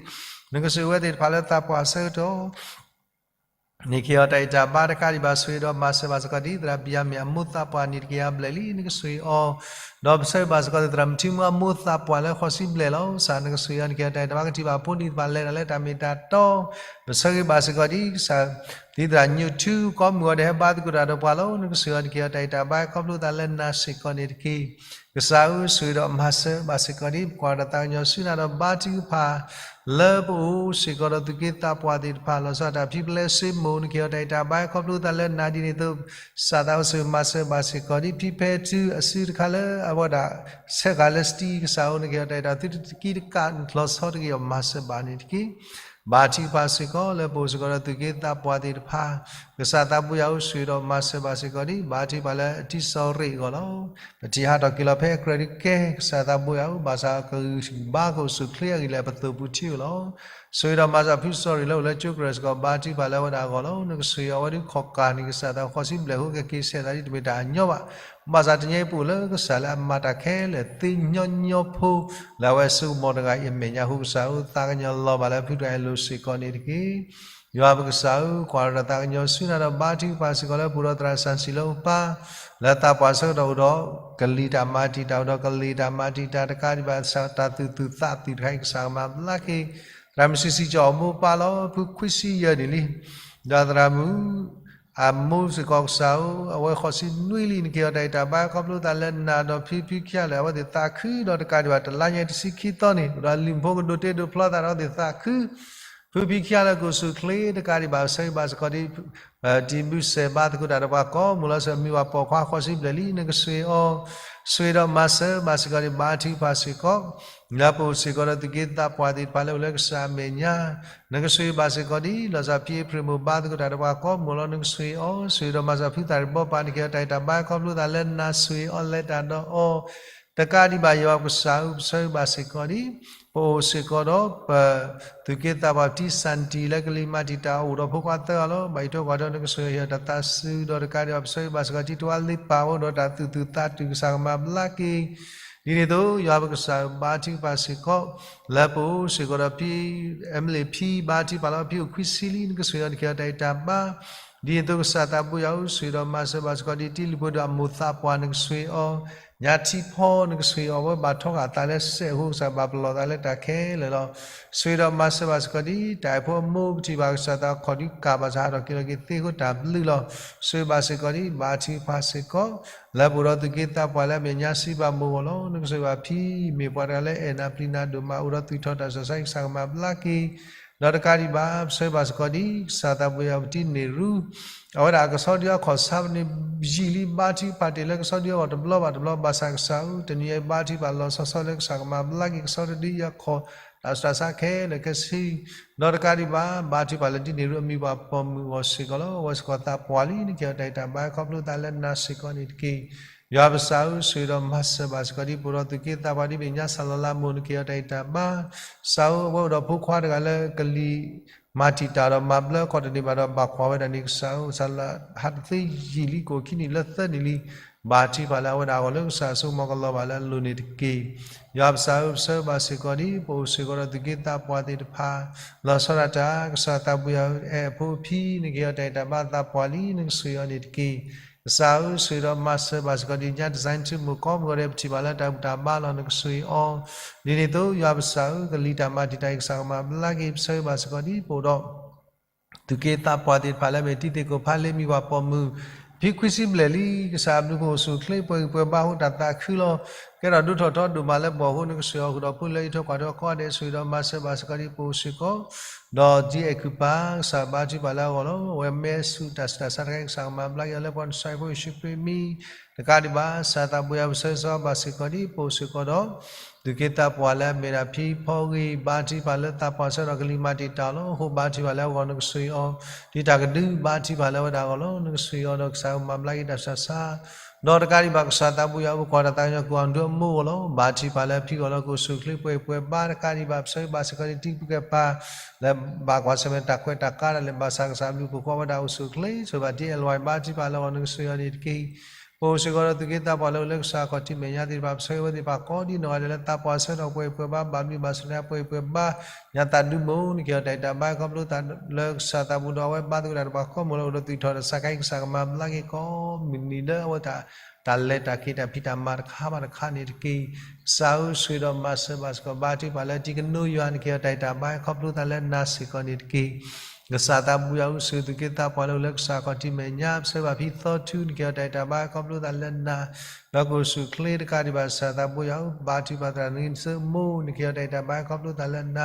နကဆိၣ်ဂ့ၤဝဲသ့ၣ်တဖၣ်လၢသးပှၢ်အဆၢကတီၢ် န့ၣ်ကဟ့ၣ်အီၤတၢ်အံၤတၢ်ဘါတကးဒံးဘၣ် ဆိၣ်ဂ့ၤဒီးမၤစၢၤဘၣ်စ့ၢ်ကီးဒ် သရၣ်ဘံၣ်ယၤမ့ၣ်အမိၢ်သးပှၢ်န့ၣ်တကယၤဘျဲၣ်လံ နကဆိၣ်ဂ့ၤအီၤ, ဒီးပဆၢဂ့ၤဘၣ်စ့ၢ်ကီးဒ် သရၣ်မုၢ်ထံမူအမိၢ်သးပှၢ်လၢဃီစံးဘျဲၣ်လီၤ. ကစၢ်နကဆိၣ်ဂ့ၤအီၤ နကဟ့ၣ်အီၤတၢ်အံၤတၢ်ဘါ ကထံၣ်ဘၣ်အဖိန့ၣ်တဖၣ်လဲၤတၢ်လၢတၢ်မ့ၢ်တၢ်တီ, ပဆၢဂ့ၤဘၣ်စ့ၢ်ကီးဒ် ကစၢ် ဒ်သရၣ်ညိၣ်ထူကိးမုၢ်ဂီၤဒဲး ဟဲဘါသကိးတၢ်ဒီးပှၤလီၤ. နကဆိၣ်ဂ့ၤအီၤ နကဟ့ၣ်အီၤတၢ်အံၤတၢ်ဘါ ခီဖျိသးလၢနၤစ့ၢ်ကီးန့ၣ်တက့ၢ်. ကစၢ်ဧၢ ဆိၣ်ဂ့ၤဒီးမၤစၢၤဘၣ်စ့ၢ်ကီးဒ် ပကွၢ်ဒီးသးကညီၤဆူနၤဒီးဘါထုကဖၣ် လၢပအိၣ်စ့ၢ်ကီးဒီးသူၣ်က့သးပှၢ်သ့ၣ်တဖၣ် လီၤဆီဒၣ်တၢ်ဖံပလဲစ့မိၢ် နကဟ့ၣ်အီၤတၢ်အံၤတၢ်ဘါ ခီဖျိသးလၢနၤဒ်န့ၣ်အသိး ကစၢ်သးအိၣ်ဆိၣ်ဂ့ၤမၤစၢၤဘၣ်စ့ၢ်ကီးဒ် ဖံဖဲထုအစုတခါလၢအဝဲဒၣ် ဆဲးဃာ်လၢစတံ ကစၢ်ဧၢ နကဟ့ၣ်အီၤတၢ်အံၤတၢ် သုတကံတကးလီၤဆီတဂ့ၤအီၤ မၤစၢၤဘၣ်န့ၣ်တက့ၢ်. ဘါထုကဖၣ်စ့ၢ်ကီး လၢပအိၣ်စ့ၢ်ကီးဒီးသူၣ်က့သးပှၢ်သ့ၣ်တဖၣ် ကစၢ်သးဘိယွၤဧၢ ဆိၣ်ဂ့ၤဒီးမၤစၢၤဘၣ်စ့ၢ်ကီးဒ် ဘါထုကဖၣ်လၢအတံၤစီၤရ့ၣ်အဂီၢ်လီၤ. ပထံၣ်ဟးထီၣ်က့ၤလီၤဖဲအကြၢးဒ်ကဲ ကစၢ်သးဘိယွၤဧၢ ဘၣ်ဆၣ်ကဂုာ်ဘါကအိၣ်ဆူၣ်ချ့အဂ့ၢ်လၢပသိၣ်ပူၤထံဧိၤလီၤ. ဆိၣ်ဂ့ၤဒီးမၤစၢၤဖုစီၤရ့ၣ်လၢအိၣ်လၢကၠိကရၢၢ်စ့ၢ်ကီး ဘါထုကဖၣ်လၢအဝဲဒၣ်အဂီၢ်လီၤ. နကဆိၣ်ဂ့ၤအီၤဝဲဒၣ်ခီၣ်ကၢ်န့ၣ် ကစၢ်သးဃီစံးဘျဲၣ်အဃိ ကက့ၤဆဲးသးဒ်တမ့ၢ်တၢ်အညီဘၣ်. ဘၣ်ဆၣ်တနံၤအံၤပအိၣ်လၢကစၢ်လၢအမၤတၢ်ခဲလၢာ်သ့ညီညီဖိ လၢအဝဲစိကမီၤတဂၤအံၤအမဲာ်ညါအဃိ ကစၢ်ဧၢ သးကညီၤလီၤဘၣ်လၢဖုတဂၤအလိၤစ့ၢ်ကီးန့ၣ်တက့ၢ်. ယွၤပကစၢ်ဧၢ ကွၢ်လီၤဒီးသးကညီၤဆူနၤဒီးဘါထုကဖၣ်စ့ၢ်ကီးလၢပအိၣ်ဒီးသရၣ်စၣ်စံၣ်လၢအပၢ် လၢသးပှၢ်ဆၢကတီၢ်အိၣ်ဒီးကလံၤတၢ်မၤတံာ်တာ် အိၣ်ဒီးကလံၤတၢ်မၤတံာ်တာ်တကးဒံးဘၣ် တၢ်သူၣ်သူၣ်သးသူၣ်တခါအံၤ ကစၢ်ကမၤဘျါက့ၤ သရၣ်မုၣ်စံးစံးကၠီအမိၢ်ပၢ်လီၤ ဖုခွံဆံယဲၢ်နံၣ်လံ ဒီးသရၣ်မုၣ် အမိၢ်စ့ၢ်ကီးကစၢ်ဧၢ အဝဲဃိးဆံနွံလံ နကဟ့ၣ်အီၤတၢ်အံၤတၢ်ဘါ ခီဖျိသးလၢနၤဒီးဖံဖံခံဂၤလၢာ် အဝဲသ့ၣ်သးခုဒီးတကးဒံးဘၣ် တလါညါတဆံခံသီန့ၣ် အိၣ်ဒီးလံာ်ဖိကဒိးတ့ဒိးဖျီသးဒီးအဝဲသ့ၣ်သးခု ဖုဖံခံဂၤလၢာ်ကအိၣ်ဆူၣ်ချ့တကးဒံးဘၣ် ဆၢဂ့ၤဘၣ်စ့ၢ်ကီးဒ် တံၤဘုစဲးဘါသကိးတၢ်ဒီးပှၤကိးမုၢ်လီၤ စၢမံၤဝၤပိာ်ခွါဃိးဆံဘျဲၣ်လံ နကဆိၣ်ဂ့ၤအီၤ ဆိၣ်ဂ့ၤဒီးမၤစၢၤဘၣ်စ့ၢ်ကီးဒ် ဘါထုကဖၣ်စ့ၢ်ကီး လၢပအိၣ်စ့ၢ်ကီးဒီးသူၣ်က့သးပှၢ်သ့ၣ်တဖၣ်လၢအိၣ်လၢကစၢ်အမဲာ်ညါ နကဆိၣ်ဂ့ၤဘၣ်စ့ၢ်ကီးဒ် လီၤဆီဖံအ့ဖြ့ၣ်မိၢ်ဘါသကိးတၢ်ဒီးပှၤကိးမုၢ်လီၤ နကဆိၣ်ဂ့ၤအီၤ ဆိၣ်ဂ့ၤဒီးမၤစၢၤဖုသၣ်ရံၣ်ဘီပၢ် နကဟ့ၣ်အီၤတၢ်အံၤတၢ်ဘါ ခီဖျိသးလၢနၤဆိၣ်ဂ့ၤအီၤလဲၤတၢ်ဒီးအီၤ တကးဒံးဘၣ် ယွၤပကစၢ်ဧၢ ပဆၢဂ့ၤဘၣ်စ့ၢ်ကီးဒ် ပအိၣ်စ့ၢ်ကီးဒီးပ သူၣ်က့သးပှၢ်ပတံၤစၣ်နတံၣ်လၢကလံၤမၤတံာ်တာ် အိၣ်ဒီးဖိခွါသၢဂၤလီၤ ဘၣ်ယိၣ်ထိၣ်ကွၢ်ထိၣ် နကဆိၣ်ဂ့ၤအီၤတၢ်သးစူၤဒီးတကးဒံးဘၣ် ပဆၢဂ့ၤဘၣ်စ့ၢ်ကီး တံၤတဝါလ့ပၢ်အိၣ်ဒီးတၢ်သူၣ်သူၣ်သးသူၣ် ကစၢ်ကမၤဘျါက့ၤ ဒ်န့ၣ်အသိး ယွၤပကစၢ်ဧၢ ဘါထုကဖၣ်စ့ၢ်ကီး လၢပအိၣ်စ့ၢ်ကီးဒီးဖံ အမလ့ၣ်ဖံ ဘါထုကဖၣ်လၢဖံအိၣ်ခွံဆံလံ နကဆိၣ်ဂ့ၤအီၤ နကဟ့ၣ်အီၤတၢ်အံၤတၢ်ဘါ ဒ်န့ၣ်အသိးကစၢ်သးဘိယွၤဧၢ ဆိၣ်ဂ့ၤဒီးမၤစၢၤဘၣ်စ့ၢ်ကီး ဒ်တံၤလုၢ်ဖိဒီးအမိၢ်သးပှၢ် နကဆိၣ်ဂ့ၤအီၤ ညါထံဖီ နကဆိၣ်ဂ့ၤအီၤ အဝဲဘၣ်ထီဃာ်အသးလၢစဲးအဃိ ကစၢ်ဘၣ်ပလီၢ်သးလၢတၢ်ခဲလၢာ်လီၤ. ဆိၣ်ဂ့ၤဒီးမၤစၢၤဘၣ်စ့ၢ်ကီးဒ် တၢ်အဲၣ်ဖိအမိၢ် ပထံၣ်ဘၣ်ကစၢ်သး ခီၣ်ဒုးကၢ်ဘၣ်ဆၣ် ဟးထီၣ်က့ၤလီၤက့ၤသ့အဃိ တၢ်ဘျုးလီၤ. ဆိၣ်ဂ့ၤဘၣ်စ့ၢ်ကီးဒ် ဘါထုကဖၣ်စ့ၢ်ကီး လၢပအိၣ်ဒီးသူၣ်က့သးပှၢ်လၢအမဲာ်ညါ စံးဘၣ်မိၢ်အဂီၢ်လီၤ. နကဆိၣ်ဂ့ၤဘၣ်ဖံ မ့ၢ်ပှၤတဂၤလၢအဲၣ်နၤပျံၤနၤဒိၣ်မး အိၣ်ဒီးသူၣ်ထီၣ်တၢ်စူၢ်တၢ်နာ် ကစၢ်ကမၤဘျါက့ၤ ဒီးတကးဒံးဘၣ် ပဆၢဂ့ၤဘၣ်စ့ၢ်ကီးဒ် ကစၢ်သးဘိယွၤ ပတံၤန့ၢ်ရူ အဝဲဒၣ်အကဆီဒုအီခီၣ်ဆါန့ၣ် ယံာ်လံ ဘါထုကဖၣ်တ့ၢ်လၢကဆီဒုအီအဂီၢ်တဘျီဘၣ်တဘျီ ဘၣ်ဆၣ်ကစၢ်ဧၢ တနံၤအံၤဘါထုကဖၣ်လီၤဆီဆီလၢကစၢ်ကမၤဘျါက့ၤကဆီတဒုအံၤအီခီၣ် တၢ်စူၢ်တၢ်နာ်ခဲလၢာ်ခဲဆ့ ဒီးတကးဒံးဘၣ် ဘါထုကဖၣ်လၢတံၤန့ၢ်ရူအမံၤပှၢ်ပိာ်မုၣ်အဂီၢ်စ့ၢ်ကီးလီၤ. အဝဲစ့ၢ်ကီးသးပှၢ်လံ နကဟ့ၣ်အီၤတၢ်အံၤတၢ်ဘါ ခီဖျိသးလၢနၤစ့ၢ်ကီးန့ၣ်တက့ၢ်. ယွၤပကစၢ်ဧၢ ဆိၣ်ဂ့ၤဒီးမၤစၢၤဘၣ်စ့ၢ်ကီးဒ် ပအိၣ်ဒီးသူၣ်က့သးပှၢ်ဒ်မဲာ်ညါစၢ်လီၤလးမိၢ် နကဟ့ၣ်အီၤတၢ်အံၤတၢ်ဘါ ကစၢ်ဧၢ အဝဲအိၣ်ဒီးဖိခွါတဂၤလၢကလံၤမၤတံာ်တာ်ဒီးမၤဘျၢခီၣ်တန့ၢ်ဘၣ်ဒီးဘၣ်ကွၢ်ဝဲဒၣ်န့ၣ် ကစၢ်ဧၢ စးလၢဟးတသ့ယံာ်လံ ကအိၣ်ခံနံၣ်လၢသၢနံၣ်လံ ဘါထုကဖၣ်လၢအဝဲဒၣ်အဂီၢ်လၢကစၢ်အစိကမီၤကလီၤဘၣ်လၢအလိၤန့ၣ်တက့ၢ်. ယွၤပကစၢ်ဧၢ ပဆၢဂ့ၤဘၣ်စ့ၢ်ကီးဒ် ပအိၣ်စ့ၢ်ကီးဒီးသူၣ်က့သးပှၢ်သ့ၣ်တဖၣ် လီၤဆီဒၣ်တၢ် ကစၢ်သးဘိယွၤဧၢ အဲၣ်အဖိအဖံ နကဟ့ၣ်အီၤတၢ်အံၤတၢ်ဘါသးပှၢ်လံ နကဆိၣ်ဂ့ၤအီၤန့ၣ်တက့ၢ်. ကစၢ်ဧၢ ဆိၣ်ဂ့ၤဒီးမၤစၢၤဘၣ်စ့ၢ်ကီးဒ်ညါ design ထူမိၢ်ကိးမုၢ်ဂီၤဒဲး ပထံၣ်ဘၣ်လၢတၢ်ဘူၣ်တၢ်ဘါလီၤ နကဆိၣ်ဂ့ၤအီၤ ဒ်န့ၣ်အသိး ယွၤပကစၢ်ဧၢ ကလံၤတၢ်မၤတံာ်တာ်အံၤ ကစၢ်ကမၤဘျါက့ၤ ပဆၢဂ့ၤဘၣ်စ့ၢ်ကီးဒ် ပအိၣ်ဒီး သူၣ်က့သးပှၢ်သ့ၣ်တဖၣ်လၢအမ့ၢ်တံၤသကိးဖးလ့မံၤဝၤပိာ်မုၣ် ဖံခွံဆံဘျဲၣ်လံ ကစၢ်အဘျုးဖှိၣ်အိၣ်ဆူၣ်အိၣ်ချ့ပှဲၤဂံၢ်ပှဲၤဘါအဃိတၢ်သးခုလီၤ. ကဲထီၣ်ဒိၣ်ထီၣ်ထီဒိၣ်မးလၢပဂီၢ်အဃိ နကဆိၣ်ဂ့ၤအီၤဃုာ်ဒီးဖိလၢဟံၣ်ထိၣ်ကွၢ်ထိၣ်ကိးဂၤဒဲး ဆိၣ်ဂ့ၤဒီးမၤစၢၤဘၣ်စ့ၢ်ကီးဒ်ပအိၣ်စ့ၢ်ကီး ဒီးဒ်အဲၣ်ကူၣ်ပၢ် ကစၢ်ဘါထုကဖၣ်လၢအဂီၢ်လီၤ. အဝဲမဲဆူၣ်တၢ်ဆူးတၢ်ဆါတခါအံၤ ကစၢ်ကမၤဘျါက့ၤအီၤလၢပှၤနဆါအံၤဖိယ့ၣ်ၡူးခရံာ်အမံၤ တကးဒံးဘၣ် ကစၢ်သးဘိယွၤ ပဆၢဂ့ၤဘၣ်စ့ၢ်ကီးဒ် ပအိၣ်စ့ၢ်ကီးဒီး သူၣ်က့သးပှၢ်လၢအမ့ၢ်ဒၣ်ဖံဖီဂ့ၤ ဘါထုကဖၣ်လၢသးပှၢ်ဆၢကတီၢ်ကလံၤမၤတံာ်တာ်လီၤ. အဃိဘါထုကဖၣ်လၢအဂီၢ် နကဆိၣ်ဂ့ၤအီၤ ဒ်တၢ်ကဒု ဘါထုကဖၣ်လၢအဝဲဒၣ်အဂီၢ်လီၤ. နကဆိၣ်ဂ့ၤအီၤဒီးကစၢ်ကမၤဘျါက့ၤတၢ်ဆူးတၢ်ဆါ ဒီးတကးဒံးဘၣ် ကစၢ်သးဘိယွၤဧၢ, ပကွၢ်တၢ်သးကညီၤ ကအိၣ်အဒုးအမိၢ်အဂီၢ်လီၤ. ဘါထုကဖၣ်လၢအဖံအဂီၢ်လၢ ကအိၣ်ဆူၣ်အိၣ်ချ့ ပှဲၤပှဲၤဘါ, တကးဒံးဘၣ် ပဆၢဂ့ၤဘၣ်စ့ၢ်ကီးန့ၣ် တံၤသကိးသ့ၣ်တဖၣ် လၢဘၣ်ကွၢ်ဆၢၣ်မဲာ်တၢ်ခွဲးတၢ်ယာ်တၢ်လဲၤဘၣ်ဆၣ် ကစၢ်အဘျုးအဖှိၣ်ကိးဝဲဒၣ် အိၣ်ဆူၣ်အိၣ်ချ့ ဆိၣ်ဂ့ၤဘၣ် ဒ့ၣ်အဲၣ်လွဲၣ် ဘါထုကဖၣ်လၢအဂီၢ် နကဆိၣ်ဂ့ၤအီၤန့ၣ်တက့ၢ်. ပအိၣ်စ့ၢ်ကီးဒီး သူၣ်က့သးပှၢ်လၢအိၣ်လၢကစၢ်အခီၣ်ထံးမဲာ်ညါသ့ၣ်တဖၣ် ပဆၢဂ့ၤဝဲသ့ၣ်တဖၣ်ကိးဒ်နီၢ်ဂၤဒဲးလၢ သးပှၢ်ဆၢထီၣ်ပှဲၤပှဲၤဘါ, ဘၣ်ဘျုးဘၣ်ဆိၣ်ဂ့ၤ ပှဲၤပှဲၤဘါ, ညါသးဒုမုၢ် နက့ၤအီၤတၢ်အံၣ်တၢ်ဘါ ခီဖျိလၢကစၢ်သးဘိဒီးအဝဲ ဘါသကိးတၢ်တဖၣ် ကီၢ်မိၢ်လၢအိၣ်ဒီး သူၣ်ထီၣ်တၢ်ဆါခါအံၤ ကစၢ်ကမၤဘျါက့ၤ ကိးမုၢ်နံၤလၢအဝဲ တၢ်လဲၤတၢ်က့ၤတၢ်ဖံးတၢ်မၤတခါဘၣ်တခါန့ၣ်တက့ၢ်. ကစၢ်ဧၢ ဆိၣ်ဂ့ၤဒီးမၤစၢၤဘၣ်စ့ၢ်ကီး ဘါထုကဖၣ်လၢ တံၤသကိးယွၤ နက့ၤအီၤတၢ်အံၣ်တၢ်ဘါ ခီဖျိသးလၢနၤစ့ၢ်ကီးန့ၣ်တက့ၢ်. ကစၢ်သးဘိယွၤဧၢ, ဆိၣ်ဂ့ၤသူၣ်က့သးပှၢ်လၢအိၣ်လၢကစၢ်အခီၣ်ထံးမဲာ်ညါ, ပဆၢဂ့ၤဘၣ်ဖံသီထူ နက့ၤအီၤတၢ်အံၣ်တၢ်ဘါ ခီဖျိသးလၢနၤ, ဒီးကအိၣ်ဆူၣ်အိၣ်ချ့ တကးဒံးဘၣ် ကစၢ်သးဘိယွၤဧၢ, ဘါထုကဖၣ်သရၣ် နက့ၤနသုမိၢ် နက့ၤအီၤတၢ်အံၣ်တၢ်ဘါ ခီဖျိသးလၢန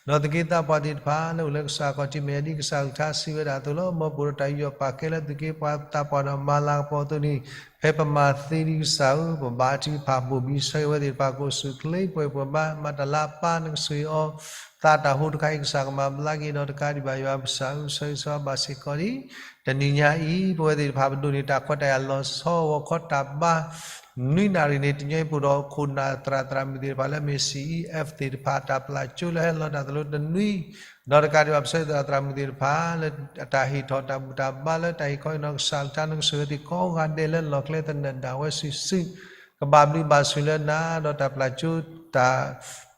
ၤ, ဒီးသူၣ်က့သးပှၢ်သ့ၣ်တဖၣ်လၢအိၣ်လၢကစၢ်အခီၣ်ထံးမဲာ်ညါ ဒ်ကစၢ်အကလုၢ်ကထါစံးဝဲဒၣ်အသိးလီၤ. မ်ပအိၣ်ဒီးတၢ်ယူးယီၣ်ပာ်ကဲလၢ သူၣ်က့သးပှၢ်ဒီးမၤလၤကပီၤအသိးန့ၣ်, ဖဲပမၤသ့ဒ်ကစၢ်ဧၢ, ပဘါထုကဖၣ်ဘိၣ်ဘံဆၢဂ့ၤဝဲသ့ၣ်တဖၣ် ကအိၣ်ဆူၣ်အိၣ်ချ့ ပှဲၤပှဲၤဘါ, မၤတၢ်လၢအပၢ် နကဆိၣ်ဂ့ၤအီၤ, သးတၢ်ဟိတခါအံၤ ကစၢ်ကမၤဘျါက့ၤဒီး တကးဒံးဘၣ် ယွၤကစၢ်ဧၢ, ဆၢဂ့ၤဆၢဝါဘၣ်စ့ၢ်ကီးဒံး တနံၤညါအံၤ ပဝဲသ့ၣ်တဖၣ်ပဒိးန့ၢ်တၢ်ခွဲးတၢ်ယာ်လီၤဆီဂီၤခီတၢ်ဘါ နွံနၣ်ရံၣ်န့ၣ် တညီအံၤ ပအိၣ်ဒီးခိၣ်နၢ်သရၣ် သရၣ်မုၣ်သ့ၣ်တဖၣ်လၢအမ့ၢ် စီအံအ့ၣ် သ့ၣ်တဖၣ် တၢ်ပျၢ်ကၠိလၢဟဲလီၤတၢ်သလိတနွံ, ဒီးတကးဒံးဘၣ် ပဆၢဂ့ၤသရၣ် သရၣ်မုၣ်သ့ၣ်တဖၣ်လၢ အတၢ်ဟ့ၣ်ထီၣ်တၢ်ဘူၣ်တၢ်ဘါလၢတၢ်ဟ့ၣ်ခီဟ့ၣ်နီၤ ကစၢ်အကလုၢ်ကထါ နကဆိၣ်ဂ့ၤဝဲသ့ၣ်ကိးဂၤဒဲးလၢလီၢ်ကျဲသနၢၣ်ဒၣ်ဝဲစုာ်စုာ်, ကဘၣ်ဘျုးဘၣ်ဆိၣ်လၢနၤ ဒီးတၢ်ပျၢ်ကၠိတၢ်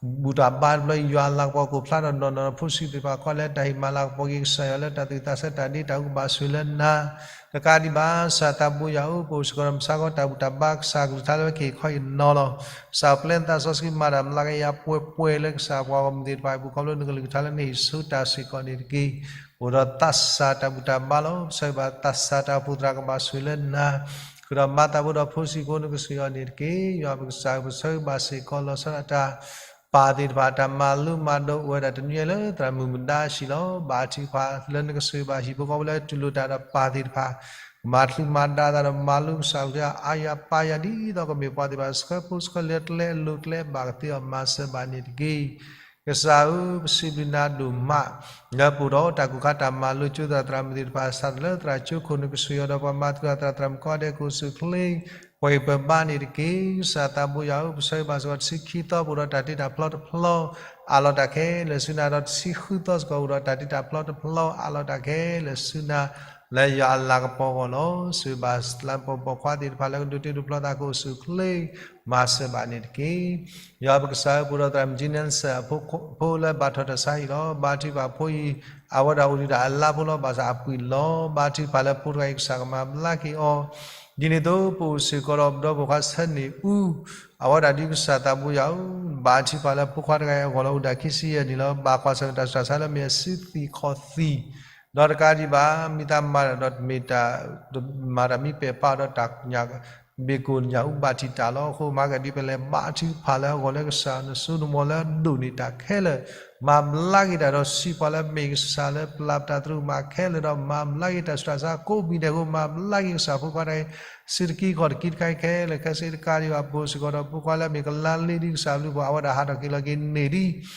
ဘူၣ်တၢ်ဘါတဖျၢၣ် ယွၤအလၤကပီၤကအိၣ်ဖျါထီၣ်နီၢ်နီၢ် ဖိဆံးသ့ၣ်တဖၣ်ခီ လၢတၢ်ဟ့ၣ်မၤလၤကပီၤက့ၤ ကစၢ်ယွၤလၢတၢ်သူၣ်ဝံၣ်သးဆၢ တၢ်ဒ့တၢ်အူ ကဘၣ်ဆိၣ်ဂ့ၤလၢနၤ, တကးဒံးဘၣ် ကစၢ်သးဘိယွၤဧၢ, ပအိၣ်စ့ၢ်ကီးဒီး ပဆၢဂ့ၤတၢ်ဘူၣ်တၢ်ဘါ ကစၢ်အကလုၢ်ကထါလၢဝဲကဟ့ၣ်ခီဟ့ၣ်နီၤလီၤ. ကစၢ်ပျဲနသးစီဆှံ မၤတၢ်မၤလၤကပီၤယၤပှဲၤပှဲၤလၢကစၢ်ပှၤဂီၢ်မုၢ်သ့ၣ်တဖၣ်အပူၤ ခီဖျိနကလုၢ်ကထါလၢနဟ့ၣ်ဆၢတၢ်စ့ၢ်ကီးန့ၣ်တက့ၢ်. အိၣ်ဒီးသးစၢ်တၢ်ဘူၣ်တၢ်ဘါလီၤ. ပဆၢဂ့ၤဘၣ်သးစၢ်တၢ်အိၣ်ဖှိၣ်သရၣ် ကဘၣ်ဆိၣ်ဂ့ၤလၢနၤ, ဃုာ်ဒီးမၤသးဖိဒီးဖိဆံးဖိ နကဆိၣ်ဂ့ၤအီၤန့ၣ်တက့ၢ်. ယွၤပကစၢ်ဧၢ, ပဆၢဂ့ၤဘၣ်စ့ၢ်ကီးလီၤဆီဒၣ်တၢ် ပၢ်သ့ၣ်တဖၣ် တၢ်မၤလိမၤဒိးအိၣ်ဝဲဒၣ်တနွံလၢသရၣ်မုၣ်မဒါဆံးလီၤ. ဘါထုကဖၣ်လၢနကဆိၣ်ဂ့ၤဘၣ်ဟံၣ်ဖိဃီဖိလၢတူၢ်လိာ်တၢ်ဒီးပၢ်သ့ၣ်တဖၣ်, မၤချုးမၤဒါသးဒီးမၤလိကစၢ်အကလုၢ်ကထါ အါယၤပၢ်ယၤ ဒ်သိးကမ့ၢ်ပှၤသ့ၣ်တဖၣ် ဆှၢဖိဆှၢလၢကျဲအလိၤကျဲ ဘၣ်ကသ့အီၤမၤစၢၤဘၣ်န့ၣ်တက့ၢ်. ကစၢ်ဧၢ, ပစံးဘျုးနၤဒိၣ်မး လၢပအိၣ်ဒီးတၢ်ကူၣ်ခါတၢ်မၤလိကၠိသရၣ် သရၣ်မုၣ်သ့ၣ်တဖၣ် စးထီၣ်လၢသရၣ်ကၠိခိၣ် နကဆိၣ်ဂ့ၤအီၤဒီး ပှၤမၤသကိးသရၣ် သရၣ်မုၣ်ကိးဂၤဒဲး ကအိၣ်ဆူၣ်အိၣ်ချ့ ပှဲၤဂံၢ်ပှဲၤဘါန့ၣ်တက့ၢ်. ကစၢ်သးဘိယွၤဧၢ, ပဆၢဂ့ၤဘၣ်စ့ၢ်ကီး တဆံခံသီ ပအိၣ်ဒီးတၢ်တ့တၢ်ဖျီတဖျီ အးလီၤတၢ်ခဲလၢာ်ဆူနၤ, ဒီးတဆံဃုသီစ့ၢ်ကီး အိၣ်ဒီးတၢ်တ့တၢ်ဖျီတဖျီ အးလီၤတၢ်ခဲလၢာ်ဆူနၤ လၢယွၤအလၤကပီၤအဂီၢ်လီၤ. ဆှၢဘၣ်လၤကပီၤပိာ်ခွါသ့ၣ်တဖၣ်လၢကဒိးတ့ဒိးဖျီသး ကအိၣ်ဆူၣ်အိၣ်ချ့ မၤစၢၤဘၣ်န့ၣ်တက့ၢ်. ယွၤပကစၢ်ဧၢ, ပအိၣ်ဒီးသရၣ်မုၣ်ကၠံနစၢၣ် အဖိလၢဘၣ်ထီၣ်တၢ်ဆါဟံၣ်လီၤ. ဘါထုကဖၣ်ဖိအံၤ အဝဲဒၣ်အိၣ်ဒံးဒၣ်အလါဖိလီၤ, ဘၣ်ဆၣ်အပှ့ၤလီၤ. ဘါထုကဖၣ်လၢဖိတဂၤအံၤ ကစၢ်ကမၤဘျါက့ၤအီၤ ဒ်န့ၣ်အသိး ပအိၣ်စ့ၢ်ကီးဒီး ပဒီပုၢ်ဝဲၢ်ခွါဆၢန့ၣ်အူ အဝဲဒၣ်ဒ်ကစၢ်သးဘိယွၤဧၢ, ဘါထုကဖၣ်လၢဖိခွါတဂၤအံၤအဂီၢ်လီၤ. အိၣ်ဒၣ်ခံဆံယဲၢ်နံၣ်လီၤ. ဘၣ်ကွၢ်ဆၢၣ်မဲာ်တၢ်ဆူးတၢ်ဆါလၢမ့ၢ်အစုသံၣ်ခီၣ်သံၣ်, ဒီးတကးဒံးဘၣ် မ့ၢ်တၢ်မၤတၢ်ဒီးမ့ၢ်တၢ် မၤတၢ်မ့ၢ်ပဲာ်ပာ်ဒီးတၢ်ညၣ် ဘ့ၣ်ကိၣ်ညၣ်အူဘၣ်ထံးတၢ်လီၤ. အဃိမၤကဒ်ပလဲၤဘါထုကဖၣ်လၢအဂီၢ်လၢကစၢ် နစိနမီၤလၢအဒိၣ်န့ၢ်တၢ်ခဲလၢာ်, မၤဘျါက့ၤတၢ်ဒီးစံးပှၤလၢအမ့ၢ်ကစၢ်လၢပျၢ်ပတၢ်သရူးမၤခဲလၢာ်ဒီး မၤဘျါက့ၤတၢ်ဆူးတၢ်ဆါကိးမံၤဒဲးအဃိ မၤဘျါက့ၤကစၢ်ဖိခွါတဂၤအံၤ စုတကံခီၣ်တကံတခါခဲလၢာ်ခဲဆ့ တကးဒံးဘၣ် ပအိၣ်စ့ၢ်ကီးဒီးဖိခွါလၢအမ့ၢ်ကလါလ့ဒ်ကစၢ်ဘျုးဖှိၣ် အဝဲဒၣ်ဟးထီၣ်က့ၤလီၤက့ၤန့ၢ်ဒံး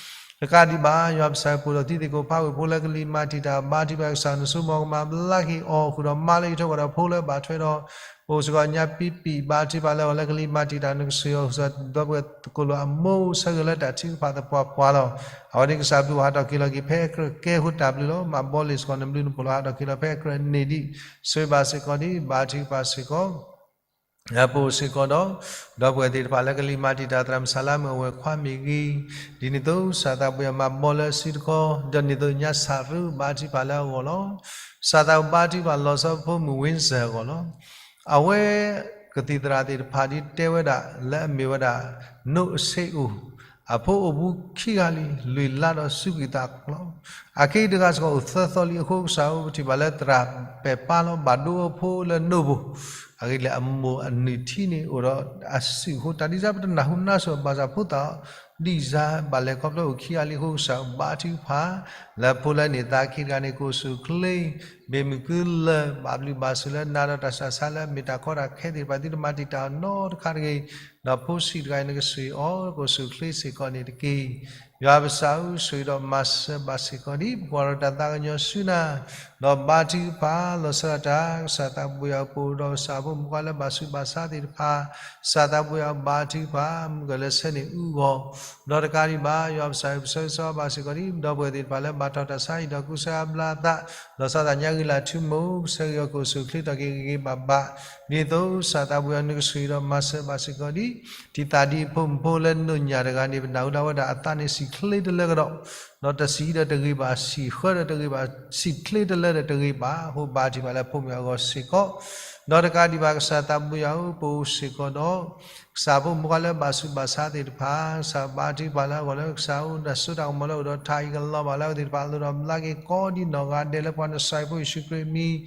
တကးဒံးဘၣ် ယွၤပကစၢ်ပှဲၤဒီးသံသ့ၣ်ကိးဖးဝ့ၢ်ဖိလၢကလံၤမၤတံာ်တာ် ဘါထုကဖၣ်ကစၢ်နစိမီၤကမၤဘျါက့ၤအီၤ ဃုာ်ဒီးမါလၢယထီၣ်ကီၢ်ဒီးဖိလၢဘၣ်ထွဲဒီး ပအိၣ်စ့ၢ်ကီးညါပံပံာ် ဘါထုကဖၣ်လၢအဂီၢ်လၢကလံၤမၤတံာ်တာ် နကဆိၣ်ဂ့ၤအီၤ ဃုာ်ဒီးဒီပုၢ်ဝဲၢ်သကိးလိာ်အမိၢ် ဆၢဂ့ၤလၢတၢ်ထုကဖၣ်သပှၢ်ပှၢ်လီၤ. အဝဲန့ၣ်ကစၢ်ဘျုးဖှိၣ်ဟးထီၣ်က့ၤလီၤက့ၤဖဲအကြၢးကဲဃုာ်တၢ်ဘျုးလီၤ. မၤဘီလ့ၣ်စ့ၢ်ကီးနဘျုးနဖှိၣ်လီၤ ဟးထီၣ်က့ၤလီၤဖဲအကြၢးန့ၢ်ဒံး ဆိၣ်ဂ့ၤဘၣ်စ့ၢ်ကီးဒံး ဘါထုကဖၣ်စ့ၢ်ကီး ပအိၣ်စ့ၢ်ကီးဒီး ဒီပုၢ်ဝဲၢ်သ့ၣ်တဖၣ်လၢကလံၤမၤတံာ်တာ် သရၣ်မုၣ်ဆၣ်လါမုၣ်အဝဲၢ်ခွါမ့ၢ်ဂ့ၤ, ဒ်န့ၣ်အသိး ကစၢ်သးဘိယွၤမၤဘီလၢစုတခီ, ဒီးန့ၣ်အသိးညါစၢ်ရူ ဘါထုကဖၣ်လၢအဂီၢ်လီၤ. ကစၢ်သးဘိဘါထုကဖၣ်လီၤဆီဖိမုၣ်ဝ့စၢၢ်အဂီၢ်လီၤ. အဝဲကသံၣ်သရၣ်သ့ၣ်တဖၣ်ဒ်တဲဝဲဒၣ်လၢအမ့ၢ်ဝဲဒၣ် နိးအဆ့အိၣ် အဖိအိၣ်ဘူးခံဂၤလံ လွံၢ်လါဒီးစူးကွံာ်သးကျီ, အခံတဂၤစ့ၢ်ကီးအိၣ်သၢသီလံ အဃိကစၢ်ဧၢ ပထံၣ်ဘၣ်လၢသရၣ်ပဲာ်ပၢ်လီၤ ဘၣ်ဒိအဖိလၢနိးဘိ, အဂ့ၢ်လၢအမိၢ်အနုၢ်ထံန့ၣ် အိၣ်ဒီးအစုၣ်အဃိ တၢ်ဒ်စၢ်ပတနၢ်ဟူနါစိၤ ဘၣ်ဆၣ်ဖိသၣ်ဒ်စၢ် ဘၣ်လဲၤခီဖျိအိၣ်ခံဂၤလံ အဃိကစၢ်ဘါထုကဖၣ် လၢဖိလၢန့ၢ်သါခံတဂၤန့ၣ် ကအိၣ်ဆူၣ်အိၣ်ချ့ ဘၣ်မုာ်ကုလၢ ဘၣ်ဘျုးဘၣ်ဆိၣ်လၢနၤဒီးတၢ်ဆူးတၢ်ဆါလၢအမ့ၢ်တၢ်ကီတၢ်ခဲသ့ၣ်တဖၣ် သုတမၤတံာ်တာ်အီၤနီတခါတဂ့ၤ ဒီးဖိဆံးတဂၤအံၤ နကဆိၣ်ဂ့ၤအီၤ ကအိၣ်ဆူၣ်အိၣ်ချ့စ့ၢ်ကီးန့ၣ်တက့ၢ်. ယွၤပကစၢ်ဧၢ, ဆိၣ်ဂ့ၤဒီးမၤစၢၤဘၣ်စ့ၢ်ကီးဒံး ပကွၢ်ထီၣ်တၢ်သးကညီၤဆူနၤ, ဒီးဘါထုကဖၣ် လီၤဆီဒၣ်တၢ် ကစၢ်သးဘိယွၤဧၢ, ပအိၣ်ဒီးကစၢ်ဖိမုၣ်ဖိခွါလၢဘၣ်ဆူးဘၣ်ဆါသ့ၣ်တဖၣ်, ကစၢ်သးဘိယွၤဧၢ, ဘါထုကဖၣ် မုၢ်ကၢၢ်လၢဆၢန့ၣ်အူအဂီၢ်, ဒီးတကးဒံးဘၣ် ယွၤပကစၢ်ဧၢ, ပဆၢဂ့ၤဆၢဝါဘၣ်စ့ၢ်ကီးဒံး ပဒီပုၢ်ဝဲၢ်သ့ၣ်တဖၣ်လၢဘၣ်ထီၣ်တၢ်ဆါဟံၣ်ဒီးကူစါဘျါအသး, လီၤဆီဒၣ်တၢ်ညါဂ့ၤလၢ်ထူမိၢ်, ပဆၢဂ့ၤအီၤကအိၣ်ဆူၣ်အိၣ်ချ့ထီၣ်က့ၤဂ့ၤဂ့ၤဘၣ်ဘၣ်, ဒ်သိးကစၢ်သးဘိယွၤဧၢ နကဆိၣ်ဂ့ၤဒီးမၤစၢၤဘၣ်စ့ၢ်ကီးဒံး ဒ်သိးဒ်ဖိမုၣ်ဖိလၢနအိၣ်ညၣ်တဂၤန့ၣ် ပနၢ်ဟူဒၣ်ဝဲဒၣ်အသးန့ၣ် စံၣ်ချ့တလၢကဒီး, ဒီးတစံၣ်ဒီးတဂ့ၤဘၣ်, စံၣ်ဃၢဒီးတဂ့ၤဘၣ်, စံၣ်ချ့တလၢဒီးတဂ့ၤဘၣ်, အဃိဘါထုကဖၣ်လၢဖိမုၣ်အဂီၢ်စ့ၢ်ကီး, ဒီးတကးဒံးဘၣ် ကစၢ်သးဘိယွၤဧၢ, ပအိၣ်စ့ၢ်ကီးဒီး ကစၢ်ဖိမုၣ်ဖိခွါလၢဘၣ်ဆူးဘၣ်ဆါသ့ၣ်တဖၣ်, ကစၢ်ဘါထုကဖၣ်လၢအဂီၢ်လၢ ကစၢ်အိၣ်နၢ်စိတၢ်ကမီၤလၢအိၣ်ဒီးတၢ်အံၤကလီၤဘၣ်လၢအဝဲသ့ၣ်တဖၣ်အလိၤဒီး ဘျါက့ၤကိးဒံးနီၢ်ဂၤဒဲးလၢပှၤနစၢ်ဖိယ့ၣ်ၡူးခရံာ်အမံၤ,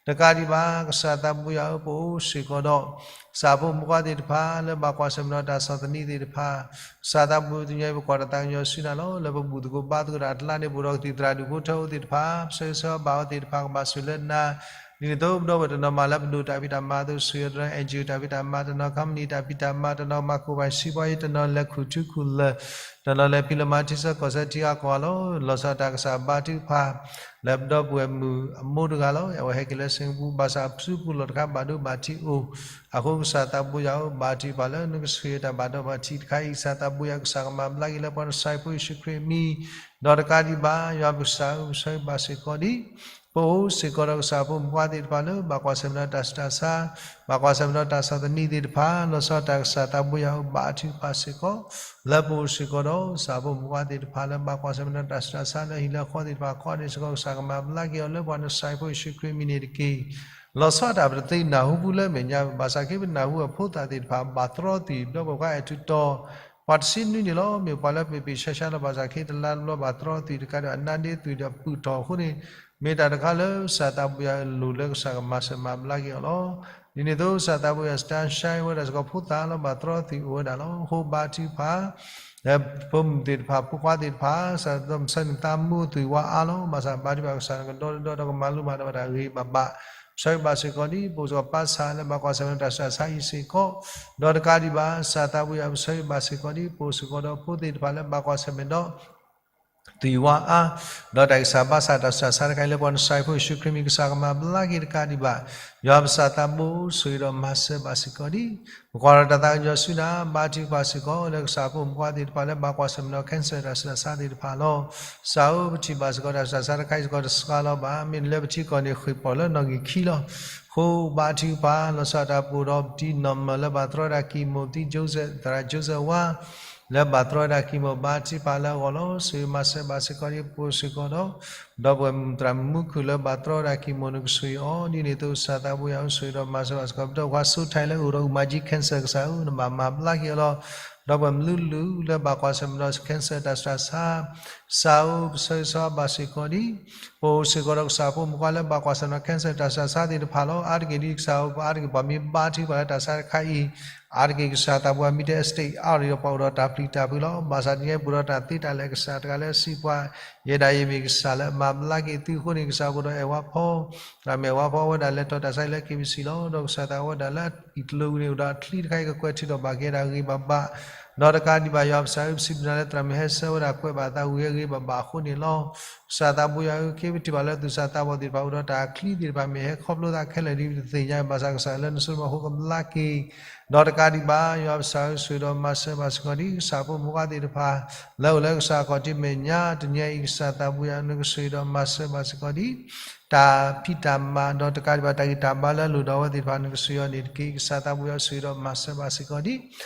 တကးဒံးဘၣ် ကစၢ်သးဘိယွၤဧၢ, ပအိၣ်စ့ၢ်ကီးဒီး ကစၢ်ဖိမုၣ်ဖိခွါသ့ၣ်တဖၣ်လၢဘၣ်ကွၢ်ဆၢၣ်မဲာ်ဒီးတၢ်ဆီၣ်သနံးသ့ၣ်တဖၣ်, ကစၢ်သးဘိတနံၤအံၤ ပကွၢ်ထီၣ်သးကညီၤဆူနၤလီၤ. လၢပဘူၣ်သကိးဘါသကိးတၢ်အကျါန့ၣ် ပအိၣ်ဒီးကသံၣ်သရၣ်ဒူၣ်ဖိထၢဖိသ့ၣ်တဖၣ်, ပဆၢဂ့ၤဆၢဝါဘၣ်အဝဲသ့ၣ်တဖၣ် ကဘၣ်ဆိၣ်လၢနၤ, ဒ်န့ၣ်အသိး ပဒီပုၢ်ဝဲၢ်တနီၤမၤလၢပဒိၣ်တၢ်ဖံးတၢ်မၤအသိး ဆိၣ်ဂ့ၤအီၤတနီၤ NGO တၢ်ဖံးတၢ်မၤ, တနီၤ company တၢ်ဖံးတၢ်မၤ, တနီၤကမၤကိၢ်ဘၣ်စံးပှၤအံၤ, တနီၤလဲၤခူၣ်ထူခူၣ်လၢၢ်, တနီၤလဲၤဖံးလီၤမၤထံဆၢကီၢ်ဆၢထံဂၤကီၢ်ဂၤလီၤ. လီၤဆီဒၣ်တၢ်ကစၢ်ဘါထုကဖၣ် လၢပဒီပုၢ်ဝဲၢ်မုၣ်အမိၢ်တဂၤလီၤ. အဝဲဟဲက့ၤလၢ Singapore ဘၣ်ဆၣ်အစုပူၤလီၢ်တခါဘၣ်ဒိဘၣ်ထံးအိၣ်, အဃိကစၢ်သးဘိယွၤဧၢ, ဘါထုကဖၣ်လၢနကဆိၣ်ဂ့ၤတၢ်ဘၣ်ဒိဘၣ်ထံးတခါအံၤ, ကစၢ်သးဘိယွၤဧၢ, ကစၢ်ကမၤဘျါက့ၤလၢပှၤနစၢ်ဖိယ့ၣ်ၡူးခရံာ်အမံၤ, ဒီးတကးဒံးဘၣ် ယွၤပကစၢ်ဧၢ, ပဆၢဂ့ၤဘၣ်စ့ၢ်ကီးဒံး ပအိၣ်စ့ၢ်ကီးဒီးကစၢ်ဖိမုၣ်ဖိခွါသ့ၣ်တဖၣ်လၢ ဘၣ်ကွၢ်ဆၢၣ်မဲာ်ဒီးတၢ်ဆူးတၢ်ဆါ, ဘၣ်ကွၢ်ဆၢၣ်မဲာ်ဒီးတၢ်ဆီၣ်သနံးသ့ၣ်တဖၣ်, လီၤဆီဒၣ်တၢ်ကစၢ်သးဘိယွၤဧၢ, ဘါထုကဖၣ်စ့ၢ်ကီး, လၢပအိၣ်စ့ၢ်ကီးဒီး ကစၢ်ဖိမုၣ်ဖိခွါသ့ၣ်တဖၣ်လၢဘၣ်ကွၢ်ဆၢၣ်မဲာ်ဒီးတၢ်ဆူးတၢ်ဆါလၢဟံၣ်လၢဃီသ့ၣ်တဖၣ် ကိးဒံးစ့ၢ်ကီး ကစၢ်ကမၤဘျါက့ၤအီၤလၢပှၤနစၢ်ဖိယ့ၣ်ၡူးခရံာ်အမံၤန့ၣ်တက့ၢ်. လီၤဆီဒၣ်တၢ်ပတသ့နၢ်ဟူဖုလၢမဲာ်ညါ, ဘၣ်ဆၣ်က့ပနၢ်ဟူအဖိသၣ်သ့ၣ်တဖၣ် ဘၣ်တြီသွံၣ်, ဒီးပှၤအဲၣ်ထူးတီၤ ပှၤတဆံနွံန့ၣ်လီၤ. မ့ၢ်ပှၤလၢပ့ၢ်ပ့ၢ်ဆါဆါလီၤ, ဘၣ်ဆၣ်က့တလါတဘျီဘၣ်တြီသွံၣ်တကးဒီး အနါဒ့သွံၣ်ဒီးပုၢ်ထီၣ်အဃိန့ၣ်, မ့ၢ်တၢ်တခါလၢကစၢ်သးဘိယွၤအလိၤလၢကစၢ်ကမၤစၢၤမၤဘျါက့ၤအီၤလီၤ. ဒ်န့ၣ်အသိး ကစၢ်သးဘိယွၤ sunshine ဝဲဒၣ်စ့ၢ်ကီးဖိသၣ်လီၤ, ဘၣ်တြီသွံၣ်အိၣ်ဝဲဒၣ်လီၤ. အဃိဘါထုကဖၣ် လၢဖိမုၣ်သ့ၣ်တဖၣ် ဖိခွါသ့ၣ်တဖၣ်, ကစၢ်သးဘိယွၤ မုၢ်ဆါန့ၣ် သးမူအသွံၣ်ဝါအါလီၤ. ဘၣ်ဆၣ်ဘါထုကဖၣ် ကစၢ်နကဒီတဒီး ကမၤလိမၤဒိးဘၣ်တၢ်ဂ့ၤဘၣ်ဘၣ်, ပဆၢဂ့ၤဘၣ်စ့ၢ်ကီးဒံး ပအိၣ်စ့ၢ်ကီးပၢ်ဆၣ်လၢဘၣ်ကွၢ်ဆၢၣ်မဲာ်ဒီးတၢ်ဆူးတၢ်ဆါအံၤစ့ၢ်ကီး, ဒီးတကးဒံးဘၣ် ကစၢ်သးဘိယွၤ ပဆၢဂ့ၤဘၣ်စ့ၢ်ကီးဒံး ပအိၣ်စ့ၢ်ကီးဒီးဖိသ့ၣ်တဖၣ်လၢဘၣ်ကွၢ်ဆၢၣ်မဲာ်ဒီး သွံၣ်ဝါအါ, ဒီးတၢ်ဂံၢ်စၢ်ဘါစၢ်တၢ်ဆူးတၢ်ဆါတခါအံၤ လၢပှၤနစၢ်ဖိယ့ၣ်ၡူးခရံာ်အမံၤ ကစၢ်ကမၤဘျါက့ၤတကးဒံးဘၣ်, ယွၤပကစၢ်သးဘိ ဆိၣ်ဂ့ၤဒီးမၤစၢၤဘၣ်စ့ၢ်ကီးဒံး, ပကွၢ်ဒီးတၢ်သးကညီၤဆူနၤ, ဘါထုကဖၣ်စ့ၢ်ကီး လၢကစၢ်ဖိမုၣ်ဖိခွါသ့ၣ်တဖၣ်လၢဘၣ်ကွၢ်ဆၢၣ်မဲာ်ဒီး cancer တၢ်ဆူးတၢ်ဆါသ့ၣ်တဖၣ်လီၤ. ကစၢ်ဧၢ ပထံၣ်ဘၣ်စ့ၢ်ကီး တၢ်ဆူးတၢ်ဆါတခါအံၤစ့ၢ်ကီး တစှၤလီၤဘၣ်, မ့ၢ်လၢပထံကီၢ်န့ၣ် ဃ့ၢ်ပီၣ်လၢနီၣ်ဂံၢ်ခံလီၤ. အဃိဘါထုကဖၣ် လီၤဆီဒၣ်တၢ်ပအိၣ်ဒီးပတံၤနီၢ်မၢၢ်လၢဘၣ်တြီဝဲဒၣ် chemo, ပတံၤ Joseph သရၣ် Joseph ဝါ လၢဘၣ်တြီဝဲဒၣ် chemo ဘါထုကဖၣ်လၢအဂီၢ်လီၤ. ဆိၣ်ဂ့ၤမၤစၢၤဘၣ်စ့ၢ်ကီးဒံး ပအိၣ်စ့ၢ်ကီးဒီး ဒီပုၢ်ဝဲၢ်မုၣ်သရၣ်မူခိၣ်လၢဘၣ်တြီဝဲဒၣ် chemo နကဆိၣ်ဂ့ၤအီၤ, ဒ်န့ၣ်အသိးကစၢ်သးဘိယွၤဧၢ ဆိၣ်ဂ့ၤဒီးမၤစၢၤဘၣ်စ့ၢ်ကီး ပဒီပုၢ်ဝဲၢ်ဖိ စိထၢၣ် လၢအိၣ်ဒီးအူမၤကၠံ cancer ကစၢ်ဧၢ နဘၣ်မၤဘျါက့ၤအီၤလီၤ. ဒီပုၢ်ဝဲၢ်မုၢ်လူလူလၢဘၣ်ကွၢ်ဆၢၣ်မဲာ်ဒီး cancer တၢ်ဆူးတၢ်ဆါ ကစၢ်ဧၢ ပဆၢဂ့ၤဆၢဝါဘၣ်စ့ၢ်ကီးဒံး ပအိၣ်စ့ၢ်ကီးဒီးကစၢ်ဖိမုၣ်ဖိခွါလၢဘၣ်ကွၢ်ဆၢၣ်မဲာ်ဒီး cancer တၢ်ဆူးတၢ်ဆါသ့ၣ်တဖၣ်လီၤ. အါတက့ၢ်ဒ်ကစၢ်ဧၢ ပအါတက့ၢ်ပှၤမ့ၢ်ဘါထုကဖၣ်လၢတၢ်ဆါတခါအံၤ, အါတက့ၢ်ကစၢ်သးပှၢ်မ့ၢ်တဲ stage အါဒီးပှၤအိၣ်ဒီးတၢ်ပျံၤတၢ်ဖုးလီၤ. ဘၣ်ဆၣ်တနံၤအံၤပအိၣ်ဒီးတၢ်သ့တၢ်လၢာ် ကစၢ်တဂၤလၢအစံးပှၤ ယဲဒၣ်အံၤမ့ၢ်ကစၢ်လၢအမၤဘျါက့ၤသုအဃိန့ၣ် ကစၢ်ပအိၣ်ဒီးအဲၣ်ဝါဖီ သရၣ်မုၣ်အဲၣ်ဝါဖီဝဲဒၣ်လဲၤထီၣ်တၢ်ဆါအံၤလၢ KBC လီၤ. ဒီးကစၢ်သးဝဲဒၣ်လၢအအံၣ်တလိၤဝံၤန့ၣ် အိၣ်ဒီးအချံတခါအံၤကကွဲးထုးထီၣ်ဘၣ်က့ၤဝဲဒၣ်ဂ့ၤဂ့ၤဘၣ်ဘၣ်, ဒီးတကးဒံးဘၣ်ယွၤပကစၢ်ဧၢ ပစံးဘျုးနၤလၢသရၣ်မုၣ်ဟဲဆၢဝဲဒၣ်ကွဲးဘၣ်အသးဝံၤ ဂ့ၤဂ့ၤဘၣ်ဘၣ်အဃိန့ၣ်လီၤ. ကစၢ်သးဘိယွၤဧၢ ခဲပထံၣ်ဘၣ်လၢသူၣ်စၢ်သးဘီၣ်သ့ၣ်တဖၣ်အိၣ်ဒီးတၢ်အချံသ့ၣ်တဖၣ် မ့ၢ်ဟဲခီဖျိသးခဲလၢာ်ဒ်ပတသ့ၣ်ညါ ဘၣ်ဆၣ်ကစၢ်လၢနစိတမီၤအဃိကဘျါက့ၤ ဒီးတကးဒံးဘၣ် ယွၤပကစၢ်ဧၢ ဆိၣ်ဂ့ၤဒီးမၤစၢၤဘၣ်စ့ၢ်ကီးဒံး ကစၢ်ဖိမုၣ်ဖိခွါသ့ၣ်တဖၣ် လၢအိၣ်လၢကစၢ်အခီၣ်ထံးမဲာ်ညါ တနံၤအံၤ ကစၢ်သးဘိယွၤ နကဆိၣ်ဂ့ၤဒီးမၤစၢၤဘၣ်စ့ၢ်ကီးဒံး တၢ်ဖံးတၢ်မၤ ဒီးတကးဒံးဘၣ် တၢ်ဂံၢ်တၢ်ဘါလၢအလိၣ်ဒီးအဝဲသ့ၣ်တဖၣ် နကဆိၣ်ဂ့ၤအီၤန့ၣ်တက့ၢ်. ကစၢ်သးဘိယွၤ ဆိၣ်ဂ့ၤဒီးမၤစၢၤဘၣ်စ့ၢ်ကီးဒံး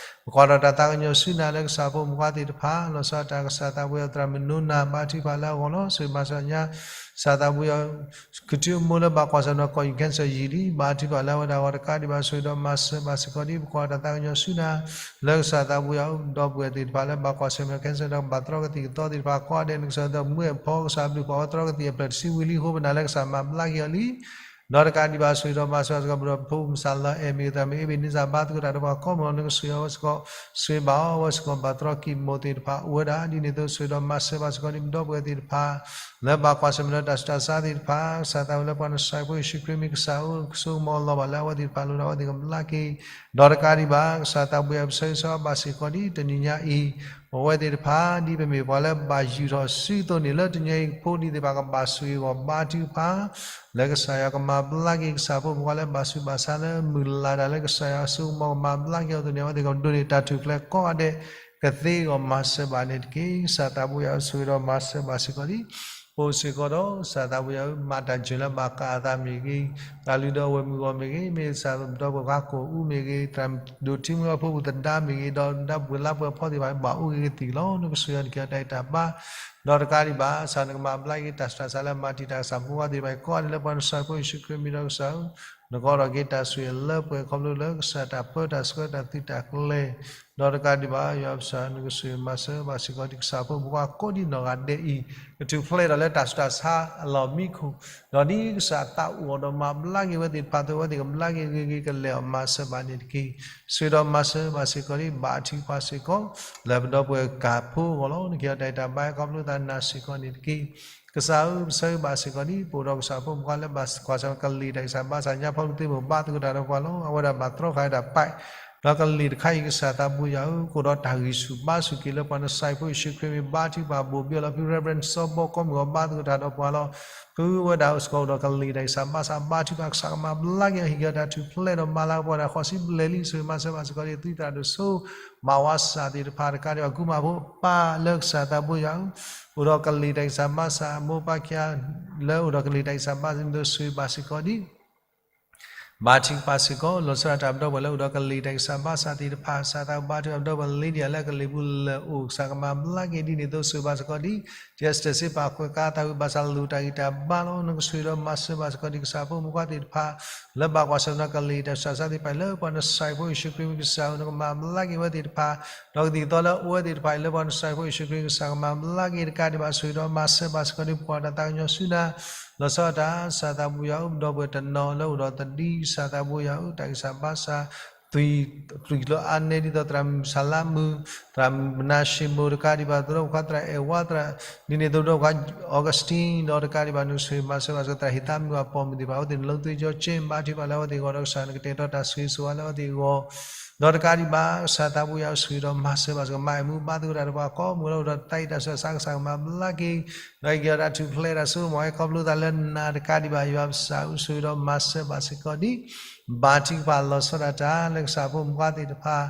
ပကွၢ်ထီၣ်တၢ်သးကညီၤဆူနၤလၢကစၢ်ဖိမုၣ်ဖိခွါသ့ၣ်တဖၣ် လီၤဆီဒၣ်တၢ်ကစၢ်သးဘိယွၤ သရၣ်မုၣ်နိနၤ ဘါထုကဖၣ်လၢအဂီၢ်လီၤ. ဆိၣ်ဂ့ၤမၤစၢၤညါ ကစၢ်သးဘိယွၤ ကထူအမိၢ်လၢဘၣ်ကွၢ်ဆၢၣ်မဲာ်ဒီး ကီၢ်အံၤ cancer ယံာ်လံ ဘါထုကဖၣ်လၢအဝဲဒၣ်အဂီၢ်တကးဒံးဘၣ် ဆိၣ်ဂ့ၤဒီးမၤစၢၤဘၣ်စ့ၢ်ကီးဒံး ပကွၢ်တၢ်သးကညီၤဆူနၤ လၢကစၢ်သးဘိယွၤ ဒီပုၢ်ဝဲၢ်သ့ၣ်တဖၣ်လၢဘၣ်ကွၢ်ဆၢၣ်မဲာ်ဒီး cancer ဒီးဘၣ်တြီကသံၣ်ကသီသ့ၣ်တဖၣ် ကိးဂၤဒဲး နကစၢ်သးမူအဲၣ်ဖီ ကစၢ်ဘျုးဖှိၣ်အဝဲတြီကသံၣ်အဖျၢၣ်တဆံဝံၤလံအဃိ ပနာ်လၢကစၢ်မၤဘျါက့ၤအီၤလံ ဒီးတကးဒံးဘၣ် ဆိၣ်ဂ့ၤဒီးမၤစၢၤဘၣ်စ့ၢ်ကီး ပဒီပုၢ်ဖိမုၣ်ကစၢ်လၢအဲၣ်မ့ၢ်ဂ့ၤ သရၣ်မုၣ်အ့ဘ့းနံစၢ် ဘါသကိးတၢ်ဒီးပှၤကိးမုၢ်လီၤ. နကဆိၣ်ဂ့ၤအဝဲစ့ၢ်ကီး, ဆိၣ်ဂ့ၤဘၣ်အီၤအဝဲစ့ၢ်ကီး ဘၣ်တြီကံၢ်မိၣ်သ့ၣ်တဖၣ်အိၣ်ဝဲဒၣ် ဒ်န့ၣ်အသိး ဆိၣ်ဂ့ၤဒီးမၤစၢၤဘၣ်စ့ၢ်ကီး ဒ်ပဒီပုၢ်ဝဲၢ်သ့ၣ်တဖၣ် လၢဘၣ်ကွၢ်ဆၢၣ်မဲာ်ဒီးတၢ်ဆူးတၢ်ဆါသ့ၣ်တဖၣ်, ကစၢ်သးဝံၣ်လၢပှၤနစၢ်ဖိယ့ၣ်ၡူးခရံာ်မ့ၢ်ကစၢ်ဧိၤ ဆိကမိၣ်လီၤဘၣ်လၢအဝဲသ့ၣ်တဖၣ်လိၣ်ဒၣ်အဝဲသ့ၣ်ကဘျါက့ၤ, ဒီးတကးဒံးဘၣ် ကစၢ်သးဘိယွၤဧၢ ပဆၢဂ့ၤဆၢဝါဘၣ်စ့ၢ်ကီးဒ်တနံၤညါအံၤ ပဝဲသ့ၣ်တဖၣ် ဒ်ပမ့ၢ်ပှၤလၢဘၣ်ယုၢ်ထီၣ်စုသိးန့ၣ် လၢတနံၤအံၤဖိဒံးသ့ၣ်တဖၣ် ကဘၣ်ဆိၣ်ဂ့ၤအဂီၢ် ဘါထုကဖၣ် လၢကစၢ်ယွၤကမၤဘျါက့ၤ ကစၢ်ဖိမုၣ်ဖိလၢဘၣ်ဆူးဘၣ်ဆါလၢမုၢ်လၢ်တၢ်လၢကစၢ်ယွၤအစိကမီၤကမၤဘျါက့ၤအီၤအသိးန့ၣ် အဝဲသ့ၣ်ကဒိးန့ၢ်တၢ်ထူၣ်ဖျဲးကိးဂၤဒဲး ကသ့အဂီၢ် မၤစၢၤဘၣ်န့ၣ်တက့ၢ်. ကစၢ်သးဘိယွၤဧၢ ဆိၣ်ဂ့ၤဒီးမၤစၢၤဘၣ်စ့ၢ်ကီးဒ် ပအိၣ်စ့ၢ်ကီးဒီး ကစၢ်သးဘိယွၤဧၢ မၤတၢ်ယၢၢ်လၢဘၣ်ဃးအသးမ့ၢ်ဂ့ၤ, တၢ်လုၢ်ဒိၣ်အဝဲၢ်မုၢ်ဂီၢ်မ့ၢ်ဂ့ၤ, မ့ၢ်ကစၢ်ဒီပုၢ်ဝဲၢ်ပှၤကိးအူမ့ၢ်ဂ့ၤ, သရၣ်မုၣ်ဒိၣ်ထံမုၢ်ဂီၢ်ဖိ ပသဒါမ့ၢ်ဂ့ၤ, ဒီးဒၣ်ပှၤလၢပှဲၤဖီသ့ၣ်တဖၣ် ဘၣ်အိၣ်ဂ့ၤကသ့ၣ်လီၤ. နကဆိၣ်ဂ့ၤအီၤ နကဲအီၤတၢ်အံၣ်တၢ်ဘါ ဒီးတကးဒံးဘၣ် ကစၢ်နကမၤဘျါက့ၤ တၢ်ဆူးတၢ်ဆါလၢမၤတံာ်တာ်ကစၢ်ဖိခွါသ့ၣ်တဖၣ်အံၤ ကိးဂၤဒဲးလၢပှၤနစၢ်ဖိ ယ့ၣ်ၡူးခရံာ်မ့ၢ်ဒီးကစၢ်ဧၢ, နကအိးထီၣ်က့ၤတၢ်ဆိၣ်ဂ့ၤလၢပှဲၤခီဖျိလၢကစၢ်တၢ်ပၢတၢ်ဆှၢတၢ်သုးတၢ်ကျဲၤ, ဒီးတကးဒံးဘၣ် ယွၤပစၢ် နကဆိၣ်ဂ့ၤမၤစၢၤဘၣ်စ့ၢ်ကီး ဒ်ကစၢ်ဖိမုၣ်ဖိကိးဒံနီၢ်ဂၤဒဲးအံၤ ကထူၣ်ဖျဲးဒီးလၢတၢ်ဆူးတၢ်ဆါအလီၢ်မံခိၣ်, ဒီးဒ်ကစၢ်သးအိၣ်ဒီးမၤဘျါက့ၤဝဲသ့ၣ်တဖၣ်အသိး အဝဲသ့ၣ်ကဘျါက့ၤဂ့ၤဂ့ၤကလဲာ်အီၤ မၤစၢၤဘၣ်န့ၣ်တက့ၢ်. ဆိၣ်ဂ့ၤဒီးမၤစၢၤဘၣ်စ့ၢ်ကီးဒ် ဘါထုကဖၣ်စ့ၢ်ကီး လၢပဒီပုၢ်ဝဲၢ်ကၢ်ဖိအဂီၢ်လီၤ. နကဲအီၤတၢ်အံၣ်တၢ်ဘါ ခီဖျိသးနာ်စ့ၢ်ကီးန့ၣ်တက့ၢ်. ကစၢ်ဧၢ ပဆၢဂ့ၤဘၣ်စ့ၢ်ကီးဒ် ပအိၣ်ဒီးကစၢ်ဖိမုၣ်ဖိခွါလၢဘၣ်ကွၢ်ဆၢၣ်မဲာ်ကလံၤတၢ်အံၣ်တၢ်ဘါ ကစၢ်ညါဖီလၢသ့မိၢ် ဘါသကိးတၢ်ဒီးပှၤလီၤ. အဝဲဒၣ်ဘၣ်တြီဃာ်ဝဲဒၣ်ပာ် ဒီးကလံၤတခါအံၤ ကစၢ်သးဘိယွၤဧၢ ကအိၣ်ဒီးတၢ်ဂံၢ်ဆူၣ်ဘါဆူၣ်က့ၤလၢပှၤနစၢ်ဖိယ့ၣ်ၡူးခရံာ်မ့ၢ် ဘါထုကဖၣ် ဘိၣ်ဘံၣ်အီၤလီၤ. ဖု Reverend စီၤဘီကီမုၢ်အီၤ ဘါသကိးတၢ်ဒီးပှၤလီၤ. ဖုဝဲဒၣ်အိၣ်စ့ၢ်ကီးအိၣ်ဒီးကလံၤတၢ်အံၣ်တၢ်ဘါ ကစၢ်ဘါထုကဖၣ် ကစၢ်ကမၤဘျါက့ၤအီၤ ဟ့ၣ်က့ၤအီၤတၢ်ထူၣ်ဖျဲးဒီးမၤလၤကပီၤတၢ် ဃိးဆံဘျဲၣ်လံ ဆိၣ်ဂ့ၤမၤစၢၤဘၣ်စ့ၢ်ကီးဒ် သုသရၣ်ဒိၣ်စိ ဘၣ်ဝါစၢ်သ့ၣ်တဖၣ်တကးဒံးဘၣ် ကုမၤဖိပၢ်လၢကစၢ်သးဘိယွၤဧၢ အိၣ်ဒီးကလံၤတၢ်အံၣ်တၢ်ဘါ ကစၢ်အမိၢ်ပၢ်ခံဂၤ လၢအိၣ်ဒီးကလံၤတၢ်အံၣ်တၢ်ဘါ ဒ်သိးဆိၣ်ဂ့ၤဘၣ်စ့ၢ်ကီးဒ် ဘါထုကဖၣ်စ့ၢ်ကီး လီၤဆီဒၣ်တၢ်ပဒီပုၢ်ဝဲၢ်လၢအိၣ်ဒီးကလံၤတၢ်အံၣ်တၢ်ဘါစၢ်သ့ၣ်တဖၣ် ကစၢ်သးဘိဘါထုကဖၣ်ပဒီပုၢ်ဝဲၢ် Lydia လၢအကလံၤပူၤလၢအိၣ် ကစၢ်ကမၤဘျါက့ၤဒ်န့ၣ်အသိး ဆိၣ်ဂ့ၤဘၣ်စ့ၢ်ကီးဒ် Esther စ့ပာ်ခွဲးကါသးဝံၣ်ဘၣ်ဆၣ်လၢတၢ်ဂံၢ်တၢ်ဘါလီၤ. နကဆိၣ်ဂ့ၤဒီးမၤစၢၤဘၣ်စ့ၢ်ကီးဒ်ကစၢ်ဖိမုၣ်ဖိခွါသ့ၣ်တဖၣ် လၢဘၣ်ကွၢ်ဆၢၣ်မဲာ်ဒီးကလံၤတၢ်ဆူးတၢ်ဆါသ့ၣ်တဖၣ် လၢပှၤနစၢ်ဖိယ့ၣ်ၡူးခရံာ်မ့ၢ်ကစၢ်ဧိၤ နကမၤဘျါက့ၤဝဲသ့ၣ်တဖၣ် ဒီးကသံၣ်ကသီလၢအအိၣ်ဝဲသ့ၣ်တဖၣ်အံၤ လၢပှၤနစၢ်ဖိယ့ၣ်ၡူးခရံာ်ကစၢ်ကမၤဘျါက့ၤတကးဒံးဘၣ် ဆိၣ်ဂ့ၤဒီးမၤစၢၤဘၣ်စ့ၢ်ကီးဒ် ပကွၢ်တၢ်သးကညီၤဆူနၤ လီၤဆီဒၣ်တၢ် ကစၢ်သးဘိယွၤဧၢ ပဒီပုၢ်ဝဲၢ်တနီၤလၢအိၣ်ဒီးသဒံ ကစၢ်သးဘိယွၤဧၢ တၢ်ဂံၢ်စၢ်ဘါစၢ် သွံၣ်ကျိၤအါနဲဒ်သိးသရၣ်မုၣ်စလါမုၣ် သရၣ်မနၤၡ့မိၤတကးဒံးဘၣ် သရၣ်ဖိခွါသရၣ်အဲၣ်ဝါ သရၣ် ဒ်န့ၣ်အသိးသရၣ်ဖိခွါ Augustine ဒီးတကးဒံးဘၣ် နကဆိၣ်ဂ့ၤမၤစၢၤဘၣ်စ့ၢ်ကီး သရၣ်ဟ့ၣ်သးမုၣ်အပိာ်မုၣ်သ့ၣ်တဖၣ် အဝဲသ့ၣ်နလိသ့ကၠီကၠ့ ဘါထုကဖၣ်လၢအဝဲသ့ၣ်အဂီၢ် ဒီးကစၢ်နကတဲာ်ကတီၤတၢ်ဆိၣ်ဂ့ၤဆိၣ်ဝါလၢအဝဲသ့ၣ်အဂီၢ် ဒီးတကးဒံးဘၣ် ကစၢ်သးဘိယွၤဧၢ ဆိၣ်ဂ့ၤဒီးမၤစၢၤဘၣ်စ့ၢ်ကီး မၤအဲၣ်မူဘါသကိးတၢ်ဒီးပှၤကိးမုၢ်လၢအိၣ်ဒီးတၢ်သးအံၣ်တၢ်ဆူးတၢ်ဆါ ကစၢ်ကမၤဘျါက့ၤ ဒီးဟ့ၣ်က့ၤအီၤတၢ်ထူၣ်ဖျဲးတၢ်စိကမီၤ ဟဲခီဖျိသးလၢနၤတကးဒံးဘၣ် ယွၤပစၢ်ဧၢ ဆိၣ်ဂ့ၤဒီးမၤစၢၤဘၣ်စ့ၢ်ကီးဒ် ဘါထုကဖၣ်လီၤဆီဒၣ်တၢ် လၢကစၢ်ဖိမုၣ်ဖိခွါသ့ၣ်တဖၣ်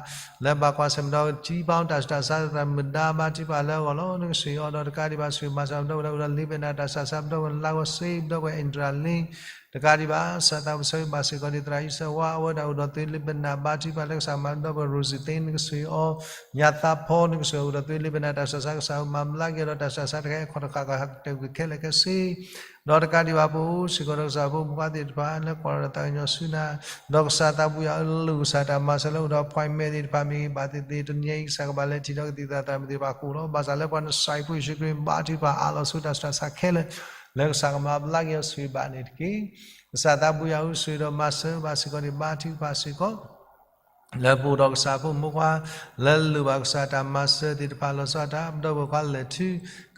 လၢဘၣ်ကွၢ်ဆၢၣ်မဲာ်ဒီးထံပီတၢ်ဆူးတၢ်ဆါ သရၣ်မုၣ်ဒါ ဘါထုကဖၣ်လၢအဂီၢ်လီၤ. နကဆိၣ်ဂ့ၤအီၤဒီးတကးဒံးဘၣ် ဆိၣ်ဂ့ၤမၤစၢၤဒီပုၢ်ဝဲၢ်လၢအိၣ်ဒီးလံာ်ဘဲနၤတၢ်ဆူးတၢ်ဆါ ပဒီပုၢ်ဝဲၢ်လါဂီၤစ့ ပဒီပုၢ်ဝဲၢ် Andrea Lin တကးဒံးဘၣ် ကစၢ်သးဘိယွၤဧၢ ပဆၢဂ့ၤဘၣ်စ့ၢ်ကီးဒ်သရၣ်အံၤစၢဝါ အဝဲဒၣ်အိၣ်ဒီးသွံၣ်လံာ်ဘဲနၤ ဘါထုကဖၣ်လၢကစၢ်ကမၤဒီပုၢ်ဝဲၢ် Rosie Thing နကဆိၣ်ဂ့ၤအီၤ ညါသးဖီ နကဆိၣ်ဂ့ၤအီၤအိၣ်ဒီးသွံၣ်လံာ်ဘဲနၤတၢ်ဆူးတၢ်ဆါ ကစၢ်ကမၤဘျါက့ၤအီၤဒီးတၢ်ဆူးတၢ်ဆါတခါအံၤ ခီၣ်တဃာ်ကဟးကတၢၢ်ကွံာ်ခဲလၢာ်ခဲဆ့ ဒီးတကးဒံးဘၣ် ပအိၣ်စ့ၢ်ကီးဒီးကစၢ်ဖိမုၣ်ဖိခွါသ့ၣ်တဖၣ် လၢကွၢ်ဒီးတၢ်သးကညီၤဆူနၤ ဒီးကစၢ်သးဘိယွၤဧၢ လၢကစၢ်တၢ်မၤစၢၤလၢအိၣ်ဒီး appointment သ့ၣ်တဖၣ်မ့ၢ်ဂ့ၤ ဘၣ်သ့ၣ်သ့ၣ်တနံၤအံၤ ကစၢ်ကဘၣ်လဲၤထံၣ်ဒီးကသံၣ်သရၣ်သရၣ်မုၣ်သ့ၣ်တဖၣ်ကအိၣ်လီၤ. ဘၣ်ဆၣ်လၢပှၤနစၢ်ဖိယ့ၣ်ၡူးခရံာ်ဘါထုကဖၣ်အးလီၤဆူတၢ်ဆူးတၢ်ဆါခဲလၢာ် လၢကစၢ်ကမၤဘျါက့ၤအီၤ ဆိၣ်ဂ့ၤဘၣ်န့ၣ်တက့ၢ်. ကစၢ်သးဘိယွၤဧၢ ဆိၣ်ဂ့ၤဒီးမၤစၢၤဘၣ်စ့ၢ်ကီးန့ၣ် ဘါထုကဖၣ်စ့ၢ်ကီး လၢပအိၣ်ဒီးကစၢ်ဖိမုၣ်ဖိခွါ လၢလိၣ်ဘၣ်ကစၢ်တၢ်မၤစၢၤသ့ၣ်တဖၣ် လီၤဆီဒၣ်တၢ် ပဒီပုၢ်ဝဲၢ်ခွါလဲၤထူ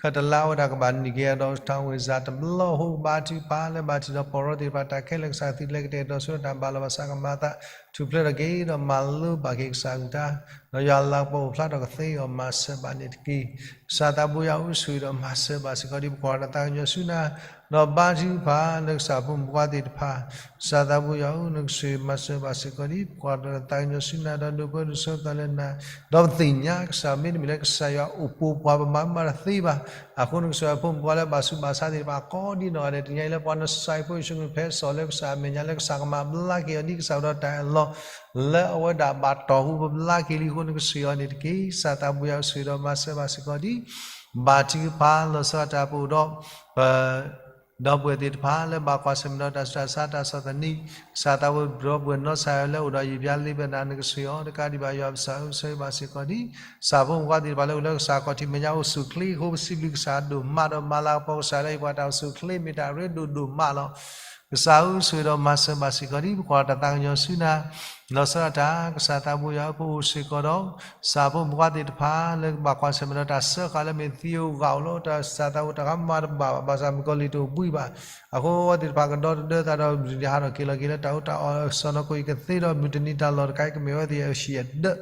ခၢၣ်တလါဝဲဒၣ်ကဘၣ်နံၣ်က့ၤဒီး ထီၣ်ဝ့ၢ်စၢ်တဘျီအဃိ ဘါထုကဖၣ်လၢဘၣ်ထံၣ်ဒီးပီၢ်ရီသ့ၣ်တဖၣ် တၢ်ခဲလၢာ် ကစၢ်ကသုးကျဲၤကတဲာ်ကတီၤဆိဒီးတၢ်ဘၣ်လီၤဘၣ်စးကမၤသး ထူၣ်ဖျဲးထီၣ်က့ၤဒီးမၤလိဘၣ်က့ၤကစၢ်အကလုၢ်ကထါ ဒီးယွၤအလၤကပီၤအိၣ်ဖျါထီၣ်ကသ့အီၤ မၤစၢၤဘၣ်န့ၣ်တက့ၢ်. ကစၢ်သးဘိယွၤဧၢ ဆိၣ်ဂ့ၤဒီးမၤစၢၤဘၣ်စ့ၢ်ကီးဒ်ပကွၢ်ဒီးတၢ်သးကညီၤဆူနၤ ဒီးဘါထုကဖၣ်လၢကစၢ်ဖိမုၣ်ဖိခွါသ့ၣ်တဖၣ် ကစၢ်သးဘိယွၤဧၢ နကဆိၣ်ဂ့ၤမၤစၢၤဘၣ်စ့ၢ်ကီးဒ် ပကွၢ်ဒီးတၢ်သးကညီၤဆူနၤ ဒီးဒိးပၢဒိးဆှၢပသးလၢနၤ ဒီးပသ့ၣ်ညါကစၢ်မ့တမ့ၢ်လၢကစၢ်ယွၤအိၣ်ပိာ်ပှၤ ပမၤမၤတသ့ဘၣ်. အဃိနကစၢ်ယွၤဖိမုၣ်ဖိခွါလၢဘၣ်ဆူးဘၣ်ဆါသ့ၣ်တဖၣ် ကိးဒ်နီၢ်ဂၤဒဲး တနံၤအံၤလၢပှၤနစၢ်ဖိယ့ၣ်ၡူးခရံာ် ဖဲစီၤလၢကစၢ်အမဲာ်ညါလၢကစၢ်ကမၤဘျါက့ၤအီၤဒ်ကစၢ်အိၣ်ဒီးတၢ်အၢၣ်လီၤ လၢအဝဲဒၣ်ဘၣ်တီၢ်ဟူပဘျါက့ၤလံအဃိ နကဆိၣ်ဂ့ၤအီၤန့ၣ်တက့ၢ်. ကစၢ်သးဘိယွၤဧၢ ဆိၣ်ဂ့ၤဒီးမၤစၢၤဘၣ်စ့ၢ်ကီးဒ် ဘါထုကဖၣ်လီၤဆီဒၣ်တၢ် ပအိၣ်ဒီး ပ ဒီပုၢ်ဝဲၢ်သ့ၣ်တဖၣ်လၢဘၣ်ကွၢ်ဆၢၣ်မဲာ်ဒီးတၢ်ဆူးတၢ်ဆါတၢ်ဆီၣ်သနံး ကစၢ်သးဘိ ဒီပုၢ်ဝဲၢ်နီၢ်ကစၢ်ယွၤလၢအိၣ်ဒီးယံာ်ပျါလံာ်ဘဲနၤ နကဆိၣ်ဂ့ၤအီၤ တကးဒံးဘၣ် ယွၤပစၢ်ဧၢ ဆိၣ်ဂ့ၤဘၣ်စ့ၢ်ကီးဒ် ကစၢ်ဖိမုၣ်ဖိခွါသ့ၣ်တဖၣ်လၢအိၣ်လၢကစၢ်ခီၣ်ထံးမဲာ်ညါအိၣ်ဆူၣ်ချ့အဃိ ပစံးဘျုးကစၢ်ဒိၣ်မးဒီးမၤလၤကပီၤကစၢ်လၢဟ့ၣ်ပှၤတၢ်အိၣ်ဆူၣ်ချ့ မ့ၢ်တၢ်ရ့ဒိၣ်ဒိၣ်မးလီၤ. ကစၢ်ဧၢ ဆိၣ်ဂ့ၤဒီးမၤစၢၤဘၣ်စ့ၢ်ကီးဒံး ပကွၢ်တၢ်သးကညီၤဆူနၤ, လီၤဆီဒၣ်တၢ် ကစၢ်သးဘိယွၤဧၢ ပအိၣ်စ့ၢ်ကီးဒီး ကစၢ်ဖိမုၣ်ခွါသ့ၣ်တဖၣ် လၢကဘၣ်ကွၢ်ဆၢၣ်မဲာ်ဒီးတၢ်စၢဃာ်လၢမ့ၢ်သံဧိၤဂာ်ဧိၤလီၤ, တၢ်ကစၢ်သးဘိတၢ်ကမၣ်တဘၣ်ဘၣ်, ဘၣ်ဆၣ်မုၣ်ကီၤလံၢ်တအိၣ်ဘှံးဘၣ်. အဃိအဝဲသ့ၣ်တဖၣ်ကဒီတဒၢသးဒီး မုၢ်တနံၤဟးထီၣ်က့ၤလီၤက့ၤလၢတၢ်အိၣ်တၢ်အီၣ် စီၢ်နီၤခိၣ်အံၤကသ့ဒီး မုၢ်တနံၤတၢ်လီၢ်တခါအံၤ ကမ့ၢ်အဝဲသ့ၣ်အဟံၣ်အဒၢး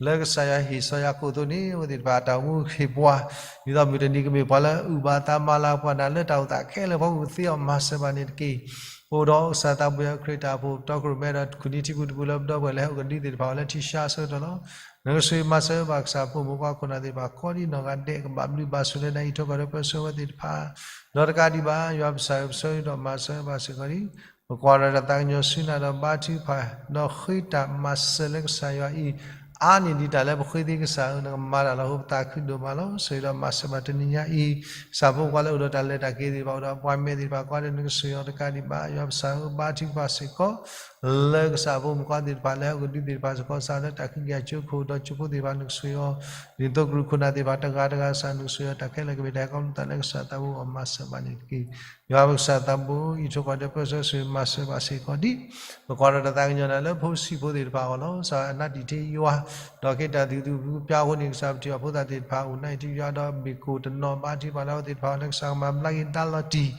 လၢကစၢ်ယွၤဟ့ၣ်စီၤယၤကိာ်အသိးန့ၣ် အဝဲသ့ၣ်တဖၣ်တၢ်အိၣ်မူဟ့ၣ်ပှၤ ဒ်သိးမုၢ်တနံၤကမ့ၢ်ပှၤလၢအုၣ်ဘၣ်သးမၤလၤပှၤနၤလၢတၢ်အိၣ်သးခဲလၢာ်အဖီခိၣ် ကသ့အီၤမၤစၢၤဘၣ်န့ၣ်တက့ၢ်. အိၣ်ဒီးကစၢ်သးဘိယွၤ ခရံာ်တၢ်အိၣ်ဖှိၣ်တီခိၣ်ရိၣ်မဲဒီး ခိၣ်နံၤထံပူၤတပူၤလၢပဒီပုၢ်ဝဲၢ်လၢဟဲအိၣ်ကဒုသ့ၣ်တဖၣ်အီၤလၢထံဆၢအဆၢကတီၢ်လီၤ. နကဆိၣ်ဂ့ၤမၤစၢၤဘၣ်ကစၢ်ဖိမုၣ်ခွါခိၣ်နၢ်သ့ၣ်တဖၣ် ကိးဒံနီၢ်ဂၤဒဲး ကဘၣ်ဘျုးဘၣ်ဆိၣ်လၢနၤအံးထွဲကွၢ်ထွဲပၢဆှၢဝဲသ့ၣ်တဖၣ် ဒီးတကးဒံးဘၣ် ယွၤပကစၢ်ဧၢ ပဆိၣ်ဂ့ၤဒီးမၤစၢၤဘၣ်စ့ၢ်ကီးဒံး ပကွၢ်ဒီးတၢ်သးကညီၤဆူနၤဒီးဘါထုကဖၣ် ဒီးဃ့တၢ်မၤစၢၤလၢကစၢ်ယွၤအံၤ အါန့ၢ်ဒံးတၢ်လၢပဃ့သ့ကစၢ်ဧၢ နကမၤတၢ်လီၤ. အဃိပသးခုဒိၣ်မးလီၤ. ဆိၣ်ဂ့ၤဒီးမၤစၢၤဘၣ်တနံၤညါအံၤ ကစၢ်ဖိခွါလၢအိၣ်ဒီးတၢ်လဲၤတၢ်က့ၤသ့ၣ်တဖၣ် အိၣ်ဒီးအပှၤမဲာ်သ့ၣ်တဖၣ် ကိးဂၤဒဲး နကဆိၣ်ဂ့ၤအီၤတကးဒံးဘၣ် ယွၤပကစၢ်ဧၢ ဘါထုကဖၣ်စ့ၢ်ကီး လၢကစၢ်ဖိမုၣ်ခွါသ့ၣ်တဖၣ် လၢဟဲအိၣ်ကဒုသ့ၣ်တဖၣ်စ့ၢ်ကီး ကစၢ်လၢတၢ်ခုကယၤကၠိခိၣ်ဒီးကၠိဖိသ့ၣ်တဖၣ် နကဆိၣ်ဂ့ၤအီၤ ဒ်သိးကရူၢ်ခိၣ်နၢ်သ့ၣ်တဖၣ် တဂၤတဂၤ ကစၢ် နကဆိၣ်ဂ့ၤအီၤတၢ်ခဲလၢာ် ကမ့ၢ်တၢ်အဲၣ်ကီမူသးလၢကစၢ်သးဘိအဂီၢ် မၤစၢၤဘၣ်န့ၣ်တက့ၢ်. ယွၤပကစၢ်သးဘိ အံးထွဲကွၢ်ထွဲပၢဆှၢ ဆိၣ်ဂ့ၤမၤစၢၤဘၣ်စ့ၢ်ကီးဒံး ပကွၢ်ဒီးတၢ်သးကညီၤနၤလၢဖိဆံးဖိသ့ၣ်တဖၣ်အဂီၢ်လီၤ. ကစၢ်အနါတံာ်ထံယွၤ ဒီးက့ၤတၢ်သူၣ်သူၣ်ဖျုးဖျုးအဃိန့ၣ် ကစၢ်ပထံၣ်ဘၣ်ဖိသၣ်သ့ၣ်တဖၣ် အိၣ်နါအံၤထံယွၤဒီးမ့ၢ်ကိၣ်တနီၤ ဘါထုကဖၣ်လၢအဝဲသ့ၣ်တဖၣ်အဂီၢ်လၢကစၢ်ကမၤဘျါက့ၤဒါလီၤတံၢ်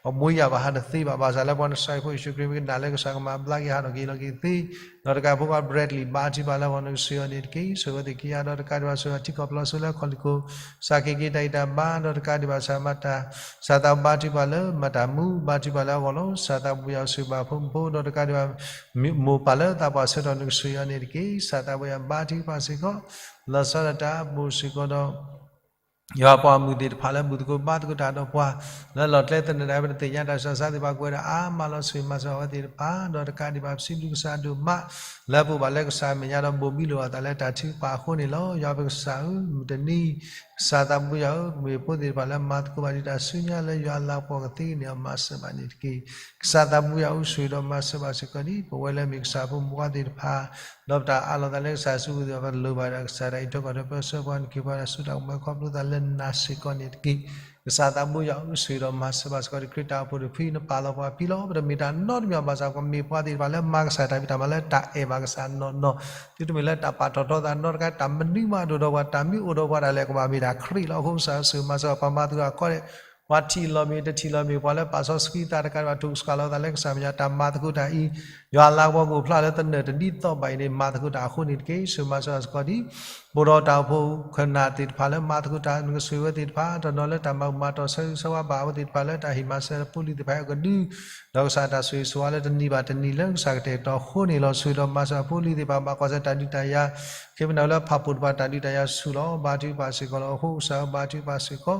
အမူယၤဘၣ်ဟးတသ့ဘၣ် ဘၣ်ဆၣ်လၢပှၤနစၤရ့းဖိယ့ၣ်ၡူးခရံာ်မ့ၢ်ကနၣ်လၢကစၢ်ကမၤဘျါက့ၤဟးထီၣ်က့ၤလီၤက့ၤသ့ ဒီးတကးဖိခွါ Bradley ဘါထုကဖၣ်လၢအဂီၢ် နကဆိၣ်ဂ့ၤအီၤန့ၣ်တက့ၢ်. ဆိၣ်ဂ့ၤအဝဲသ့ၣ်ခံဂၤဒီးတကးဒံးဘၣ် ဆိၣ်ဂ့ၤအထံကီၢ်ပျီဆိလၢခီၣ်လံၢ်ခိၣ် ကစၢ်က့ၤက့ၤတၢ်အံၤတၢ်ဘါ ဒီးတကးဒံးဘၣ် ကစၢ်မၤတၢ် ကစၢ်သးဘိဘါထုကဖၣ်လၢမၤတၢ်မူ ဘါထုကဖၣ်လၢအဂီၢ်လီၤ. ကစၢ်သးဘိယွၤဆိၣ်ဂ့ၤဘၣ်ဖိမုၣ်ဖိ ဒီးတကးဒံးဘၣ် မိၢ်ပၢ်လၢသးပှၢ်ဆၢကတီၢ် နကဆိၣ်ဂ့ၤအီၤန့ၣ်တက့ၢ်. ကစၢ်သးဘိယွၤဘါထုကဖၣ်စ့ၢ်ကီး လီၤဆီဒၣ်တၢ် ပအိၣ်စ့ၢ်ကီးဒီး ယွၤပှၤဂီၢ်မုၢ်သ့ၣ်တဖၣ်လၢဘူၣ်သကိးဘါသကိးတၢ်ဒီးပှၤ လၢလီၢ်ကျဲသနၢၣ်ဒၣ်ဝဲ ပတသ့ၣ်ညါတၢ်ဆူးတၢ်ဆါသ့ၣ်တဖၣ် ကဝဲဒၣ်အါမးလီၤ. ဆိၣ်ဂ့ၤမၤစၢၤအဝဲသ့ၣ်တဖၣ် ဒီးတကးဒံးဘၣ် ပစံးဘျုးကစၢ်ဒိၣ်မး လၢပအိၣ်ဘၣ်လၢကစၢ်အမဲာ်ညါဒီး ဘိၣ်ဘံလိာ်အသးလၢတၢ်ထုကဖၣ်အဃိန့ၣ်လီၤ. ယွၤပကစၢ်ဧၢ မုၢ်တနံၤ ကစၢ်သးဘိယွၤဧၢ ပမ့ၢ်ဖိသ့ၣ်တဖၣ်လၢမၤသကိးဘၣ်ဒံးတၢ်ဆူညါလၢယွၤလၤကပီၤကသ့န့ၣ် မၤစၢၤဘၣ်န့ၣ်တက့ၢ်. ကစၢ်သးဘိယွၤဧၢ ဆိၣ်ဂ့ၤဒီးမၤစၢၤဘၣ်စ့ၢ်ကီးဒံး ပဝဲလၢမ့ၢ်ကစၢ်ဖိမုၣ်ဖိခွါသ့ၣ်တဖၣ် ဒီးပတၢ်အးလီၤသးလၢကစၢ်စုပူၤသ့ၣ်တဖၣ် ပလိၣ်ဘၣ်ဒီးကစၢ်တၢ်အံးထွဲကွၢ်ထွဲပၢဆှၢပှၤ နက့ၤပှၤတၢ်စိတၢ်ကမီၤခီဖျိသးလၢနၤစ့ၢ်ကီးန့ၣ်တက့ၢ်. ကစၢ်သးဘိယွၤဧၢ ဆိၣ်ဂ့ၤဒီးမၤစၢၤဘၣ်စ့ၢ်ကီးဒံး ခရံာ်တၢ်အိၣ်ဖှိၣ်တဖု နပာ်လီၤပှၤဖံးလီၤ. ပတမ့ၢ်တၢ်နီတမံၤဘၣ်ဆၣ် ပမ့ၢ်ပှၤသ့ၣ်တဖၣ်လၢမၤကစၢ်တၢ်ဖံးတၢ်မၤလၢတၢ်အဲၣ်ဘၣ်ကစၢ်နီၢ်နီၢ် သုတမ့ၢ်လၢတၢ်ပာ်ထီၣ်ထီသးနီတခါ တၢ်မနုၤမးဒိၣ်ဒီးပှၤ တၢ်မ့ၢ်အိၣ်ဒီးပှၤဒၣ်လဲာ် ကဘၣ်မ့ၢ်ဒၣ်ခရံာ်လီၤ. အဃိကစၢ် ဆိၣ်ဂ့ၤမၤစၢၤပှၤမၤသကိးတၢ်ခီဒဲး ပှၤထံၣ်လီၤမ့ၢ်တထံၣ်လီၤမ့ၢ် ပှၤလၢပာ်စီဆှံသးတကးဒံးဘၣ် ထိၣ်ကစှၤလီၤသးလၢကစၢ်မဲာ်ညါ တၢ်မၤသကိးတၢ်အံၤ ယွၤလၤကပီၤကအိၣ်ဖျါလၢသနၢၣ်တဒ်သိးဘၣ်အံၤန့ၣ် မၤသကိးတၢ်အဃိန့ၣ်တက့ၢ်. ဆိၣ်ဂ့ၤမၤစၢၤဘၣ်စ့ၢ်ကီးဒံး ပအိၣ်ဒီးတၢ်အိၣ်ဖှိၣ်ခိၣ်နၢ်သ့ၣ်တဖၣ်လၢမၤသကိးတၢ် နကဆိၣ်ဂ့ၤဝဲသ့ၣ်တဖၣ် တနီၤလၢတၢ်မၤမၤတီၢ်ဆၢဂ့ၤဆၢဝါဘၣ်အဝဲသ့ၣ်တဖၣ်လၢတၢ်ဟ့ၣ်မၤစၢၤဖိလံၤသ့ၣ်တဖၣ်ဟဲအိၣ်ကဒု ဒီးကစၢ်တၢ်ဆိၣ်ဂ့ၤဆိၣ်ဝါလၢတနံၤဘၣ်တနံၤလၢကစၢ်ကတဲာ်ကတီၤအဃိန့ၣ်လီၤ. ဆိၣ်ဂ့ၤဒီးမၤစၢၤဖိလံၤသ့ၣ်တဖၣ် ဘၣ်ကွၢ်ဆၢတၢ်ဒုးတၢ်ယၤ ခ့ပနၢ်လၢဖၣ်ပူၣ်တဖၣ်တၢ်ဒုးတၢ်ယၤဆူၣ်လီၤ. ဘါထုကဖၣ်စ့ၢ်ကီးလီၤ. အဃိကစၢ်ဧၢ ဘါထုကဖၣ်စ့ၢ်ကီး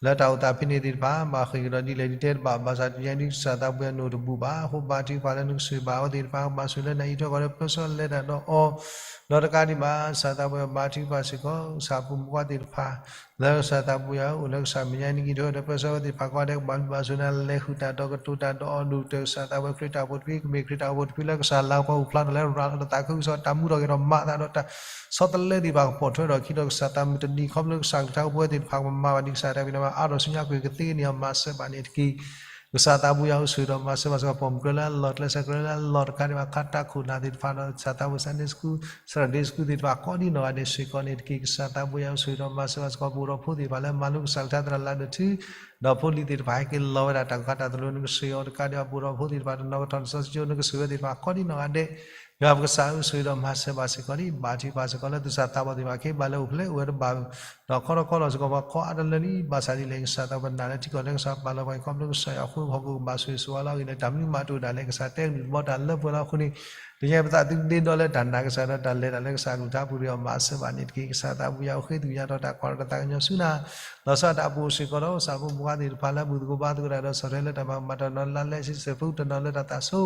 လၢတၢ်အိၣ်သးဖဲန့ၣ်သ့ၣ်တဖၣ် ဘၣ်ဃ့ၢ်ကဒီးဒ်လဲၣ်ဒ်တဲတဘၣ် ဘၣ်ဆၣ်သနာ်က့ ကစၢ်သးဘိယွၤနအိၣ်တဘူၣ်ဘၣ်. အဃိဘါထုကဖၣ်လၢနကဆိၣ်ဂ့ၤဘၣ်အဝဲသ့ၣ်တဖၣ် ကဘၣ်ဆိၣ်လၢနၤအံးထွဲကွၢ်ထွဲပၢဆှၢလဲၤတၢ်ဒီးအီၤ ဒီးတကးဒံးဘၣ် ကစၢ်သးဘိယွၤဘါထုကဖၣ်စ့ၢ်ကီး ကစၢ်ဖိမုၣ်ဖိခွါသ့ၣ်တဖၣ် လၢကစၢ်သးဘိယွၤဧၢ အိၣ်လၢကစၢ်မဲာ်ညါန့ၣ် အံးထွဲဒီးပၢဆှၢဝဲသ့ၣ်တဖၣ် ကိးဂၤဒဲး ကဘၣ်ဘျုးဘၣ်ဆိၣ်နၤ လဲၤဃုာ်တၢ်ဒီးကတိၤတၢ်ဒီးအီၤ ဒိၣ်ကတၢၢ်ကစၢ်သးဘိယွၤ ခရံာ်တၢ်အိၣ်ဖှိၣ်တဖု ကမ့ၢ်ခရံာ်တၢ်အိၣ်ဖှိၣ်တဖုလၢကစၢ်လၤကပီၤအိၣ်ဖျါထီၣ်လၢရၤလီၤတၢ်သးခုကစီၣ် တၢ်မူထီၣ်ဂဲၤထီၣ်မၤအသးဒီးတၢ်ဆီတလဲသ့ၣ်တဖၣ်ကပိာ်ထွဲထီၣ်အခံဒီး ကစၢ်သးမုၢ်တနံၤခီဖျိကစၢ်ကလုၢ်ကထါအိၣ်ဖှိၣ်ဝဲသ့ၣ်တဖၣ် ကမၤဘၣ်ဒံးကစၢ်တၢ်ဖံးတၢ်မၤ အါထီၣ်ဆူညါကွံာ်ကသ့န့ၣ် မၤစၢၤဘၣ်န့ၣ်တက့ၢ်. ကစၢ်သးဘိယွၤဧၢ ဆိၣ်ဂ့ၤဒီးမၤစၢၤဘၣ်စ့ၢ်ကီး ပိာ်မုၣ်ကြၢးလၢအလီၢ် ကျဲးစၢးကြၢးလၢအလီၢ်တကးဒံးဘၣ် ခါတၢ်ခိၣ်နၢ်သ့ၣ်တဖၣ်ဒီး ကစၢ်သးဘိ Sunday School Saturday School သ့ၣ်တဖၣ် ကိးဒံနီၢ်ဂၤဒဲးစ့ၢ်ကီးန့ၣ်တက့ၢ်. ကစၢ်သးဘိယွၤဧၢ ဆိၣ်ဂ့ၤဒီးမၤစၢၤဘၣ်စ့ၢ်ကီး ပအိၣ်ဒီးဖိသ့ၣ်တဖၣ်လၢမၤလိကစၢ်ကလုၢ်ကထါသရၣ်လၢဒိၣ်ထူ ဒီးဖိလံၤသ့ၣ်တဖၣ်ဟဲက့ၤလီၤဝဲဒၣ်တၢ်ကခါတၢ်သလိ နကဆိၣ်ဂ့ၤအီၤတကးဒံးဘၣ် ပအိၣ်ဒီးဖိသ့ၣ်တဖၣ်တနီၤကထီၣ်နစီဆှံကၠိ နကဆိၣ်ဂ့ၤဝဲသ့ၣ်တဖၣ် ကိးဒံနီၢ်ဂၤဒဲး ယွၤပကစၢ်ဧၢ ဆိၣ်ဂ့ၤဒီးမၤစၢၤဘၣ်စ့ၢ်ကီးန့ၣ် ဘါထုကဖၣ်စ့ၢ်ကီးလၢသူၣ်စၢ်သးဘီၣ်သ့ၣ်တဖၣ် က့ၤဘၣ်လၢအိၣ်ဖျဲၣ်အိၣ်ဝဲတဘၣ် ဒီးခီထီၣ်ခီလီၤစ့ၢ်ကီး ပှၤခီအါတလၢလံ ဘၣ်ဆၣ်ဒ်လဲၣ် ကစၢ်သးဘိနာ်လၢထံကီၢ်လၢကစၢ်ပာ်လီၤပှၤအံၤ ခီဖျိကစၢ်ယွၤအဃိ ဟီၣ်ခိၣ်ကဘၣ်ဆိၣ်ဂ့ၤဆိၣ်ဝါလီၤအဂ့ၢ်န့ၣ် တၢ်မနုၤမးတအိၣ်ဒၣ်လဲာ် ကစၢ်တဲကဒုၣ်တဘီတၢ်လၢပှဲၤလီၤအဃိန့ၣ် တနံၤအံၤပသးသုတဒ့ဒီလၢတၢ်နာ်ကစၢ်ဒီးတၢ်လဲၤတၢ်လၢကစၢ်ကလုၢ်ကထါပူၤဒီး မၤစၢၤဘၣ်န့ၣ်တက့ၢ်. ကစၢ်သးဘိယွၤဧၢ ဃ့ထုးကယာ်ထီၣ်တၢ် ကွၢ်ထီၣ်တၢ်သးကညီၤဆူနၤ လီၤဆီဒၣ်တၢ် ပအိၣ်စ့ၢ်ကီးဒီး ကစၢ်ဖိမုၣ်ဖိခွါသ့ၣ်တဖၣ်လၢဘူၣ်သကိးဘါသကိးတၢ်ဒီး ဆီၣ်ထွဲလၢတၢ်မၤကမၣ်တနီၤလၢ်လၢ် ဆံးစဲးဖုတနီၤလၢတၢ်သးဆိ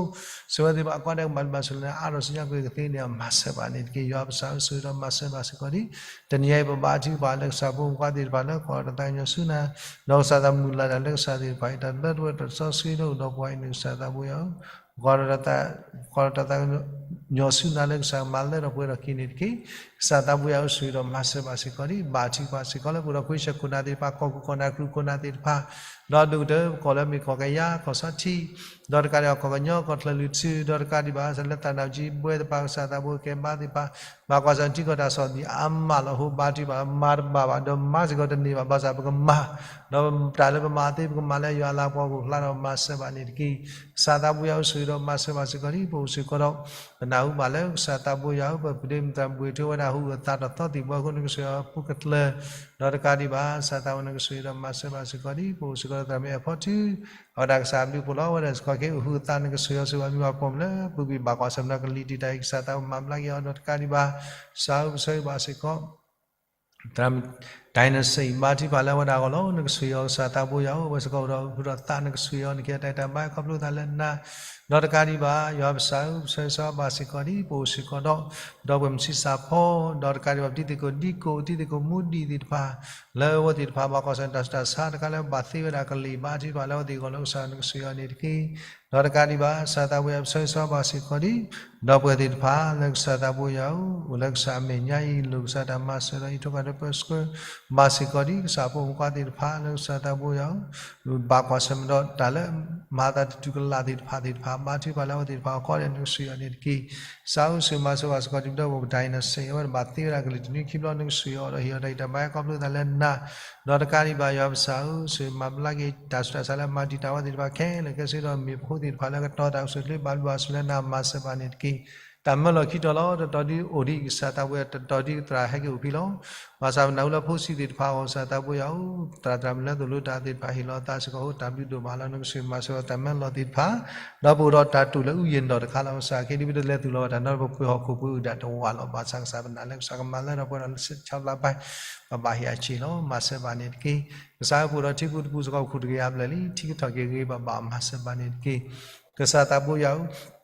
ဆိၣ်ဂ့ၤဝဲသ့ၣ်တဖၣ် ကိးဂၤဒဲးကဘၣ်ဘျုးဘၣ်ဆိၣ်လၢနၤ အါထီၣ်ဆူညါကွံာ်ကသ့န့ၣ် မၤစၢၤဘၣ်န့ၣ်တက့ၢ်. ယွၤပကစၢ်ဧၢ ဆိၣ်ဂ့ၤဒီးမၤစၢၤဘၣ်စ့ၢ်ကီးဒံး တနံၤအံၤပဘါထုကဖၣ်လၢကစၢ်ဖိမုၣ်ဖိခွါသ့ၣ်တဖၣ်လၢ ကွၢ်ထီၣ်တၢ်သးကညီၤဆူနၤ ဒီးကစၢ်သးမုၢ်လၢ်တၢ်လၢကစၢ်သ့ၣ်တဖၣ်အံၤ တၢ်လၢတဝဲတၢ်စီဆှံလၢအိၣ်ဒီးပှၤအံၤန့ၣ် ကစၢ်သးဘိယွၤဧၢ ကွၢ်ထီၣ်တၢ်သး ကွၢ်ထီၣ်တၢ်သးကညီၤ ညီဆူနၤလၢကစၢ်မၤလၢထီၣ်ပှဲၤထီၣ်က့ၤန့ၣ်တက့ၢ်. ကစၢ်သးဘိယွၤဧၢ, ဆိၣ်ဂ့ၤဒီးမၤစၢၤဘၣ်စ့ၢ်ကီးဒံး, ဘါထုကဖၣ်စ့ၢ်ကီးလၢပအိၣ်ဒီးခွံဆၢခိၣ်နၢ်သ့ၣ်တဖၣ်, ကီၢ်ခိၣ်ကီၢ်နၢ် ကရူၢ်ခိၣ်နၢ်သ့ၣ်တဖၣ်, ဒီးဒိၣ်ကတၢၢ်ပကီၢ်လၢအမ့ၢ်ကီၢ်ကယၤ ကီၢ်ဆီထံး, ဒီးတကးဒံးဘၣ် ကီၢ်ကညီ ကီၢ်ချၢၣ်လွံၢ်ထူၣ်, ဒီးတကးဒံးဘၣ် လၢသးနၢ်ကံဘှဲသ့ၣ်တဖၣ် ကစၢ်သးဘိကဲဘါသ့ၣ်တဖၣ်, ဘၣ်ကွၢ်ဆၢၣ်ထံကီၢ်တၢ်ဆီၣ်သနံးအါမးလီၤ. အဃိဘါထုကဖၣ် မၤတဘၣ်ဘၣ်, ဒီးမၤစ့ၢ်ကီးတန့ၢ်ဘၣ်, ဘၣ်ဆၣ်ပကမၤ, ဒီးတၢ်လၢပမၤသ့ ပကမၤလၢယွၤအလၤကပီၤအပူၤဖျါဒီးမၤစၢၤဘၣ်န့ၣ်တက့ၢ်. ကစၢ်သးဘိယွၤဧၢ, ဆိၣ်ဂ့ၤဒီးမၤစၢၤဘၣ်စ့ၢ်ကီးဒံး, ပအိၣ်စ့ၢ်ကီးဒီး ပနၢ်ဟူဘၣ်လၢကစၢ်သးဘိယွၤဧၢ, ပဖုဒ့မုၣ်သရၣ်ဘှ့ၣ်ထူဝဲဒၣ် ဟူးဂဲၤသးထီၣ်သီသံၣ်ဘိအဃိ နကဆိၣ်ဂ့ၤအီၤအပူၤကတြၢၢ်, ဒီးတကးဒံးဘၣ် ကစၢ်သးဘိ နကဆိၣ်ဂ့ၤဒီးမၤစၢၤဘၣ်စ့ၢ်ကီးဒံး, ပအိၣ်စ့ၢ်ကီးဒီးသရၣ်မုၣ်အဲၣ်ဖီထူ အဝဲဒၣ်ကစၢ်အဘျုးအဖှိၣ်လီၤ, အဝဲဒၣ်စ့ၢ်ကီးက့ၤအိၣ်ဟူးအသး နကဆိၣ်ဂ့ၤအီၤ ဆိၣ်ဂ့ၤအီၤမ့ၢ်ပှၤပိာ်မုၣ်လၢ ပူၤကွံာ်ဘၣ်ကွၢ်ဆၢၣ်မဲာ်ဒီးကလံၤတံာ်တာ်အံၤ ကစၢ်သးဘိမၤဘျါက့ၤအီၤ, ဒီးတကးဒံးဘၣ် ကစၢ်ဧၢ, ပဆၢဂ့ၤဘၣ်စ့ၢ်ကီး သရၣ်မုၣ် ဒိၣ်နၣ်စ့ၣ် ဘါထုကဖၣ်လၢအဝဲဒၣ်အဂီၢ်လီၤ. နကဆိၣ်ဂ့ၤအီၤ ကစၢ်သးဘိယွၤဧၢ, အဝဲစ့ၢ်ကီးအိၣ်ဒီးဟူးဒီးသး နကဆိၣ်ဂ့ၤအီၤ, နကဟ့ၣ်အီၤတၢ်အံးတၢ်ဘါ ခီဖျိသးလၢနၤ, ဒီးတကးဒံးဘၣ် ယွၤပကစၢ်ဧၢ, ပဆၢဂ့ၤဆၢဝါဘၣ်စ့ၢ်ကီးဒံး, ပအိၣ်စ့ၢ်ကီးဒီး ဒီပုၢ်ဝဲၢ်မုၣ်ဆံးစၢ်ဖီ, ဒီးတကးဒံးဘၣ် ပတံၤသကိးဒံကိး တံၤသကိးမူဒံးသ့ၣ်တဖၣ်, လၢအဝဲသ့ၣ်တဖၣ် ဘၣ်ကွၢ်ဆၢၣ်မဲာ်တၢ်ဆူးတၢ်ဆါ တခါလၢဘၣ်သ့ဝဲဒၣ်ကလံၤ ဘါထုကဖၣ်လၢအဝဲသ့ၣ်အဂီၢ်လၢကစၢ် နကဆိၣ်ဂ့ၤအီၤန့ၣ်တက့ၢ်. ဒီးတကးဒံးဘၣ် ကစၢ်သးဘိယွၤ ပဆၢဂ့ၤဆၢဝါဘၣ်စ့ၢ်ကီးဒံး, ဒီပုၢ်ဝဲၢ်သ့ၣ်တဖၣ်လၢကစၢ်သးဘိယွၤဧၢ, အိၣ်လၢကစၢ်အမဲာ်ညါအံၤ လိၣ်ကစၢ်တၢ်မၤစၢၤဒီး အံးထွဲကွၢ်ထွဲပၢဆှၢ ဘၣ်စ့ၢ်ကီးဒံး, ကစၢ်ဖိမုၣ်ဖိခွါသ့ၣ်တဖၣ်လၢကစၢ်သးဘိယွၤဧၢ, ဘၣ်ကွၢ်ဆၢၣ်မဲာ်ဒီးတၢ်လၢမၤအသးတတုၤကလာ်သ့ၣ်တဖၣ်သ့ၣ်တဖၣ် ဘါထုကဖၣ်လၢအဝဲသ့ၣ်တဖၣ်အဂီၢ်ဒီး နကဆိၣ်ဂ့ၤအီၤန့ၣ်တက့ၢ်. ကစၢ်ဧၢ, ဆိၣ်ဂ့ၤမၤစၢၤဘၣ်စ့ၢ်ကီးဒံး ပဒီပုၢ်ဝဲၢ် ဒိၣ်နၣ်စ့ၣ် အဝဲဒၣ်ဘၣ်သ့ဝဲဒၣ်ကလံၤတနွံခံဘျီ နကဆိၣ်ဂ့ၤအီၤဒီးဟ့ၣ်အီၤတၢ်အံးတၢ်ဘါ ခီဖျိသးလၢနၤ, ဒီးတကးဒံးဘၣ် ယွၤပကစၢ်ဧၢ, ဆိၣ်ဂ့ၤမၤဘျါက့ၤ တၢ်ဆူးတၢ်ဆါလၢမၤတံာ်တာ်ဝဲသ့ၣ်တဖၣ်ခဲလၢာ်ခဲဆ့ဒီး မ့ၢ်ဖိသ့ၣ်တဖၣ်လၢကတီၤတၢ်အိၣ်ဆူၣ်အိၣ်ချ့ ဘၣ်ဘျုးဘၣ်ဆိၣ်လၢနၤ မၤစၢၤဘၣ်န့ၣ်တက့ၢ်. တၢ်မၢလီၢ်ခံတီၤလီၤ, တတီၤဒုအိၣ်ဒံး ကစၢ်သးဘိယွၤ, တတီၤဒုသရၣ်ဟဲက့ၤအိၣ်ဖဲလီၤ. ဘၣ်ဆၣ်ပနၢ်ဟူလၢဖိဆံးသ့ၣ်တဖၣ်အဂီၢ် ကစၢ်သးဘိယွၤဧၢ, သရၣ်သရၣ်မုၣ်လၢသိၣ်လိတၢ်သ့ၣ်တဖၣ် ဟ့ၣ်လီၤအသးစ့ၢ်ကီးအဃိ တၢ်ဘျုးဒိၣ်မးလီၤ. နကဆိၣ်ဂ့ၤမၤစၢၤအီၤ တၢ်မၢလီၢ်သ့ၣ်တဖၣ်, ဒီးပအိၣ်ဒီးတၢ်တိာ်လၢအုၣ်ယံၤနီၢ်တခါလီၤ. ကစၢ်ခ့ဒံ ပတလဲၤသူၣ်လီၤဘၣ်တၢ်နီတဘျီ ပပှ့ၤဟီၣ်ခိၣ်ပှ့ၤအုၣ်ဒၣ်တဝာ်လီၤ. ဘၣ်ဆၣ်ကစၢ်ပနာ်လၢကစၢ်ကမၤလၢထီၣ်ပှဲၤထီၣ်လၢဆၢဆါဘျါဘၣ်, ပဘၣ်ဟ့ၣ်အဆ့ၣ်လီၤ. မၤစၢၤဘၣ်န့ၣ်တက့ၢ်. ကစၢ်ဧၢ, ပအိၣ်ဒီးထံပူၤတပူၤစ့ၢ်ကီး ပခိၣ်တကယၤဘျဲၣ်လံ, ထံကထီၣ်က့ၤဂ့ၤဂ့ၤဘၣ်ဘၣ် မၤစၢၤဘၣ်န့ၣ်တက့ၢ်. ကစၢ်သးဘိယွၤဧၢ,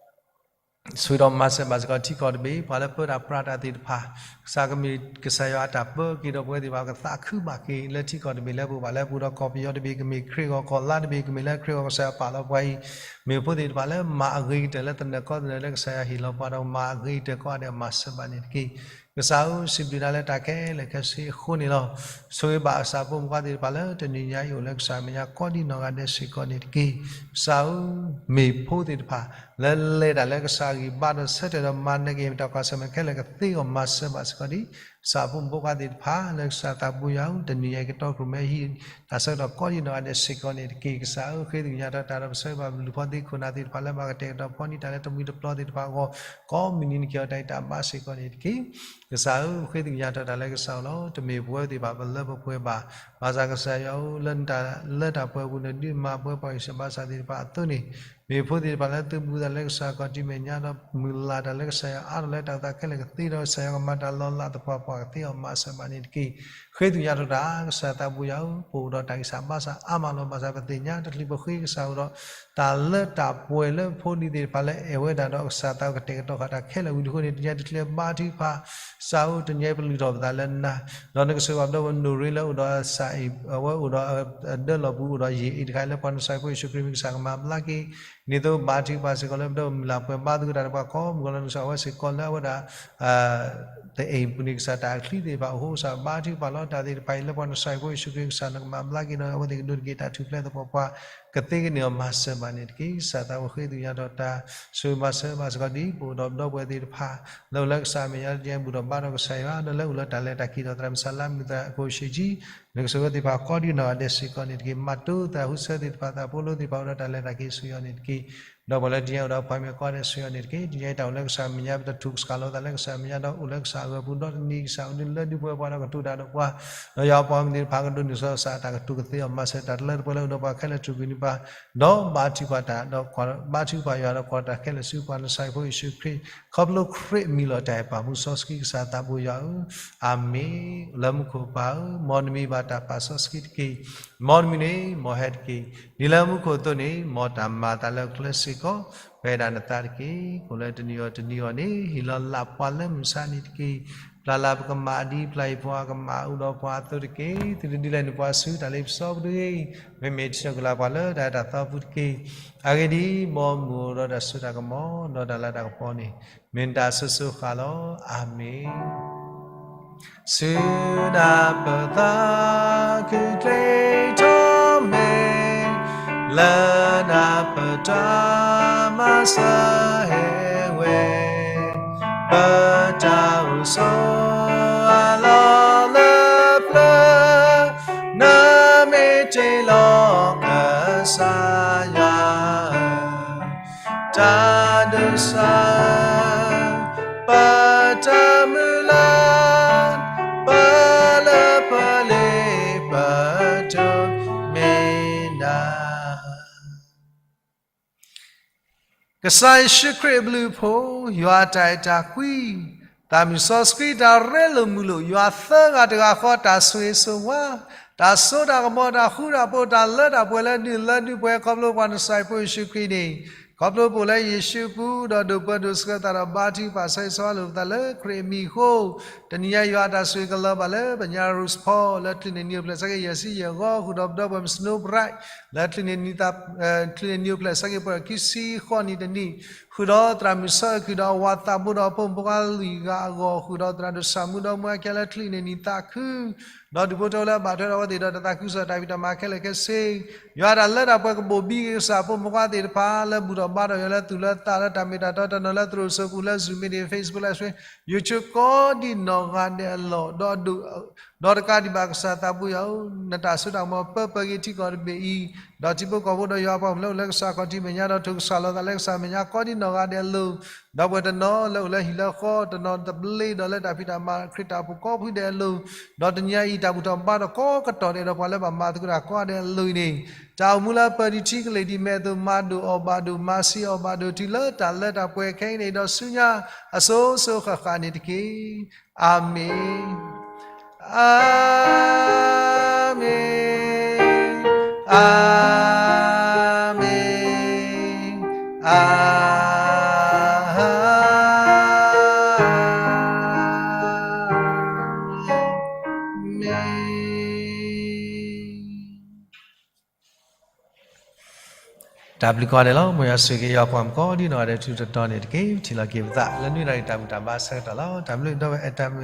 ဆိၣ်ဂ့ၤဒီးမၤစၢၤဘၣ်စ့ၢ်ကီးထံကီၢ်တဘ့ၣ်, ပှၤလၢပၢတၢ်ပြးတၢ်သ့ၣ်တဖၣ်, ကစၢ်ကမ့ၢ်ကစၢ်ယွၤအတၢ်ပၢက့ၤဒီးပဝဲသ့ၣ်တဖၣ် ကသးခုဘၣ်က့ၤလၢထံကီၢ်တဘ့ၣ်လၢပအိၣ်ဘၣ်လၢပအိၣ်ဒီးကီၢ်ပယီၤတဘ့ၣ် ကမ့ၢ်ခရံာ်အဂီၢ်ကီၢ်လါတဘ့ၣ် ကမ့ၢ်လၢခရံာ်အဂီၢ်ကစၢ်ယွၤပာ်လီၤပှၤအံၤ, မ့ၢ်ဖိသ့ၣ်တဖၣ်လၢမၤအဂ့ၤကတၢၢ်လၢသနၢၣ်ကီသနၢၣ်လၢကစၢ်ယွၤဟ့ၣ်လီၤပှၤဒီးမၤအဂ့ၤကတၢၢ်ကိးဂၤဒဲး မၤစၢၤဘၣ်န့ၣ်တက့ၢ်. ကစၢ်ဧၢ, စံးဘျုးနၤလၢတၢ်ခဲလၢာ်ခဲဆ့အဃိန့ၣ်လီၤ. ဆိၣ်ဂ့ၤဘၣ်အကစၢ်ဖိမုၣ်ဖိခွါသ့ၣ်တဖၣ်လၢတနံၤညါအံၤ အိၣ်လၢကစၢ်မဲာ်ညါကိးဒံနီၢ်ဂၤဒဲးစ့ၢ်ကီးန့ၣ်တက့ၢ်. ကစၢ်ဧၢ, မ့ၢ်ဖိသ့ၣ်တဖၣ် လၢလဲၤတၢ်လၢကစၢ်ဂံၢ်ဘါဒီးဆၢထၢၣ်ဒီးမၤနၢၤက့ၤတၢ်ကွၢ်ဆၢၣ်မဲာ်ခဲလၢာ်ကသ့အဂီၢ် မၤစၢၤဘၣ်စ့ၢ်ကီးဒံး ကစၢ်ဖိမုၣ်ဖိခွါသ့ၣ်တဖၣ် လၢကစၢ်သးဘိယွၤဧၢ, တနံၤညါအံၤကတီၢ်ခရံာ်မဲဟံးတၢ်ဆၢကတီၢ်ကိးဒံနီၢ်ဂၤဒဲးစ့ၢ်ကီးန့ၣ်တက့ၢ်. ကစၢ်ဧၢ, ဃ့သကညးထီၣ်တၢ်ဒီးပဆၢဂ့ၤဘၣ်လုၢ်ဖီသ့ခိၣ်နၢ်သ့ၣ်တဖၣ်လၢဘၣ်ကတဲာ်ကတီၤဖီနံၤတၢ်လၢတမှံၤတပျီသ့ၣ်တဖၣ်အဂီၢ်, ကိးမုၢ်နံၤနကဟ့ၣ်အီၤတၢ်အံးတၢ်ဘါစ့ၢ်ကီးန့ၣ်တက့ၢ်. ကစၢ်ဧၢ, ဃ့သကညးထီၣ်တၢ်လၢကစၢ်အအိၣ်လီၤ. တမ့ၢ်ပဝဲသ့ၣ်တဖၣ်ပလၢပပှဲၤဘၣ်. ဘၣ်ဆၣ်ကစၢ်ယွၤဧၢ, လၢနတၢ်လၢတၢ်ပှဲၤအပူၤ နဒုးမၤပှဲၤပှၤဂံၢ်စၢ်ဘါစၢ်သ့ၣ်တဖၣ်အသိးန့ၣ်, မ့ၢ်ဖိသ့ၣ်တဖၣ်လၢသုးဘူးသးလၢကစၢ်ခီၣ်ထံးမဲာ်ညါဒီး မုၢ်လၢ်တၢ်လၢကစၢ်ယွၤအါထီၣ်လၢတၢ်အိၣ်သးခဲလၢာ်ကသ့ဒီး ကစၢ်ယွၤကမၤတၢ်လီၤလးသပှၢ်ပှၢ်ကသ့အီၤမၤစၢၤဘၣ်န့ၣ်တက့ၢ်. ဃ့သကညးထီၣ်တၢ် ကစၢ်သးဘိယွၤဧၢ, ပအိၣ်ဒီးတၢ်ဂံၢ်စၢ်ဘါစၢ်အါမးလီၤ. ဘၣ်ဆၣ်ပသ့ၣ်ညါတချုးပဃ့ကစၢ်အအိၣ်ဒီး တၢ်လၢတၢ်ပှဲၤလၢဖိလံၤသ့ၣ်တဖၣ်လၢအဲၣ်ဝဲဒၣ်ဒီး ကစၢ်သးကတဲာ်ကတီၤဃာ်တၢ်ခဲလၢာ်ဝံၤအဃိန့ၣ် တနံၤညါတချုးဘါထုကဖၣ် ကစၢ်ဧၢ, တနံၤညါပလုၢ်ထီၣ်ပသးလၢနၤ, ဒီးနကဆိၣ်ဂ့ၤဘၣ်ပဒီပုၢ်ဝဲၢ်နိၣ်ရ့လၢအိၣ်ဒီးစၢ်အံၤ အဝဲအိၣ်ဒီးအဒၢလီၢ်ပူၤ အိၣ်ဒီးယ့ၢ်အံၤတခါ လၢပှၤနစၢ်ဖိယ့ၣ်ၡူးခရံာ်မံၤ ကစၢ်ကမၤဘျါက့ၤ ဒ်သိးဘါထုကဖၣ်စ့ၢ်ကီးလၢပဒီပုၢ်ဝဲၢ်မုၢ်လၢ်ပှဲၤဘါသဂၢၢ်တၢ်ဒီးပှၤကိးမုၢ်ဂီၤလီၤ နကဆိၣ်ဂ့ၤအဝဲစ့ၢ်ကီးလၢအဝဲဒၣ် တအိၣ်ပူၤန့ၣ် ကစၢ်တၢ်အချံသ့ၣ်တဖၣ်အဃိ ကစၢ်ဘါထုကဖၣ်လီၤ. တၢ်သ့ၣ်တဖၣ်အံၤလၢပှၤနစၢ်ဖိယ့ၣ်ၡူးခရံာ် ကစၢ်နကမၤဘျါက့ၤဒီး အဝဲသ့ၣ်ကဒိးန့ၢ်က့ၤတၢ်ထူၣ်ဖျဲးသပှၢ်ပှၢ် ကသ့ကန့ၢ်အီၤမၤစၢၤဘၣ်န့ၣ်တက့ၢ်. ကစၢ်သးဘိဃ့သကညးထီၣ်တၢ် ဆိၣ်ဂ့ၤမၤစၢၤဘၣ်စ့ၢ်ကီးဒ် ပအိၣ်ဒီးပဒီပုၢ်ဝဲၢ်သ့ၣ်တဖၣ် လၢအိၣ်လၢကစၢ်အမဲာ်ညါ တနံၤညါဘူၣ်ထီၣ်ဘါထီၣ်ကစၢ်ယွၤ ဒီးလၢအိၣ်လၢတၢ်လဲၤတၢ်က့ၤဒီးသရၣ်မုၣ်စၢ်လါမုၣ်သရၣ်အဖိအဆံးကံ နကဆိၣ်ဂ့ၤသ့ၣ်တဖၣ်ကိးဒံနီၢ်ဂၤဒဲးစ့ၢ်ကီးန့ၣ်တက့ၢ်. မၤတိသးဟူဆၢသ့ၣ်တဖၣ် သးဖိလိသ့ၣ်တဖၣ်အိၣ်ဒီးတၢ်လဲၤတၢ်က့ၤဆိၣ်ဂ့ၤအီၤန့ၣ်တက့ၢ်. ဒီးပှၤလၢတနံၤညါအိၣ်ဒီးပှၤမ့ၢ်ကိးဂၤဒဲးဆိၣ်ဂ့ၤအီၤန့ၣ်တက့ၢ်. တနံၤညါအံၤတၢ်အိၣ်လၢကစၢ်အမဲာ်ညါ ပတၢ်ထူၣ်ကစၢ်လီၤသးလၢကစၢ်အမဲာ်ညါဒီး အိၣ်လၢကစၢ်အဂီၢ်ပူၤဒီတနံၤ ကစၢ်အိၣ်ဒုးလၢဒုးပှဲၤပှၤဒီးကတိၤတၢ်ဒီးပှၤ ဒီးယွၤပှၤမုၢ်သ့ၣ်တဖၣ်ကဒိးန့ၢ်စီၤအၤသးတၢ်ကတိၤကသ့အီၤမၤစၢၤ တၢ်တလၢတပှဲၤလၢအိၣ်ဒီးပှၤခဲလၢာ်ထူၣ်ကွံာ်န့ၢ်ပှၤ ဒီးဘါထုကဖၣ်တၢ်ဒီး ဘါထုကဖၣ်ယွၤဒီးကွၢ်တၢ်ခဲလၢာ်ဆူပှၤနစၢ်ဖိယ့ၣ်ၡူးခရံာ် ခီဖျိခရံာ်အမံၤလီၤ. တၢ်အဲၣ်ပၢ်မူစီဆှံကစၢ်သးဘိယွၤဧၢ, အၤမ့ၣ်. လၢမူခိၣ်ပၢ်ဧၢ, မ်နမံၤဘၣ်တၢ်ပာ်စီဆှံတက့ၢ်. မ်နမံၤန့ၣ် မ်ဟဲတက့ၢ်. ဒ်လၢမူခိၣ်အသိးန့ၣ် မ်တၢ်မၤအသးလၢကျဲစ့ၢ်ကီး ပအဲၣ်ဒၣ်နသးတက့ၢ်. ကိၣ်လၢတနံၤအီၤတနံၤအီၤန့ၣ် ဟ့ၣ်လီၤလၢပှၤလၢမုၢ်ဆါနံၤတက့ၢ်. ပျၢ်လၢပကမၣ်ဒ်ပျၢ်ယပှၤကမၣ်အူဒီးပှၤအသိးတက့ၢ်. သုတဒုးလဲၤနုာ်ပှၤဆူတၢ်လ့ပစီပူၤတဂ့ၤ. မ့မ့ၢ်တဆၢကလၢပှၤလၢတၢ်အဲၣ်တၢ်သီပူၤတက့ၢ်. အဂ့ၢ်ဒ်အံၤ, ဘီမုၢ်ဒီးတၢ်စိတၢ်ကမီၤ ဒီးတၢ်လၤတၢ်ကပီၤန့ၣ် မ့ၢ်နတၢ်အစိၤစိၤဃၣ်လီၤ. အၤမ့ၣ်. ဆူနပသးခုကျ့ထီၣ်မဲာ်, လၢနပတၢ်မၤစၢၤဟဲဝဲ, ပတၢ်အိၣ်ဆိးအလီၢ်လၢပျၢၤ, နမ့ၢ်တ့လီၤကစၢ်ယွၤ တၢ်ဒိးစၢ်, ပတၢ်မုၢ်လၢ်, ပလၢပလ့ပတုာ်မ့ၢ်နၤ. ကစၢ်ယ့ၣ်ၡူးခရံာ်အဘျုးအဖှိၣ်, ယွၤအတၢ်အဲၣ်တၢ်ကွံ, သးမုၢ်စီဆှံတၢ်ရ့လိာ်မုာ်လိာ်, ယွၤသၢဂၤတဂၤဃီတၢ်ဆိၣ်ဂ့ၤဆိၣ်ဝါ, တၢ်စိတၢ်ကမီၤ တၢ်ဃူတၢ်ဖိး တၢ်လၢတၢ်ပှဲၤလၢဒုၣ်လၢဒုၣ်ပှဲၤ ခီဖျိပှၤနစၢ်ဖိယ့ၣ်ၡူးခရံာ်န့ၣ်, ခီဖျိပအိၣ်လၢယ့ၣ်ၡူးအပူၤ ဒီးဒိးပၢဒိးဆှၢသးဒီးဘါထုကဖၣ်ဆၢဂ့ၤဆၢဝါလိာ်ပသးလၢခရံာ်အမံၤအဃိ, တနံၤညါယွၤအတၢ်ဆိၣ်ဂ့ၤကလၢၤဘၣ်လၢပညါရူးဖီ လၢချံးန့ၢ်နံၣ်အိၣ်ဖျဲၣ်ဆၢက့ၤယဲၢ်ဆံယဲၢ်ဂီၤ ဃုာ်ဒီးပဒီပုၢ်ဝဲၢ်မုၣ် Snow Bright လၢချံးန့ၢ်နံၣ်အိၣ်ဖျဲၣ်ဆၢက့ၤပှဲၤခံဆံဃိးနံၣ်တနံၣ်, ဃုာ်ဒီးသရၣ်မုၣ်ဆၢအုး ဒီးအဝၤသးဘိဒီးအဖိမုၣ်ဖိခွါလွံၢ်ဂၤအဂီၢ် ဃုာ်ဒီးသရၣ်ဒိၣ်ဆၣ်မူဒီးမူအခဲလၢချံးန့ၢ်နံၣ်သးခု ဒီးဒူၣ်ဖိထၢဖိလၢအဘၣ်ထွဲဒီးအဝဲသ့ၣ်ဒီးတၢ်သးခုကစီၣ်တၢ်ဖံးတၢ်မၤခဲလၢာ်ခဲဆ့, ယွၤတၢ်လၢတၢ်ပှဲၤကဘိၣ်ဘံက့ၤကစၢ်အဖိမုၣ်ဖိခွါသ့ၣ်တဖၣ် လၢဘူၣ်ထီၣ်ဘါထီၣ်ယွၤလၢသူၣ်လၢသးလၢတၢ်မ့ၢ်တၢ်တီတနီၤလၢသရိာ်စိပူၤလၢ Zoom meeting, Facebook Live Stream, YouTube ကိးဒံနီၢ်ဂၤဒဲးအလီၢ် ဒီးတကးဒံးဘၣ်ကစၢ်သးဘိယွၤဧၢ, နတၢ်စိတၢ်ကမီၤပၢပှဲၤက့ၤထံကီၢ်တဘ့ၣ်အံၤ, ဒီးထံဖိကီၢ်ဖိဒီးယွၤအပှၤကလုာ်လၢအိၣ်လၢကစၢ်ခီၣ်ထံးမဲာ်ညါ ဒီးထိၣ်ကစၢ်လီၤသးလၢကစၢ်မဲာ်ညါကိးဒံနီၢ်ဂၤဒဲးအလိၤ, ဒီးပှၤတနီၤလၢအိၣ်လၢဟံၣ်လၢဃီ တနီၤတဘျ့ဒီးလၢတၢ်ဖံးတၢ်မၤခရံာ်တၢ်အိၣ်ဖှိၣ်ကိးဖုဒဲးအလိၤ, ဒီးတနံၤညါအံၤတၢ်ဘူၣ်ထီၣ်ဘါထီၣ်ကိးကတီၢ်ဒဲးဒီးပှၤလၢဘၣ်မၤသကိးတၢ်ကိးဂၤဒဲးအလိၤအံၤန့ၣ်, တၢ်အိၣ်မူလၢပၢၤဒံးထံကလ့ၢ်ဒံးမဲာ်အသိး မၤဒိၣ်အီၣ်ဘၣ်ဒိၣ် မၤဆံးအီၣ်ဘၣ်ဒိၣ်တုၤလၢတၢ်လၢတၢ်ပှဲၤခဲအံၤန့ၣ် ဒီးဆူညါအစိၤစိၤဃၣ်ဃၣ်န့ၣ်တက့ၢ်. အၤမ့ၣ်, အၤမ့ၣ်, အၤမ့ၣ်, အၤမ့ၣ်. တၢ်ဘျုးကိးဂၤဒဲးလီၤ. မ်ယွၤဆိၣ်ဂ့ၤက့ၤယွၤပှၤမုၣ်ကိးဒံနီၢ်ဂၤဒဲးထူးထူးတီၤတီၤန့ၣ်တက့ၢ်. ပထံၣ်လိာ်က့ၤပသးလၢနွံနၣ်ရံၣ်တၢ်ဘူၣ်တၢ်ဘါဆၢကတီၢ်လီၤ. တၢ်ဘျုးဒီပုၢ်ဝဲၢ်